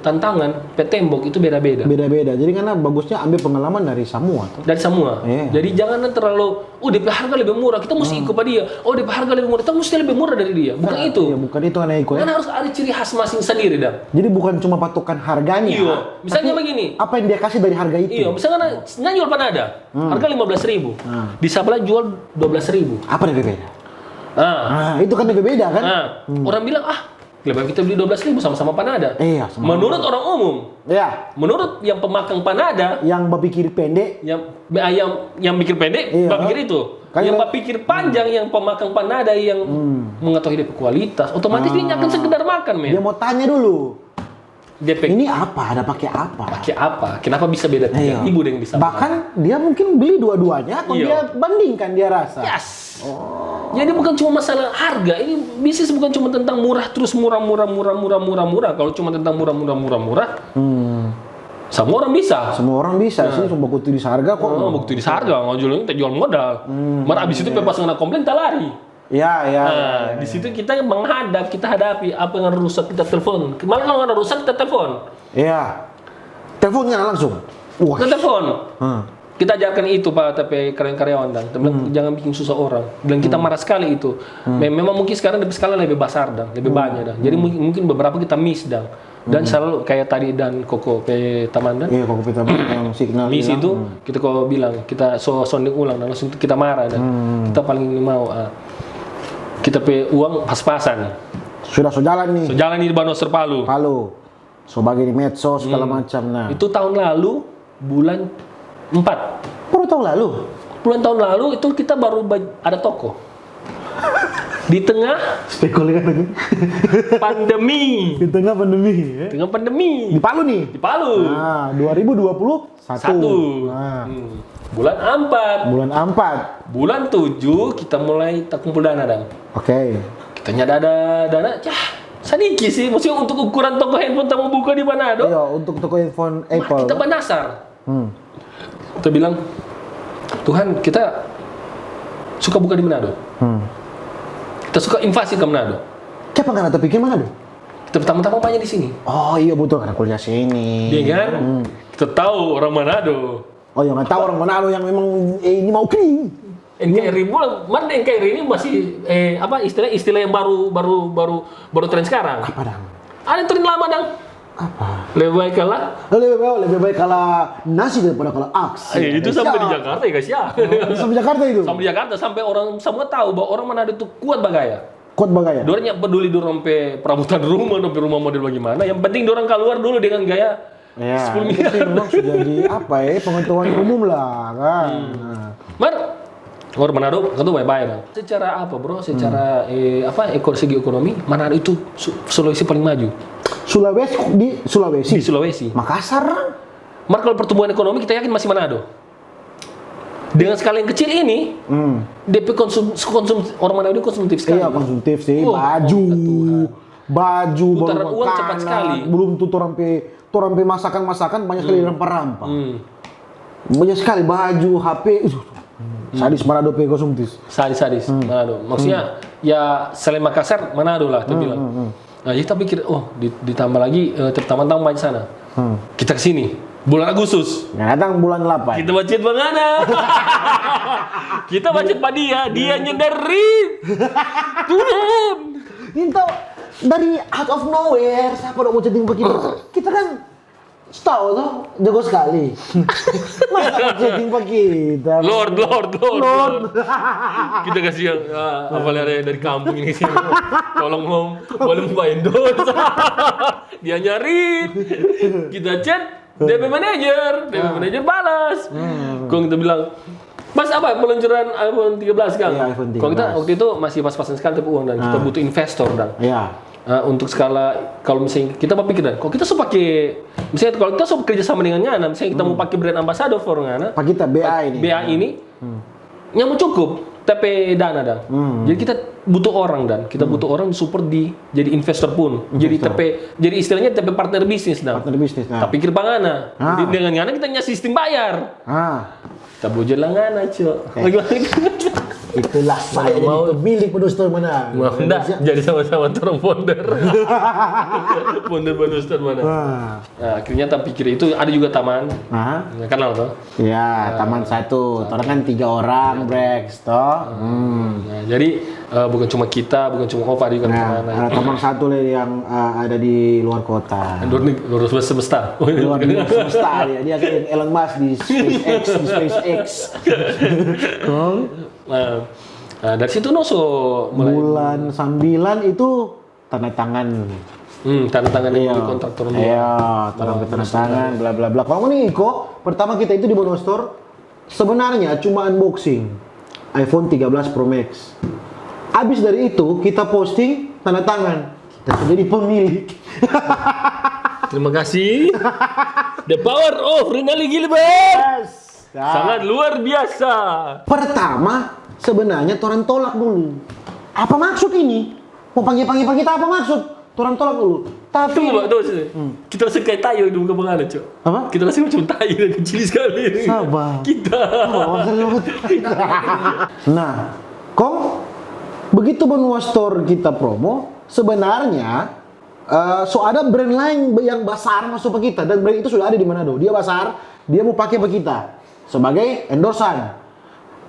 tantangan, pe tembok itu beda-beda. Beda-beda. Jadi karena bagusnya ambil pengalaman dari semua tuh. Dari semua. Iya. Jadi jangan terlalu, oh, dia pe harga lebih murah, kita mesti ikut pa dia. Oh, dia pe harga lebih murah, kita mesti lebih murah dari dia. Bukan itu. Iya, bukan itu karena iko ya. Kan harus ada ciri khas masing sendiri dong. Jadi bukan cuma patokan harganya. Iya. Misalnya Tapi begini. Apa yang dia kasih dari harga itu? Iya, misalnya na- nanya jual panada, harga lima belas ribu. Di sebelah jual dua belas ribu. Apa yang beda? Ah, Ah, itu kan beda kan? ah, orang bilang, ah, lebih baik kita beli dua belas ribu sama-sama panada. Iya, sama. Menurut orang umum, Ya, menurut yang pemakang panada, yang berpikir pendek, yang ah, yang yang pikir pendek, Iya. berpikir itu. Kan Yang le- berpikir panjang, yang pemakang panada, yang mengetahui dia pe kualitas, otomatis dia nggak akan sekedar makan, men. dia mau tanya dulu. Dia pe- Ini apa? Ada pakai apa? Pakai apa? Kenapa bisa beda tiga ribu dengan di sebelah? Bahkan dia mungkin beli dua-duanya, atau Iya. dia bandingkan, dia rasa. Yes. Jadi bukan cuma masalah harga. Ini bisnis bukan cuma tentang murah terus murah murah murah murah murah murah. Kalau cuma tentang murah murah murah murah, Hmm. semua orang bisa. Semua orang bisa sih, cuma butuh di harga kok. Oh, bukti di harga, nggak jual, kita jual modal. Mar abis itu pe pas ngana komplain, kita lari. Ya, ya. Nah, di situ kita menghadap, kita hadapi apa yang rusak, kita telepon. Malah kalau ada rusak, kita telepon. Iya. Teleponnya langsung. Wah. Kita telepon. Hmm. Kita ajarkan itu pa tapi karyawan-karyawan dong. Kita bilang, jangan bikin susah orang. Bilang kita marah sekali itu. Mem- Memang mungkin sekarang lebih skala lebih besar dong, lebih banyak dong. Jadi mungkin mungkin beberapa kita miss dong. Dan selalu kayak tadi dan Koko pe teman dan Iya, kalau kita yang signal miss hilang, itu kita kok bilang kita so sounding ulang dan langsung kita marah dan kita paling mau ah, kita pe uang pas-pasan. Sudah so jalan nih. So jalan di Banua Stor Palu. Palu. So bagi di medsos segala macam, nah. Itu tahun lalu bulan empat. Baru tahun lalu. Bulan tahun lalu itu kita baru ba- ada toko. Di tengah Spekulir lagi. pandemi. Di tengah pandemi ya. Tengah pandemi. Di Palu nih. Di Palu. Nah, dua ribu dua puluh satu. Satu. Nah. Hmm. Bulan empat. Bulan empat. Bulan tujuh kita mulai takumpul dana, dang. Oke. Kita nyanda ada dana, ya sadiki sih. Maksudnya untuk ukuran toko handphone kita mau buka di Manado, Iya, untuk toko handphone Apple. Kita banasar. Hmm. Kita bilang, Tuhan, kita suka buka di Manado. Hmm. Kita suka invasi ke Manado. Siapa nggak ada terpikir Manado? Kita pertama-tama banyak di sini. Oh iya, betul, karena kuliah sini. Iya kan? Kita tahu orang Manado. Oh iya, nggak tahu orang Manado yang memang eh, ini mau kering. N K R I pula, mana N K R I ini masih eh apa istilah istilah yang baru baru baru baru tren sekarang. Apa dang? Ada yang tren lama, dang. Apa? Lebih baik kalah. Lebih baik, lebih baik kalah nasi daripada kalah aksi. Eh, itu sampai di Jakarta ya, guys, ya. Sampai Jakarta itu. Sampai di Jakarta, sampai orang semua tahu bahwa orang Manado itu kuat bagaya. Kuat bagaya. Dorang yang peduli dorang pe perabotan rumah, dorang pe rumah model bagaimana. Yang penting dorang keluar dulu dengan gaya Ya, sepuluh miliar. Itu sih memang sudah di apa ya, pengetahuan umum lah kan. Hmm. Nah. Mar, orang Manado kan tuh bae-bae kan. Secara apa, Bro? Secara, hmm, eh, apa, ekor segi ekonomi, Manado itu Sulawesi paling maju. Sulawesi, di Sulawesi? Di Sulawesi. Makassar? Mar, kalau pertumbuhan ekonomi kita yakin masih Manado. Dengan skala yang kecil ini, hmm, depe konsum-, konsum-, orang Manado ini konsumtif sekali. Iya, konsumtif sih. Wah, baju, baju, baru makanan, belum tuh orang pe, orang pe masakan-masakan banyak sekali rampa-rampa. Hmm. Banyak sekali baju, H P. Uh, sadis Manado pe konsumtif. Sadis, sadis Manado. Maksudnya, ya selain Makassar, Manado lah, tu bilang. Nah, jadi kita pikir, "Oh, di-, ditambah lagi, eh, terutama tambah di sana." Hmm. Kita ke sini, bulan Agustus. Nah, datang bulan delapan. Kita macet bangana. Kita macet pa dia, dia nyenderin. Tuhan. Ini tau, dari out of nowhere, siapa dong mau chatting pa kita? Kita kan tau tuh, jago sekali. Masa mau chatting pa kita? Lord, Lord, Lord, Lord. Kita kasih yang, ah, apa, ada yang dari kampung ini sih. Tolong, Om, boleh mau endorse. Dia nyari, kita chat, depe manajer, depe manajer balas. Hmm. Kong kita bilang, "Mas, apa peluncuran iPhone tiga belas, Kang?" Iya, iPhone tiga belas. Kong kita waktu itu masih pas-pasan sekali tapi uang dan kita butuh investor, dan. Iya. Eh, untuk skala, kalau misalnya kita berpikir, dan, "Kok kita so pake, misalnya kalau kita so kerja sama dengan ngana, misalnya kita mau pake brand ambassador for ngana, pa kita, B A ini. B A ini, hmm, yang mau cukup, tapi dana, dan." Hmm. Jadi kita butuh orang, dan. Kita butuh orang support di, jadi investor pun. Jadi tapi, jadi istilahnya tapi partner bisnis, dan. Partner bisnis, nah. Tapi pikir pa ngana. Ah. Jadi dengan ngana kita punya sistem bayar. Ah. Kita bujur lah ngana, Cok. Eh. Bagaimana? Itulah saya jadi pemilik Bandung Store Manado. Mau ndak jadi sama-sama orang founder. Founder Bandung Store Manado. Ah. Nah, akhirnya tak pikir itu ada juga taman. Aha. Ya, kenal tuh? Ya, taman satu. Orang kan tiga orang, Brex, toh. Hmm. Nah, jadi, eh, bukan cuma kita, bukan cuma Opa, ada juga teman lain. Ada teman satu lagi yang, eh, ada di luar kota. Luar neg-, luar semesta. Luar semesta, dia, dia kayak Elon Musk di SpaceX, di SpaceX. Kong? Nah, nah, dari situ no so mulai. Bulan sembilan itu tanda tangan. Hmm, tanda tangan yang di kontrak turun. Iya, tanda tangan, bla, bla, bla. Kalau ngoni iko, pertama kita itu di Bandung Store, sebenarnya cuma unboxing iPhone tiga belas Pro Max. Abis dari itu, kita posting tanda tangan. Kita sudah jadi pemilik. Terima kasih. The power of Rinaldi Gilbert. Yes. Sangat luar biasa. Pertama, sebenarnya torang tolak dulu. Apa maksud ini? Mau pangge-pangge pa kita apa maksud? Torang tolak dulu. Tapi tunggu, Pak, tunggu sini. Hmm. Kita rasa kayak tai di muka pangana, Cok. Apa? Kita rasa macam tai, kecil sekali. Sabar. Kita. Sabar, sabar. Nah, kong begitu Bandung Store kita promo, sebenarnya, eh, so ada brand lain yang basar masuk pa kita. Dan brand itu sudah ada di Manado. Dia basar, dia mau pake pa kita sebagai endorsan.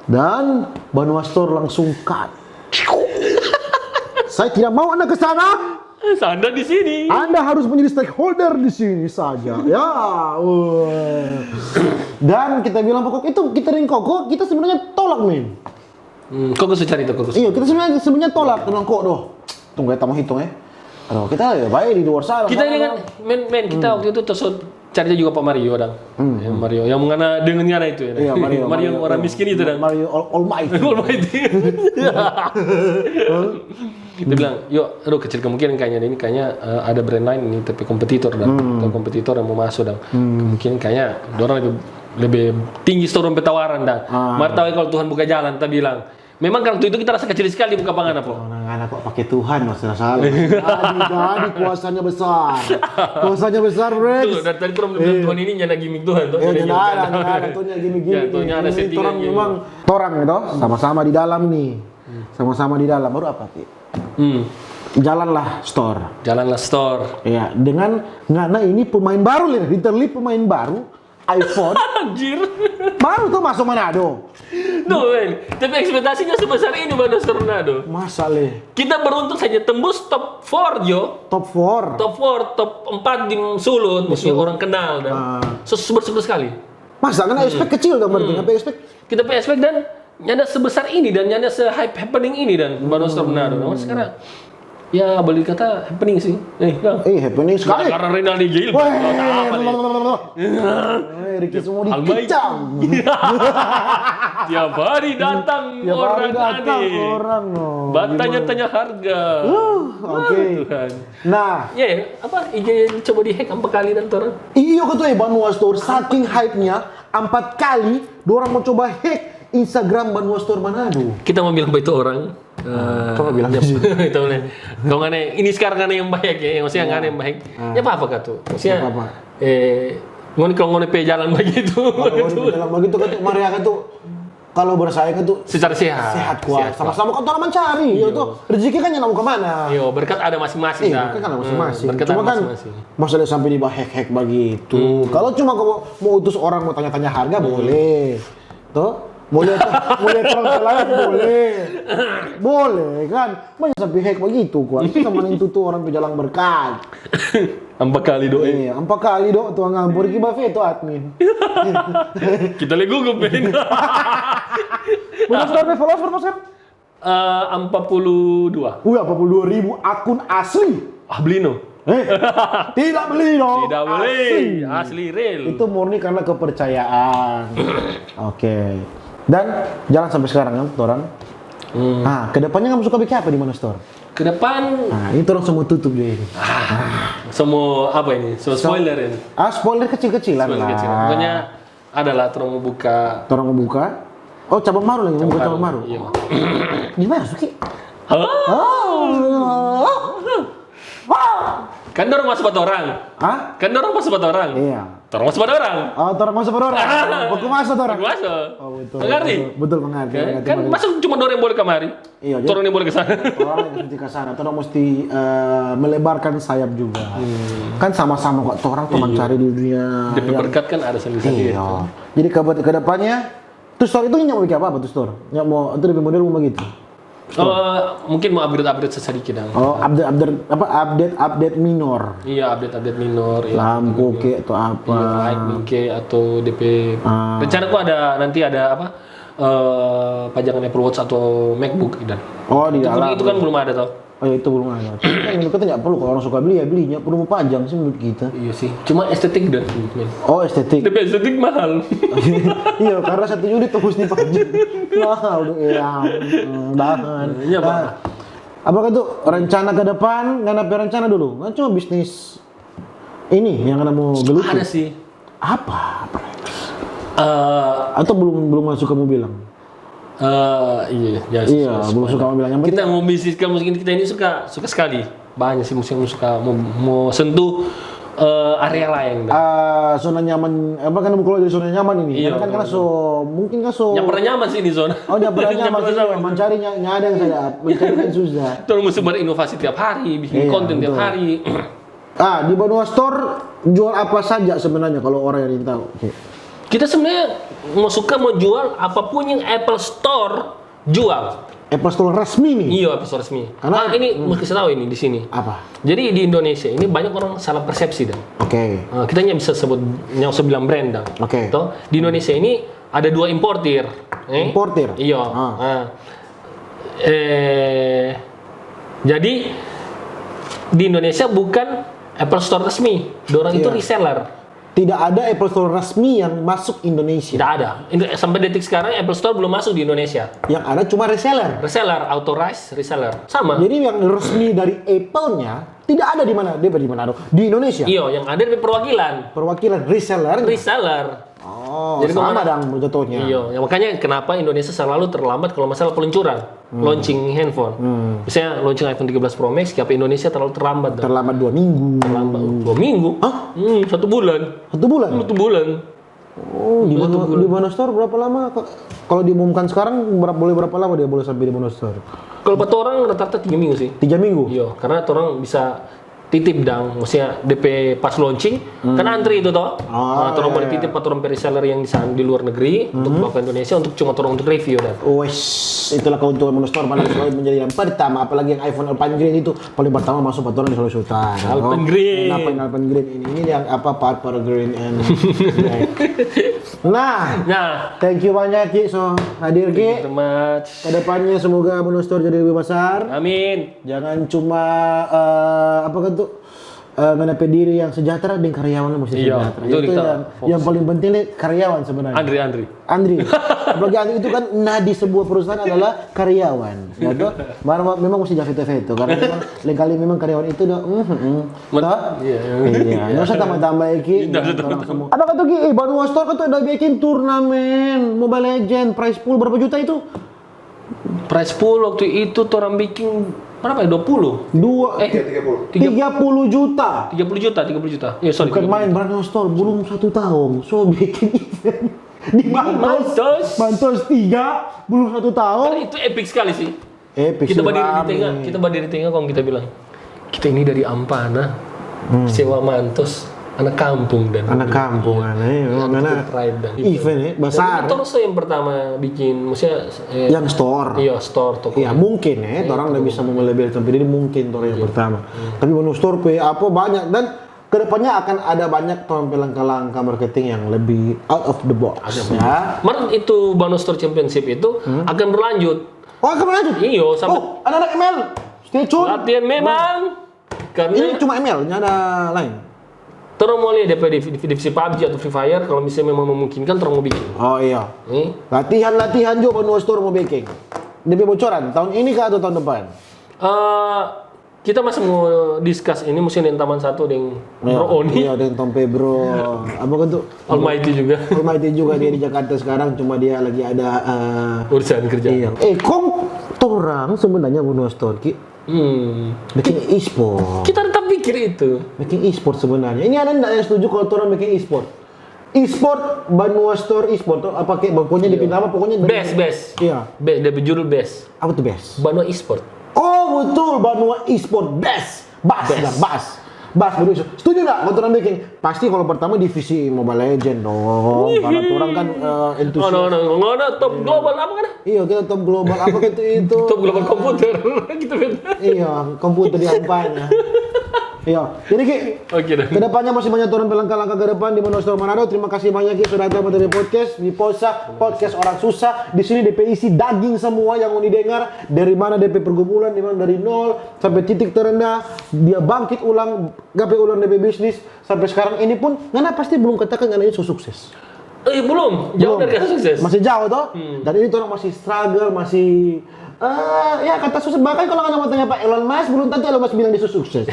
Dan Bandung Store langsung cut. Saya tidak mau Anda ke sana. Anda di sini. Anda harus menjadi stakeholder di sini saja. Ya, wah. Dan kita bilang, "Pokok itu kita ring koko, kita sebenarnya tolak, men." Hmm, koko so cari itu, koko. Iya, kita sebenarnya, sebenarnya tolak, bilang, "Kok doh. Tunggu ya, kita mau hitung ya." Aduh, kita ya baik di luar sana. Kita ini kan, men, men, kita waktu itu terus carita juga pa Mario, dang. Hmm, ya, hmm. Mario, yang mengana dengan ngana itu ya. Iya, Mario, Mario, Mario orang miskin itu, dang. Mario Al-, Almighty. Almighty. Kita bilang, "Yuk, aduh, kecil kemungkinan kayaknya ini kayaknya, eh, ada brand lain ini, tapi kompetitor, dang. Hmm. Atau kompetitor yang mau masuk, dang. Hmm. Kemungkinan kayaknya dorang lebih, lebih tinggi store pe tawaran, dang." Ah. Mar tahu kalau Tuhan buka jalan, kita bilang, memang waktu itu kita rasa kecil sekali muka pangana, po. Orang anak kok pakai Tuhan, masalah salah. Jadi, jadi kuasanya besar. Kuasanya besar, Rex. Betul, dari tadi orang bilang, eh, Tuhan ini nyanda gimmick Tuhan, tuh. Eh, nyanda gimmick Tuhan. Nyanda ada, nyanda ada, tuh nyanda gimmick, gimmick. Ya, tuh nyanda ada settingan gimmick. Ini orang memang, orang itu sama-sama di dalam nih. Hmm. Sama-sama di dalam. Baru apa, Pi? Hmm. Jalanlah Store. Jalanlah Store. Iya, dengan ngana ini pemain baru, literally pemain baru. iPhone. Anjir. Baru tuh masuk Manado. Tuh, men. Tapi ekspektasinya sebesar ini, Bandung Store Manado. Masa, le? Kita beruntung saja tembus top four, jo. Top four. Top four, top empat di Sulut, maksudnya orang kenal, dan so, super, super sekali. Masa, kan expect kecil dong berarti, tapi expect. Kita pe expect dan nyanda sebesar ini, dan nyanda se-hype happening ini, dan Bandung Store Manado. Nah, sekarang Ya, boleh dikata happening sih. Eh, kang. Eh, happening sekali. Karena Rinaldi Gil. Weh, Apa nih? eh, Ricky semua Almighty. dikecam. Tiap hari datang Tiap hari orang datang aneh. orang, no. Batanya tanya harga. Uh, oke. Tuhan. Nah, Ya, apa I G coba dihack empat kali dan orang. Iyo kata eh Banua Store saking hype-nya empat kali dorang mau coba hack Instagram Banua Store Manado. Kita mau bilang apa itu orang? Eh, Coba bilang ya, sih. Kita boleh. Kalau ngana, ini sekarang ngana yang baik ya, maksudnya ngana yang baik. Ya apa apa kah tuh? Maksudnya, Apa-apa. eh, ngoni kalau ngoni pe jalan begitu. Kalau mau bilang begitu kan tuh Maria kan tuh kalau bersaing kan tuh Secara sehat. sehat kuat. Sehat kuat. Sama-sama kan orang mencari, ya tuh rezeki kan yang mau kemana? Yo, berkat ada masing-masing. Iya, Dah. berkat ada masing-masing. Hmm, berkat Cuma ada kan masing-masing. masalah sampai dibawa hack-hack begitu. Kalau cuma kau mau utus orang mau tanya-tanya harga boleh. Tuh, mau lihat mau lihat orang lain boleh. Boleh kan? Banyak sampai hack begitu kuat. Itu sama itu tuh orang pejalan berkat. Empat kali doa. Iya, empat kali do tuang ampur ki bafe tuh admin. Kita le gugup men. Berapa store followers berapa sekarang? Eh, empat puluh dua. Wih, empat puluh dua ribu akun asli. Ah, beli no. Eh, tidak beli dong. Tidak boleh. Asli. Asli real. Itu murni karena kepercayaan. Oke. Dan jalan sampai sekarang kan, orang. Hmm. Nah, kedepannya kamu suka bikin apa di Mana Store? Ke depan Nah, ini orang semua tutup dia ini. semua apa ini? Semua spoiler ini. Ah, spoiler kecil-kecilan Spoiler lah. kecil. Pokoknya adalah orang mau buka. Orang mau buka. Oh, cabang baru lagi, mau buka cabang baru. Iya. Gimana, Suki? Hah? Oh. Kan dorang masuk buat orang. Hah? Kan dorang masuk buat orang. Iya. Dorang masuk buat orang. Oh, orang masuk orang. Aku masuk orang. Aku masuk. Oh, betul. Mengerti? Betul, mengerti. Kan, Mengerti, kan mengerti. Masuk cuma dorang yang boleh kamari. Iya, jadi Dorang yang boleh ke sana. Orang yang mesti ke sana, orang mesti eh, melebarkan sayap juga. Kan sama-sama kok, orang tuh mencari di dunia. Depe yang- berkat kan ada sendiri-sendiri. Iya. Jadi ke, ke depannya, tuh store itu nggak mau bikin apa-apa tuh store? Nggak mau, itu lebih model mau begitu. Eh, mungkin mau upgrade-upgrade sesedikit dong. Oh, update update apa update update minor. Iya, update-update minor. Iya. Lampu kek atau apa. Iya, light bingke atau D P. Ah. Rencanaku ada nanti ada apa? Eh, pajangan Apple Watch atau MacBook dan. Oh, di Itu, dalam. Itu kan belum ada toh. Oh, ya, itu belum ada. Tapi kan menurut kita nggak perlu, kalau orang suka beli ya beli, nggak perlu mau pajang sih menurut kita. Iya sih. Cuma estetik dan men. Oh, estetik. Tapi estetik mahal. Iya, karena satu unit tuh mesti pajang. Mahal tuh, ya. Hmm, bahan. Iya, Pak. Nah, apa kan tuh rencana ke depan? Nggak ada rencana dulu. Kan cuma bisnis ini yang ada mau geluti. Ada sih. Apa? Apa? Eh, Atau belum belum masuk kamu bilang? eh, iya, ya, Iya, suka, belum suka. Suka kamu bilang. Yang penting Kita mau bisnis kamu ini kita ini suka suka sekali. Banyak sih musik yang suka mau, mau sentuh eh, area lain. Ah, zona nyaman apa kan mau keluar dari zona nyaman ini. Iya, Karena kan betul, karena so mungkin kan so Yang pernah nyaman sih di zona. Oh, dia pernah Yang nyaman pernah sih, nyaman. Mencari ny- nyadang saya, mencari kan susah. Terus mesti berinovasi tiap hari, bikin Iya, konten tiap betul. hari. Ah, di Banua Store jual apa saja sebenarnya kalau orang yang ingin tahu? Oke. Kita sebenarnya mau suka mau jual apapun yang Apple Store jual. Apple Store resmi nih. Iya, Apple Store resmi. Karena- ah, ini mau kasih tahu ini di sini. Apa? Jadi di Indonesia ini banyak orang salah persepsi dan. Oke. Nah, kita hanya bisa sebut yang usah bilang brand dong. Oke. Toh, di Indonesia ini ada dua importir. Eh? Importir? Iya. Ah. Ah. Eh, jadi di Indonesia bukan Apple Store resmi. Dorang itu Iya. Reseller. Tidak ada Apple Store resmi yang masuk Indonesia. Tidak ada. Indo- sampai detik sekarang Apple Store belum masuk di Indonesia. Yang ada cuma reseller. Reseller, authorized reseller. Sama. Jadi yang resmi dari Apple-nya tidak ada di mana? Dia di mana? Di Indonesia. Iyo, yang ada di perwakilan. Perwakilan reseller. Reseller. Oh, Jadi sama kemana? Dong jatuhnya. Iyo, ya, makanya kenapa Indonesia selalu terlambat kalau masalah peluncuran, launching handphone. Misalnya launching iPhone tiga belas Pro Max, kenapa Indonesia terlalu terlambat dong? Terlambat dua minggu. Terlambat dua minggu. Hah? Hmm, satu bulan. Satu bulan. Satu bulan. Oh, di Banua, di Banua Store berapa lama? Kalau diumumkan sekarang berapa boleh berapa lama dia boleh sampai di Banua Store? Kalau buat orang rata-rata tiga minggu sih. Tiga minggu. Iya, karena orang bisa titip dang, maksudnya D P pas launching kan antri itu toh. Oh, Nah, torang iya, boleh iya. Titip pa torang pe reseller yang di sana, di luar negeri, untuk bawa ke Indonesia untuk cuma torang untuk review dan. Wes, itulah keuntungan Mono Store, mana selalu menjadi yang pertama, apalagi yang iPhone Alpine Green itu paling pertama masuk pa torang di Sulawesi Utara. Alpine Green. Kenapa yang Alpine Green ini? Ini yang apa, Purple, Green and Black. Nah, Nah, thank you banyak Ki, so hadir Ki. thank you so much. Kedepannya semoga Mono Store jadi lebih besar. Amin. Jangan cuma eh, apa kan tuh eh, ngana pe diri yang sejahtera, deng karyawan mesti Iya, sejahtera. itu Itu kita yang, fokus. Yang paling penting deh karyawan sebenarnya. Andri, Andri. Andri. Apalagi Andri itu kan nadi sebuah perusahaan adalah karyawan. Ya toh? Mar- mar- memang mesti jaga veto karena memang lain kali memang karyawan itu udah mm, mm, mm. Men- Toh? iya, iya. Iya, nggak usah tambah-tambah ya Ki. Nggak usah Orang semua. Apa kata Ki? Eh, Banua Store kan tuh udah bikin turnamen Mobile Legend, prize pool berapa juta itu? Prize pool waktu itu torang bikin berapa ya? Dua puluh? Dua, Eh, Tiga puluh. Tiga- tiga puluh juta. Tiga puluh juta, tiga puluh juta. Iya, sorry. Bukan main, Banua Store belum satu tahun, so bikin event di Bantos. Bantos. Bantos tiga, belum satu tahun. Kan itu epic sekali sih. Epic Kita sih, berdiri di rame. Tengah, kita berdiri di Tengah, kong kita bilang, kita ini dari Ampana, sewa Mantos, anak kampung dan Anak kampung, aneh. Memang Itu karena pride dan event ya, besar. Terus yang pertama bikin, maksudnya eh, Yang store. Iya, store toko. Ya mungkin ya, orang udah bisa mau melebel sampai diri mungkin orang yang pertama. Tapi Banua Store pe apa banyak dan kedepannya akan ada banyak tampil langkah-langkah marketing yang lebih out of the box. Ya. Mar itu Banua Store Championship itu akan berlanjut. Oh, akan lanjut. Iyo, sampai Oh, anak-anak M L, stay tune. Latihan memang. Karena Ini cuma M L, nggak ada lain. Torang mau lihat D P di, di, di PUBG atau Free Fire, kalau misalnya memang memungkinkan, torang mau bikin. Oh iya. Nih, Latihan-latihan juga Banua Store mau bikin. D P bocoran tahun ini kah atau tahun depan? eh, kita masih mau discuss ini, mesti dengan taman satu dengan Bro Oni, Iya, dengan Tompe Bro. Apa kan tuh? Almighty juga. Almighty juga dia di Jakarta sekarang, cuma dia lagi ada eh, Urusan kerja. Iya. Eh, kong torang sebenarnya Banua Store ki Hmm. bikin e-sport. Kita tetap pikir itu. Bikin e-sport sebenarnya. Ini ada ndak yang setuju kalau torang bikin e-sport? E-sport, Banua Store e-sport tuh apa kayak pokoknya dia pindah apa pokoknya dari- Best, best. Iya. Best, dia berjudul best. Apa tuh best? Banua e-sport. Oh betul, Banua e-sport best. Bas, Best. bas. Bas, Banua e-sport. Setuju nggak kalau torang bikin? Pasti kalau pertama divisi Mobile Legend dong. Karena torang kan eh, Oh, entusias. no, no, no, no, top global apa kan? Iya, kita top global apa gitu itu. Top global komputer. Gitu kan. Iya, komputer di apa ya. Iya, jadi Ki, Oke deh. kedepannya masih banyak turun langkah-langkah ke depan di Monster Manado. Terima kasih banyak Ki sudah datang ke podcast di Posa, podcast orang susah. Di sini D P isi daging semua yang mau didengar. Dari mana D P pergumulan, di mana dari nol sampai titik terendah, dia bangkit ulang, gapai ulang D P bisnis sampai sekarang ini pun, ngana pasti belum katakan ngana ini so sukses. Eh, belum, jauh Belum. Dari kata sukses. Masih jauh toh? Dan ini orang masih struggle, masih eh ya kata susah. Bahkan kalau ngana mau tanya Pak Elon Musk, belum tentu Elon Musk bilang dia so sukses.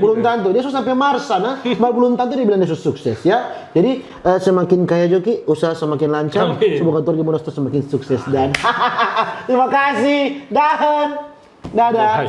Belum tentu. Dia so sampai Mars sana, ma belum tentu dia bilang dia so sukses ya. Jadi eh, semakin kaya jo Ki, usaha semakin lancar, Amin. Semoga Tuhan di Monster semakin sukses dan terima kasih dan dadah.